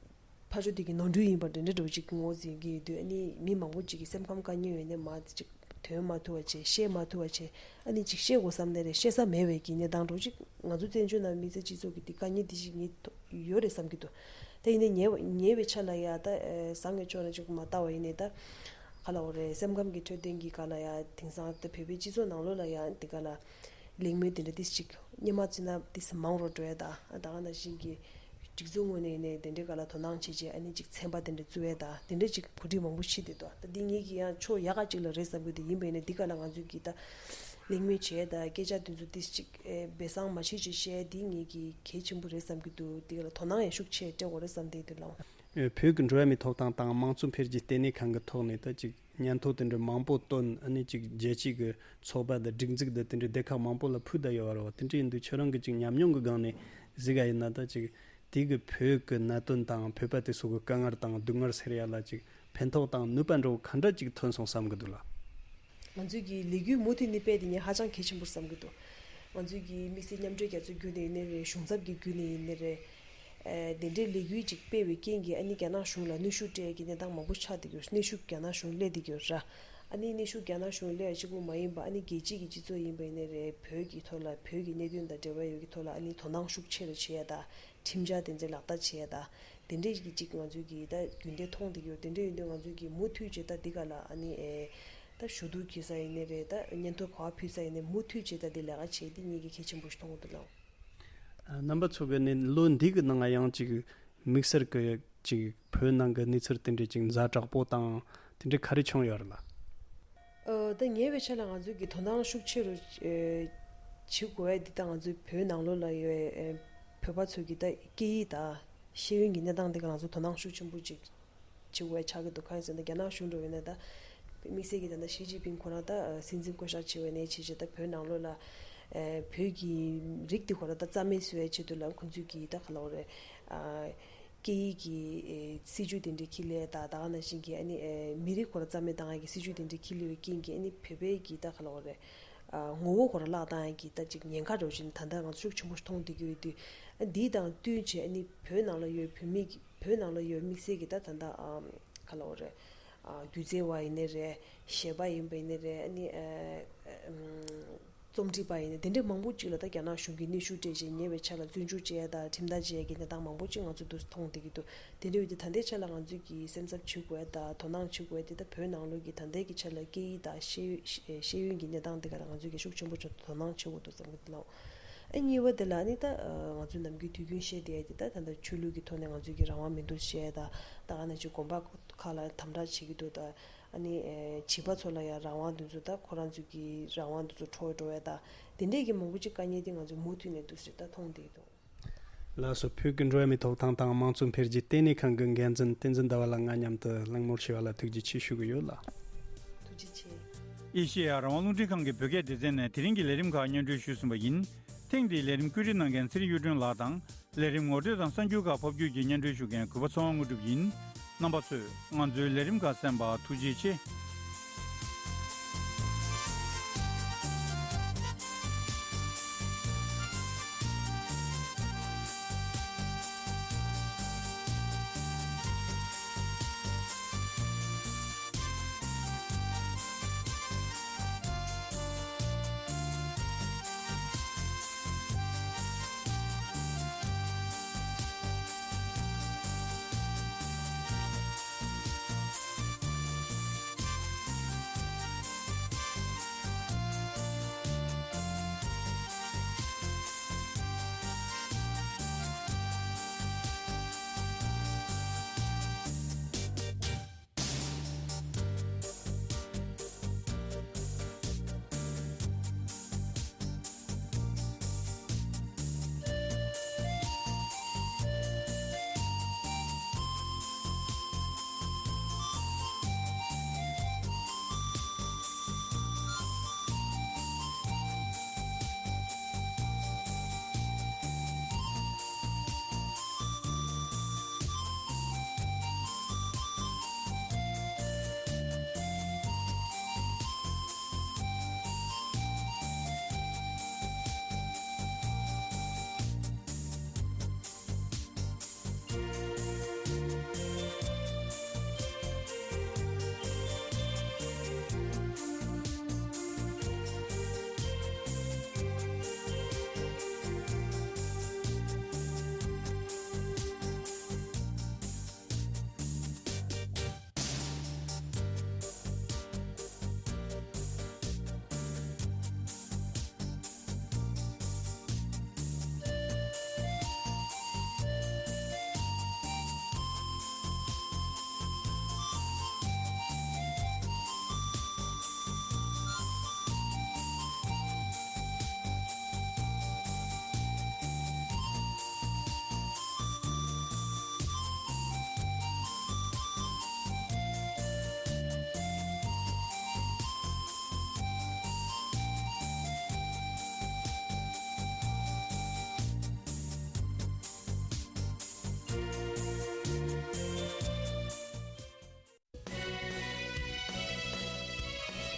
ཕར་ཕྱོགས་དེ་གི་ནོར་འཁྲུལ་ཡིན་པ་འདྲ་འདྲ་འདྲ་བོ་ཅིག་ངོས་འཛིན་གྱི་ཡོད་དུས་ཨ་ནི་མི་མང་པོ་ཅིག་གི་སེམས་ཁམས་དཀའ་ངལ་ཡོད་ནས་མ་ཅིག་ཐོན་མ་ཐུབ་པ་བྱས་བཤད་མ་ཐུབ་པ་བྱས་ཨ་ནི་ཅིག་བཤད་དགོས་བསམ་ནས་རེད་བཤད་ས་མེད་པའི་གི་གནས་སྟངས་འདྲ་བོ་ཅིག་ང་ཚོ་བཙན་བྱོལ་ནང་མི་ཚེ་སྤྱི་ཚོགས་ཀྱི་དེ་དཀའ་ངལ་དེ་ཞིག་ངས་ཐོ་ཡོད་རེད་བསམ་གྱི་འདུག་ད་ཡིན་ནའི་ཉེ་བ་ཉེ་བའི་ཆ་ལ་ཡ་ད་ཨེ་བཟང་ངན་ཕྱོགས་ནས་ཅིག་མ་ལྟ་བ་ཡིན་ནའི་ད་ག་ལབ་དགོས་རེད། སེམས་ཁམས་ཀྱི་འཕྲོད་བསྟེན་གྱི་སྒང་ལ་ཡ་དེང་སང་ད་བོད་པའི་སྤྱི་ཚོགས་ནང་ལོགས་ལ་ཡ་དེ་ག་ལ། གླེང་མོལ་དེ་འདྲ་ཏིས་ཅིག་སྔོན་མ་བརྩིས་ན་ཏིས་མང་རུ་འགྲོ་ཡ་ད་ད་ག་ནང་བཞིན་གྱི་སྒྲིག་འཛུགས་ངོས་ནས་ནས་དེ་འདྲའི་སྒང་ལ་དོ་སྣང་བྱེད་ཅེས་ཨ་ནི་ཅིག་ཚན་པ་དེ་འདྲ་བཙུགས་ཡ་ད་དེ་འདྲ་ཅིག་གོ་སྒྲིག་མང་པོ་བྱེད་དེ་འདུག་ད་འདི་ངེད་ཀྱི་ཡང་ཕྱོགས་ཡག་ག་ཅིག་ལ་རེད་བསམ་གྱི་འདུག་ཡིན་པས་ནས་འདི་ག་ལ་ང་ཚོས་ཀྱི་ད་གླེང་མོལ་བྱེད་ཡ་ད་སྐད་ཆ་དེ་ཚོ་ཏིས་ཅིག་སྦས་གསང་མ་བྱེད་ཅེས་བཤད་འདི་ངེད་ཀྱི་གལ་ཆེན་པོ་རེད་བསམ་གྱི་འདུག་འདི་ག་ལ་དོ་སྣང་ཡང་ཤུགས་ཆེ་སྤྲད་དགོས་རེད་བསམ་དེ་འདུག་ལགས། བོད་ཀྱི་འགྲོ་བ་མིའི་ཐོབ་ཐང་དང་དམངས་གཙོ་འཕེལ་རྒྱས་ལྟེ་གནས་ཁང་གི་ཐོག་ནས་ད་ཅིག་སྙན་ཐོ་དེ་འདྲ་མང་པོ་བཏོན། ཨ་ནི་ཅིག་རྒྱལ་སྤྱི་གི་ཚོགས་པ་དང་སྒྲིག་འཛུགས་དང་དེ་འདྲའི་སྡེ་ཁག་མང་པོ་ལ་ཕུལ་བསྡད་ཡོད་རེད་བ། དེ་འདྲ་ཡིན་དུས་ཁྱོད་རང་གི་ཅིག་ཉམས་མྱོང་གི་སྒང་ནས་གཟིགས་ག་ཡིན་ན་ད་ཅིག་དེ་གི་བོད་ཀྱི་གནད་དོན་དང་བོད་པ་དེ་ཚོ་གི་དཀའ་ངལ་དང་སྡུག་བསྔལ་སེལ་ཡ་ལ་ཅིག་ཕན་ཐོགས་དང་ནུས་པ་འདྲ་བོ་ག་འདྲ་ཅིག་ཐོན་སོང་བསམ་གི་འདུག་ལགས། ང་ཚོས་ཀྱི་ལས་འགུལ་མུ་མཐུད་ནས་སྤེལ་དེ་ངས་ཧ་ཅང་གལ་ཆེན་པོ་བསམ་གི་འདུག་ང་ཚོས་ཀྱི་དམིགས་བསལ་མཉམ་འབྲེལ་རྒྱལ་ཚོགས་བརྒྱུད་ནས་ཡིན་ནའི་རེད། གཞུང་ཚབ་ཀྱི་བརྒྱུད་ནས་ཡིན་ནའི་རེད། ཨ་དེ་འདྲའི་ལས་འགུལ་ཅིག་སྤེལ་བའི་རྐྱེན་གྱིས་ཨ་ནི་རྒྱ་ནག་གཞུང་ལ་གནོན་ཤུགས་སྤྲད་ཀྱི་གནས་སྟངས་མང་པོ་ཆགས་བསྡད་ཀྱི་ཡོད། གནོན་ཤུགས་རྒྱ་ནག་གཞུང་སླེབས་བསྡད་ཀྱི་ཡོད་ར། ཨ་ནི་གནོན་ཤུགས་རྒྱ་ནག་གཞུང་སླེབས་ཡ་གཅིག་པུ་མ་ཡིན་པ་ཨ་ནི་རྒྱལ་སྤྱི་གི་སྤྱི་ཚོགས་ཡིན་པ་ཡིན་ནའི་རེད། བོད་ཀྱི་ཐོག་ལ་བོད་ཀྱི་གནད་དོན་དང་འབྲེལ་བ་ཡོད་ཀྱི་ཐོག་ལ་ཨ་ནི་དོ་སྣང་ཤུགས་ཆེ་རུ་བྱེད་ཡ་དང་ཁྲིམས་འཆར་དེ་ཚོ་ལག་བསྟར་བྱེད་ཡ་དང་དེ་འདྲའི་གི་ཅིག་ང་ཚོས་ཀྱི་ད་རྒྱུན་ལྡན་མཐོང་བསྡད་ཀྱི་ཡོད། དེ་འདྲ་ཡིན་དུས་ང་ཚོས་ཀྱི་མུ་མཐུད་བྱས་ད་འདི་ག་ལ་ཨ་ནི་ཨེ་ད་ཞུ་གཏུག་བྱེད་ས་ཡིན་ནའི་རེད། ད་སྙན་ཐོ་ག་པར་ཕུལ་ས་ཡིན་ནའི་མུ་མཐུད་བྱས་ད་འདི་ལས་ཀ་བྱེད་འདི་གཉིས་ཀྱི་གལ་ཆེན་པོ་ཞིག་མཐོང་གི་འདུག་ལགས། རྣམ་པ་ཚོ་གི་ནི་ལོ་འདི་གི་ནང་ང་ཡང་ཅིག་དམིགས་བསལ་གི་ཅིག་བོད་ནང་གི་གནས་ཚུལ་དེ་འདྲའི་ཅིག་ཛ་དྲག་པོ་དང་དེ་འདྲའི་ག་རེ་བྱུང་ཡོད་རེད་ལ། ཨ་ད་ཉེ་བའི་ཆར་ལ་ང་ཚོས་ཀྱི་དོ་སྣང་ཤུགས་ཆེ་རུ་ཨེ་བྱེད་དགོས་ཡ་འདི་ད་ང་ཚོའི་བོད་ནང་ལོགས་ལ་ཡོད་ཨེ་བོད་པ་ཚོ་གི་ད་སྐད་ཡིག་དང་ཤེས་ཡོན་གྱི་གནས་སྟངས་འདི་ག་ང་ཚོ་དོ་སྣང་ཤུགས་ཆེན་པོ་ཅིག་བྱེད་དགོས་ཡ་ཆགས་ཀྱི་འདུག་གང་ཡིན་ཟེར་ན་རྒྱ་ནག་གཞུང་འདྲ་བོ་ཡིན་ན་ད་དམིགས་བསལ་གྱི་ད་ལྟ་ཞི་ཅིན་ཕིང་ཁོ་རང་ད་སྲིད་འཛིན་བསྐོ་བཞག་བྱས་པ་ནས་བྱས་བྱས་ད་བོད་ནང་ལོགས་ལ་ཨེ་བོད་ཀྱི་རིགས་འདི་ཁོ་རང་ད་རྩ་མེད་བཟོ་ཡ་ཆེད་དུ་ལ་ཁོ་ཚོས་ཀྱི་ད་ག་ལབ་དགོས་རེད། ཨ་སྐད་ཡིག་གི་ཨེ་སྲིད་ཇུས་དེ་འདྲའི་ཁྱེར་སླེབས་ད་ད་ག་ནང་བཞིན་གྱི་ཨ་ནི་ཨེ་མི་རིགས་ཁོ་རང་རྩ་མེད་བཏང་ཡ་གི་སྲིད་ཇུས་དེ་འདྲའི་ཁྱེར་སླེབས་པའི་རྐྱེན་གྱིས་ཨ་ནི་བོད་པའི་གི་ད་ག་ལབ་དགོས་རེད། ཨ་ངོ་བོ་ཁོ་རང་བརླག་བཏང་ཡ་གི་ད་ཅིག་ཉེན་ཁ་འདྲ་བོ་ཅིག་ད་ལྟ་ང་ཚོ་ཤུགས་ཆེན་པོ་མཐོང་བསྡད་ཀྱི་ཡོད་དུས། ཨ་འདི་དང་བསྟུན་བྱས་ཨ་ནི་བོད་ནང་ལ་ཡོད་བོད་མི་གི་བོད་ནང་ལ་ཡོད་དམིགས་བསལ་གྱི་ད་ད་ལྟ་ཨ་ག་ལབ་དགོས་རེད། ཨ་སྒྱུ་རྩལ་བ་ཡིན་ནའི་རེད། གཞས་པ་ཡིན་པ་ཡིན་ནའི་རེད། ཨ་ནི་ཨ་ཨམ་རྩོམ་སྒྲིག་པ་ཡིན་ནའི་དེ་འདྲའི་མང་པོ་ཅིག་ལ་ད་རྒྱ་ནག་གཞུང་གིས་གནོན་ཤུགས་སྤྲད་བྱས་ཉེ་བའི་ཆར་ལ་བཙོན་འཇུག་བྱས་ཡ་དང་ཁྲིམས་ཐག་བཅད་ཡ་གི་གནས་སྟངས་མང་པོ་ཅིག་ང་ཚོ་འདུག་མཐོང་བསྡད་ཀྱི་འདུག་དེ་འདྲ་ཡོད་དུས་ད་ལྟའི་ཆ་ལ་ང་ཚོས་ཀྱིས་སེམས་འཚབ་བྱེད་དགོས་ཡ་དང་དོ་སྣང་བྱེད་དགོས་ཡ་དེ་ད་བོད་ནང་ལོགས་ཀྱི་ད་ལྟའི་གི་ཆ་ལ་སྐད་ཡིག་དང་ཤེས་ཡོན་ཤེས་ཡོན་གྱི་གནས་སྟངས་དེ་ག་ལ་ང་ཚོས་ཀྱིས་ཤུགས་ཆེན་པོ་བྱས་དོ་སྣང་བྱེད་དགོས་འདུག་བསམ་གྱི་འདུག་ལགས། ཨ་གཉིས་པ་དེ་ལ་ནི་ད་ང་ཚོས་ནམ་རྒྱུན་དུས་རྒྱུན་བཤད་བསྡད་ཡ་དེ་ད་ད་ལྟ་ཆོས་ལུགས་ཀྱི་ཐོག་ནས་ང་ཚོས་ཀྱི་རང་དབང་མི་འདུག་བཤད་ཡ་དང་ད་ག་ནང་བཞིན་དགོན་པ་ཁག་ལ་དམ་དྲག་བྱེད་ཀྱི་འདུག་ད་ཨ་ནི་ཨེ་བྱིས་པ་ཚོ་ལ་ཡང་རང་དབང་འདི་ཚོ་ད་ཁོ་རང་ཚོ་གི་རང་དབང་འདི་ཚོ་འཕྲོག་འགྲོ་ཡ་ད་དེ་འདྲས་ཀྱི་མང་པོ་ཅིག་དཀའ་ངལ་དེ་ང་ཚོས་མུ་མཐུད་ནས་འདུག་སེ་ད་མཐོང་བསྡད་ཀྱི་འདུག་ལགས་སོ། བོད་ཀྱི་འགྲོ་བ་མིའི་ཐོབ་ཐང་དང་དམངས་གཙོ་འཕེལ་རྒྱས་ལྟེ་གནས་ཁང་གི་འགན་འཛིན་བསྟན་འཛིན་ཟླ་བ་ལགས་ང་མཉམ་དུ་གླེང་མོལ་བྱས་པ་ལ་ཐུགས་རྗེ་ཆེ་ཞུ་གི་ཡོད་ལགས། ཐུགས་རྗེ་ཆེ། ཨེ་ཤེ་ཡ་རང་དབང་རླུང་འཕྲིན་ཁང་གི་བོད་སྐད་སྡེ་ཚན་ནས་དེ་རིང་གི་ལས་རིམ་ཁག་སྙན་སྒྲོན་ཞུས་ཟིན་པ་ཡིན། ཐེངས་འདིའི་ལས་རིམ་བཀོད་སྒྲིག་གནང་མཁན་ཚེ་རིང་གཡུ་སྒྲོན་ལགས་དང་། ལས་རིམ་ངོ་སྤྲོད་དང་གསར་འགྱུར་ཁག་ཕབ་སྒྱུར་གྱིས་སྙན་སྒྲོན་ཞུ་མཁན་གུས་པ་ཚེ་དབང་དངོས་གྲུབ་ཡིན། རྣམ་པ་ཚོས་ང་ཚོའི་ལས་རིམ་ཁག་གསན་པར་ཐུགས་རྗེ་ཆེ།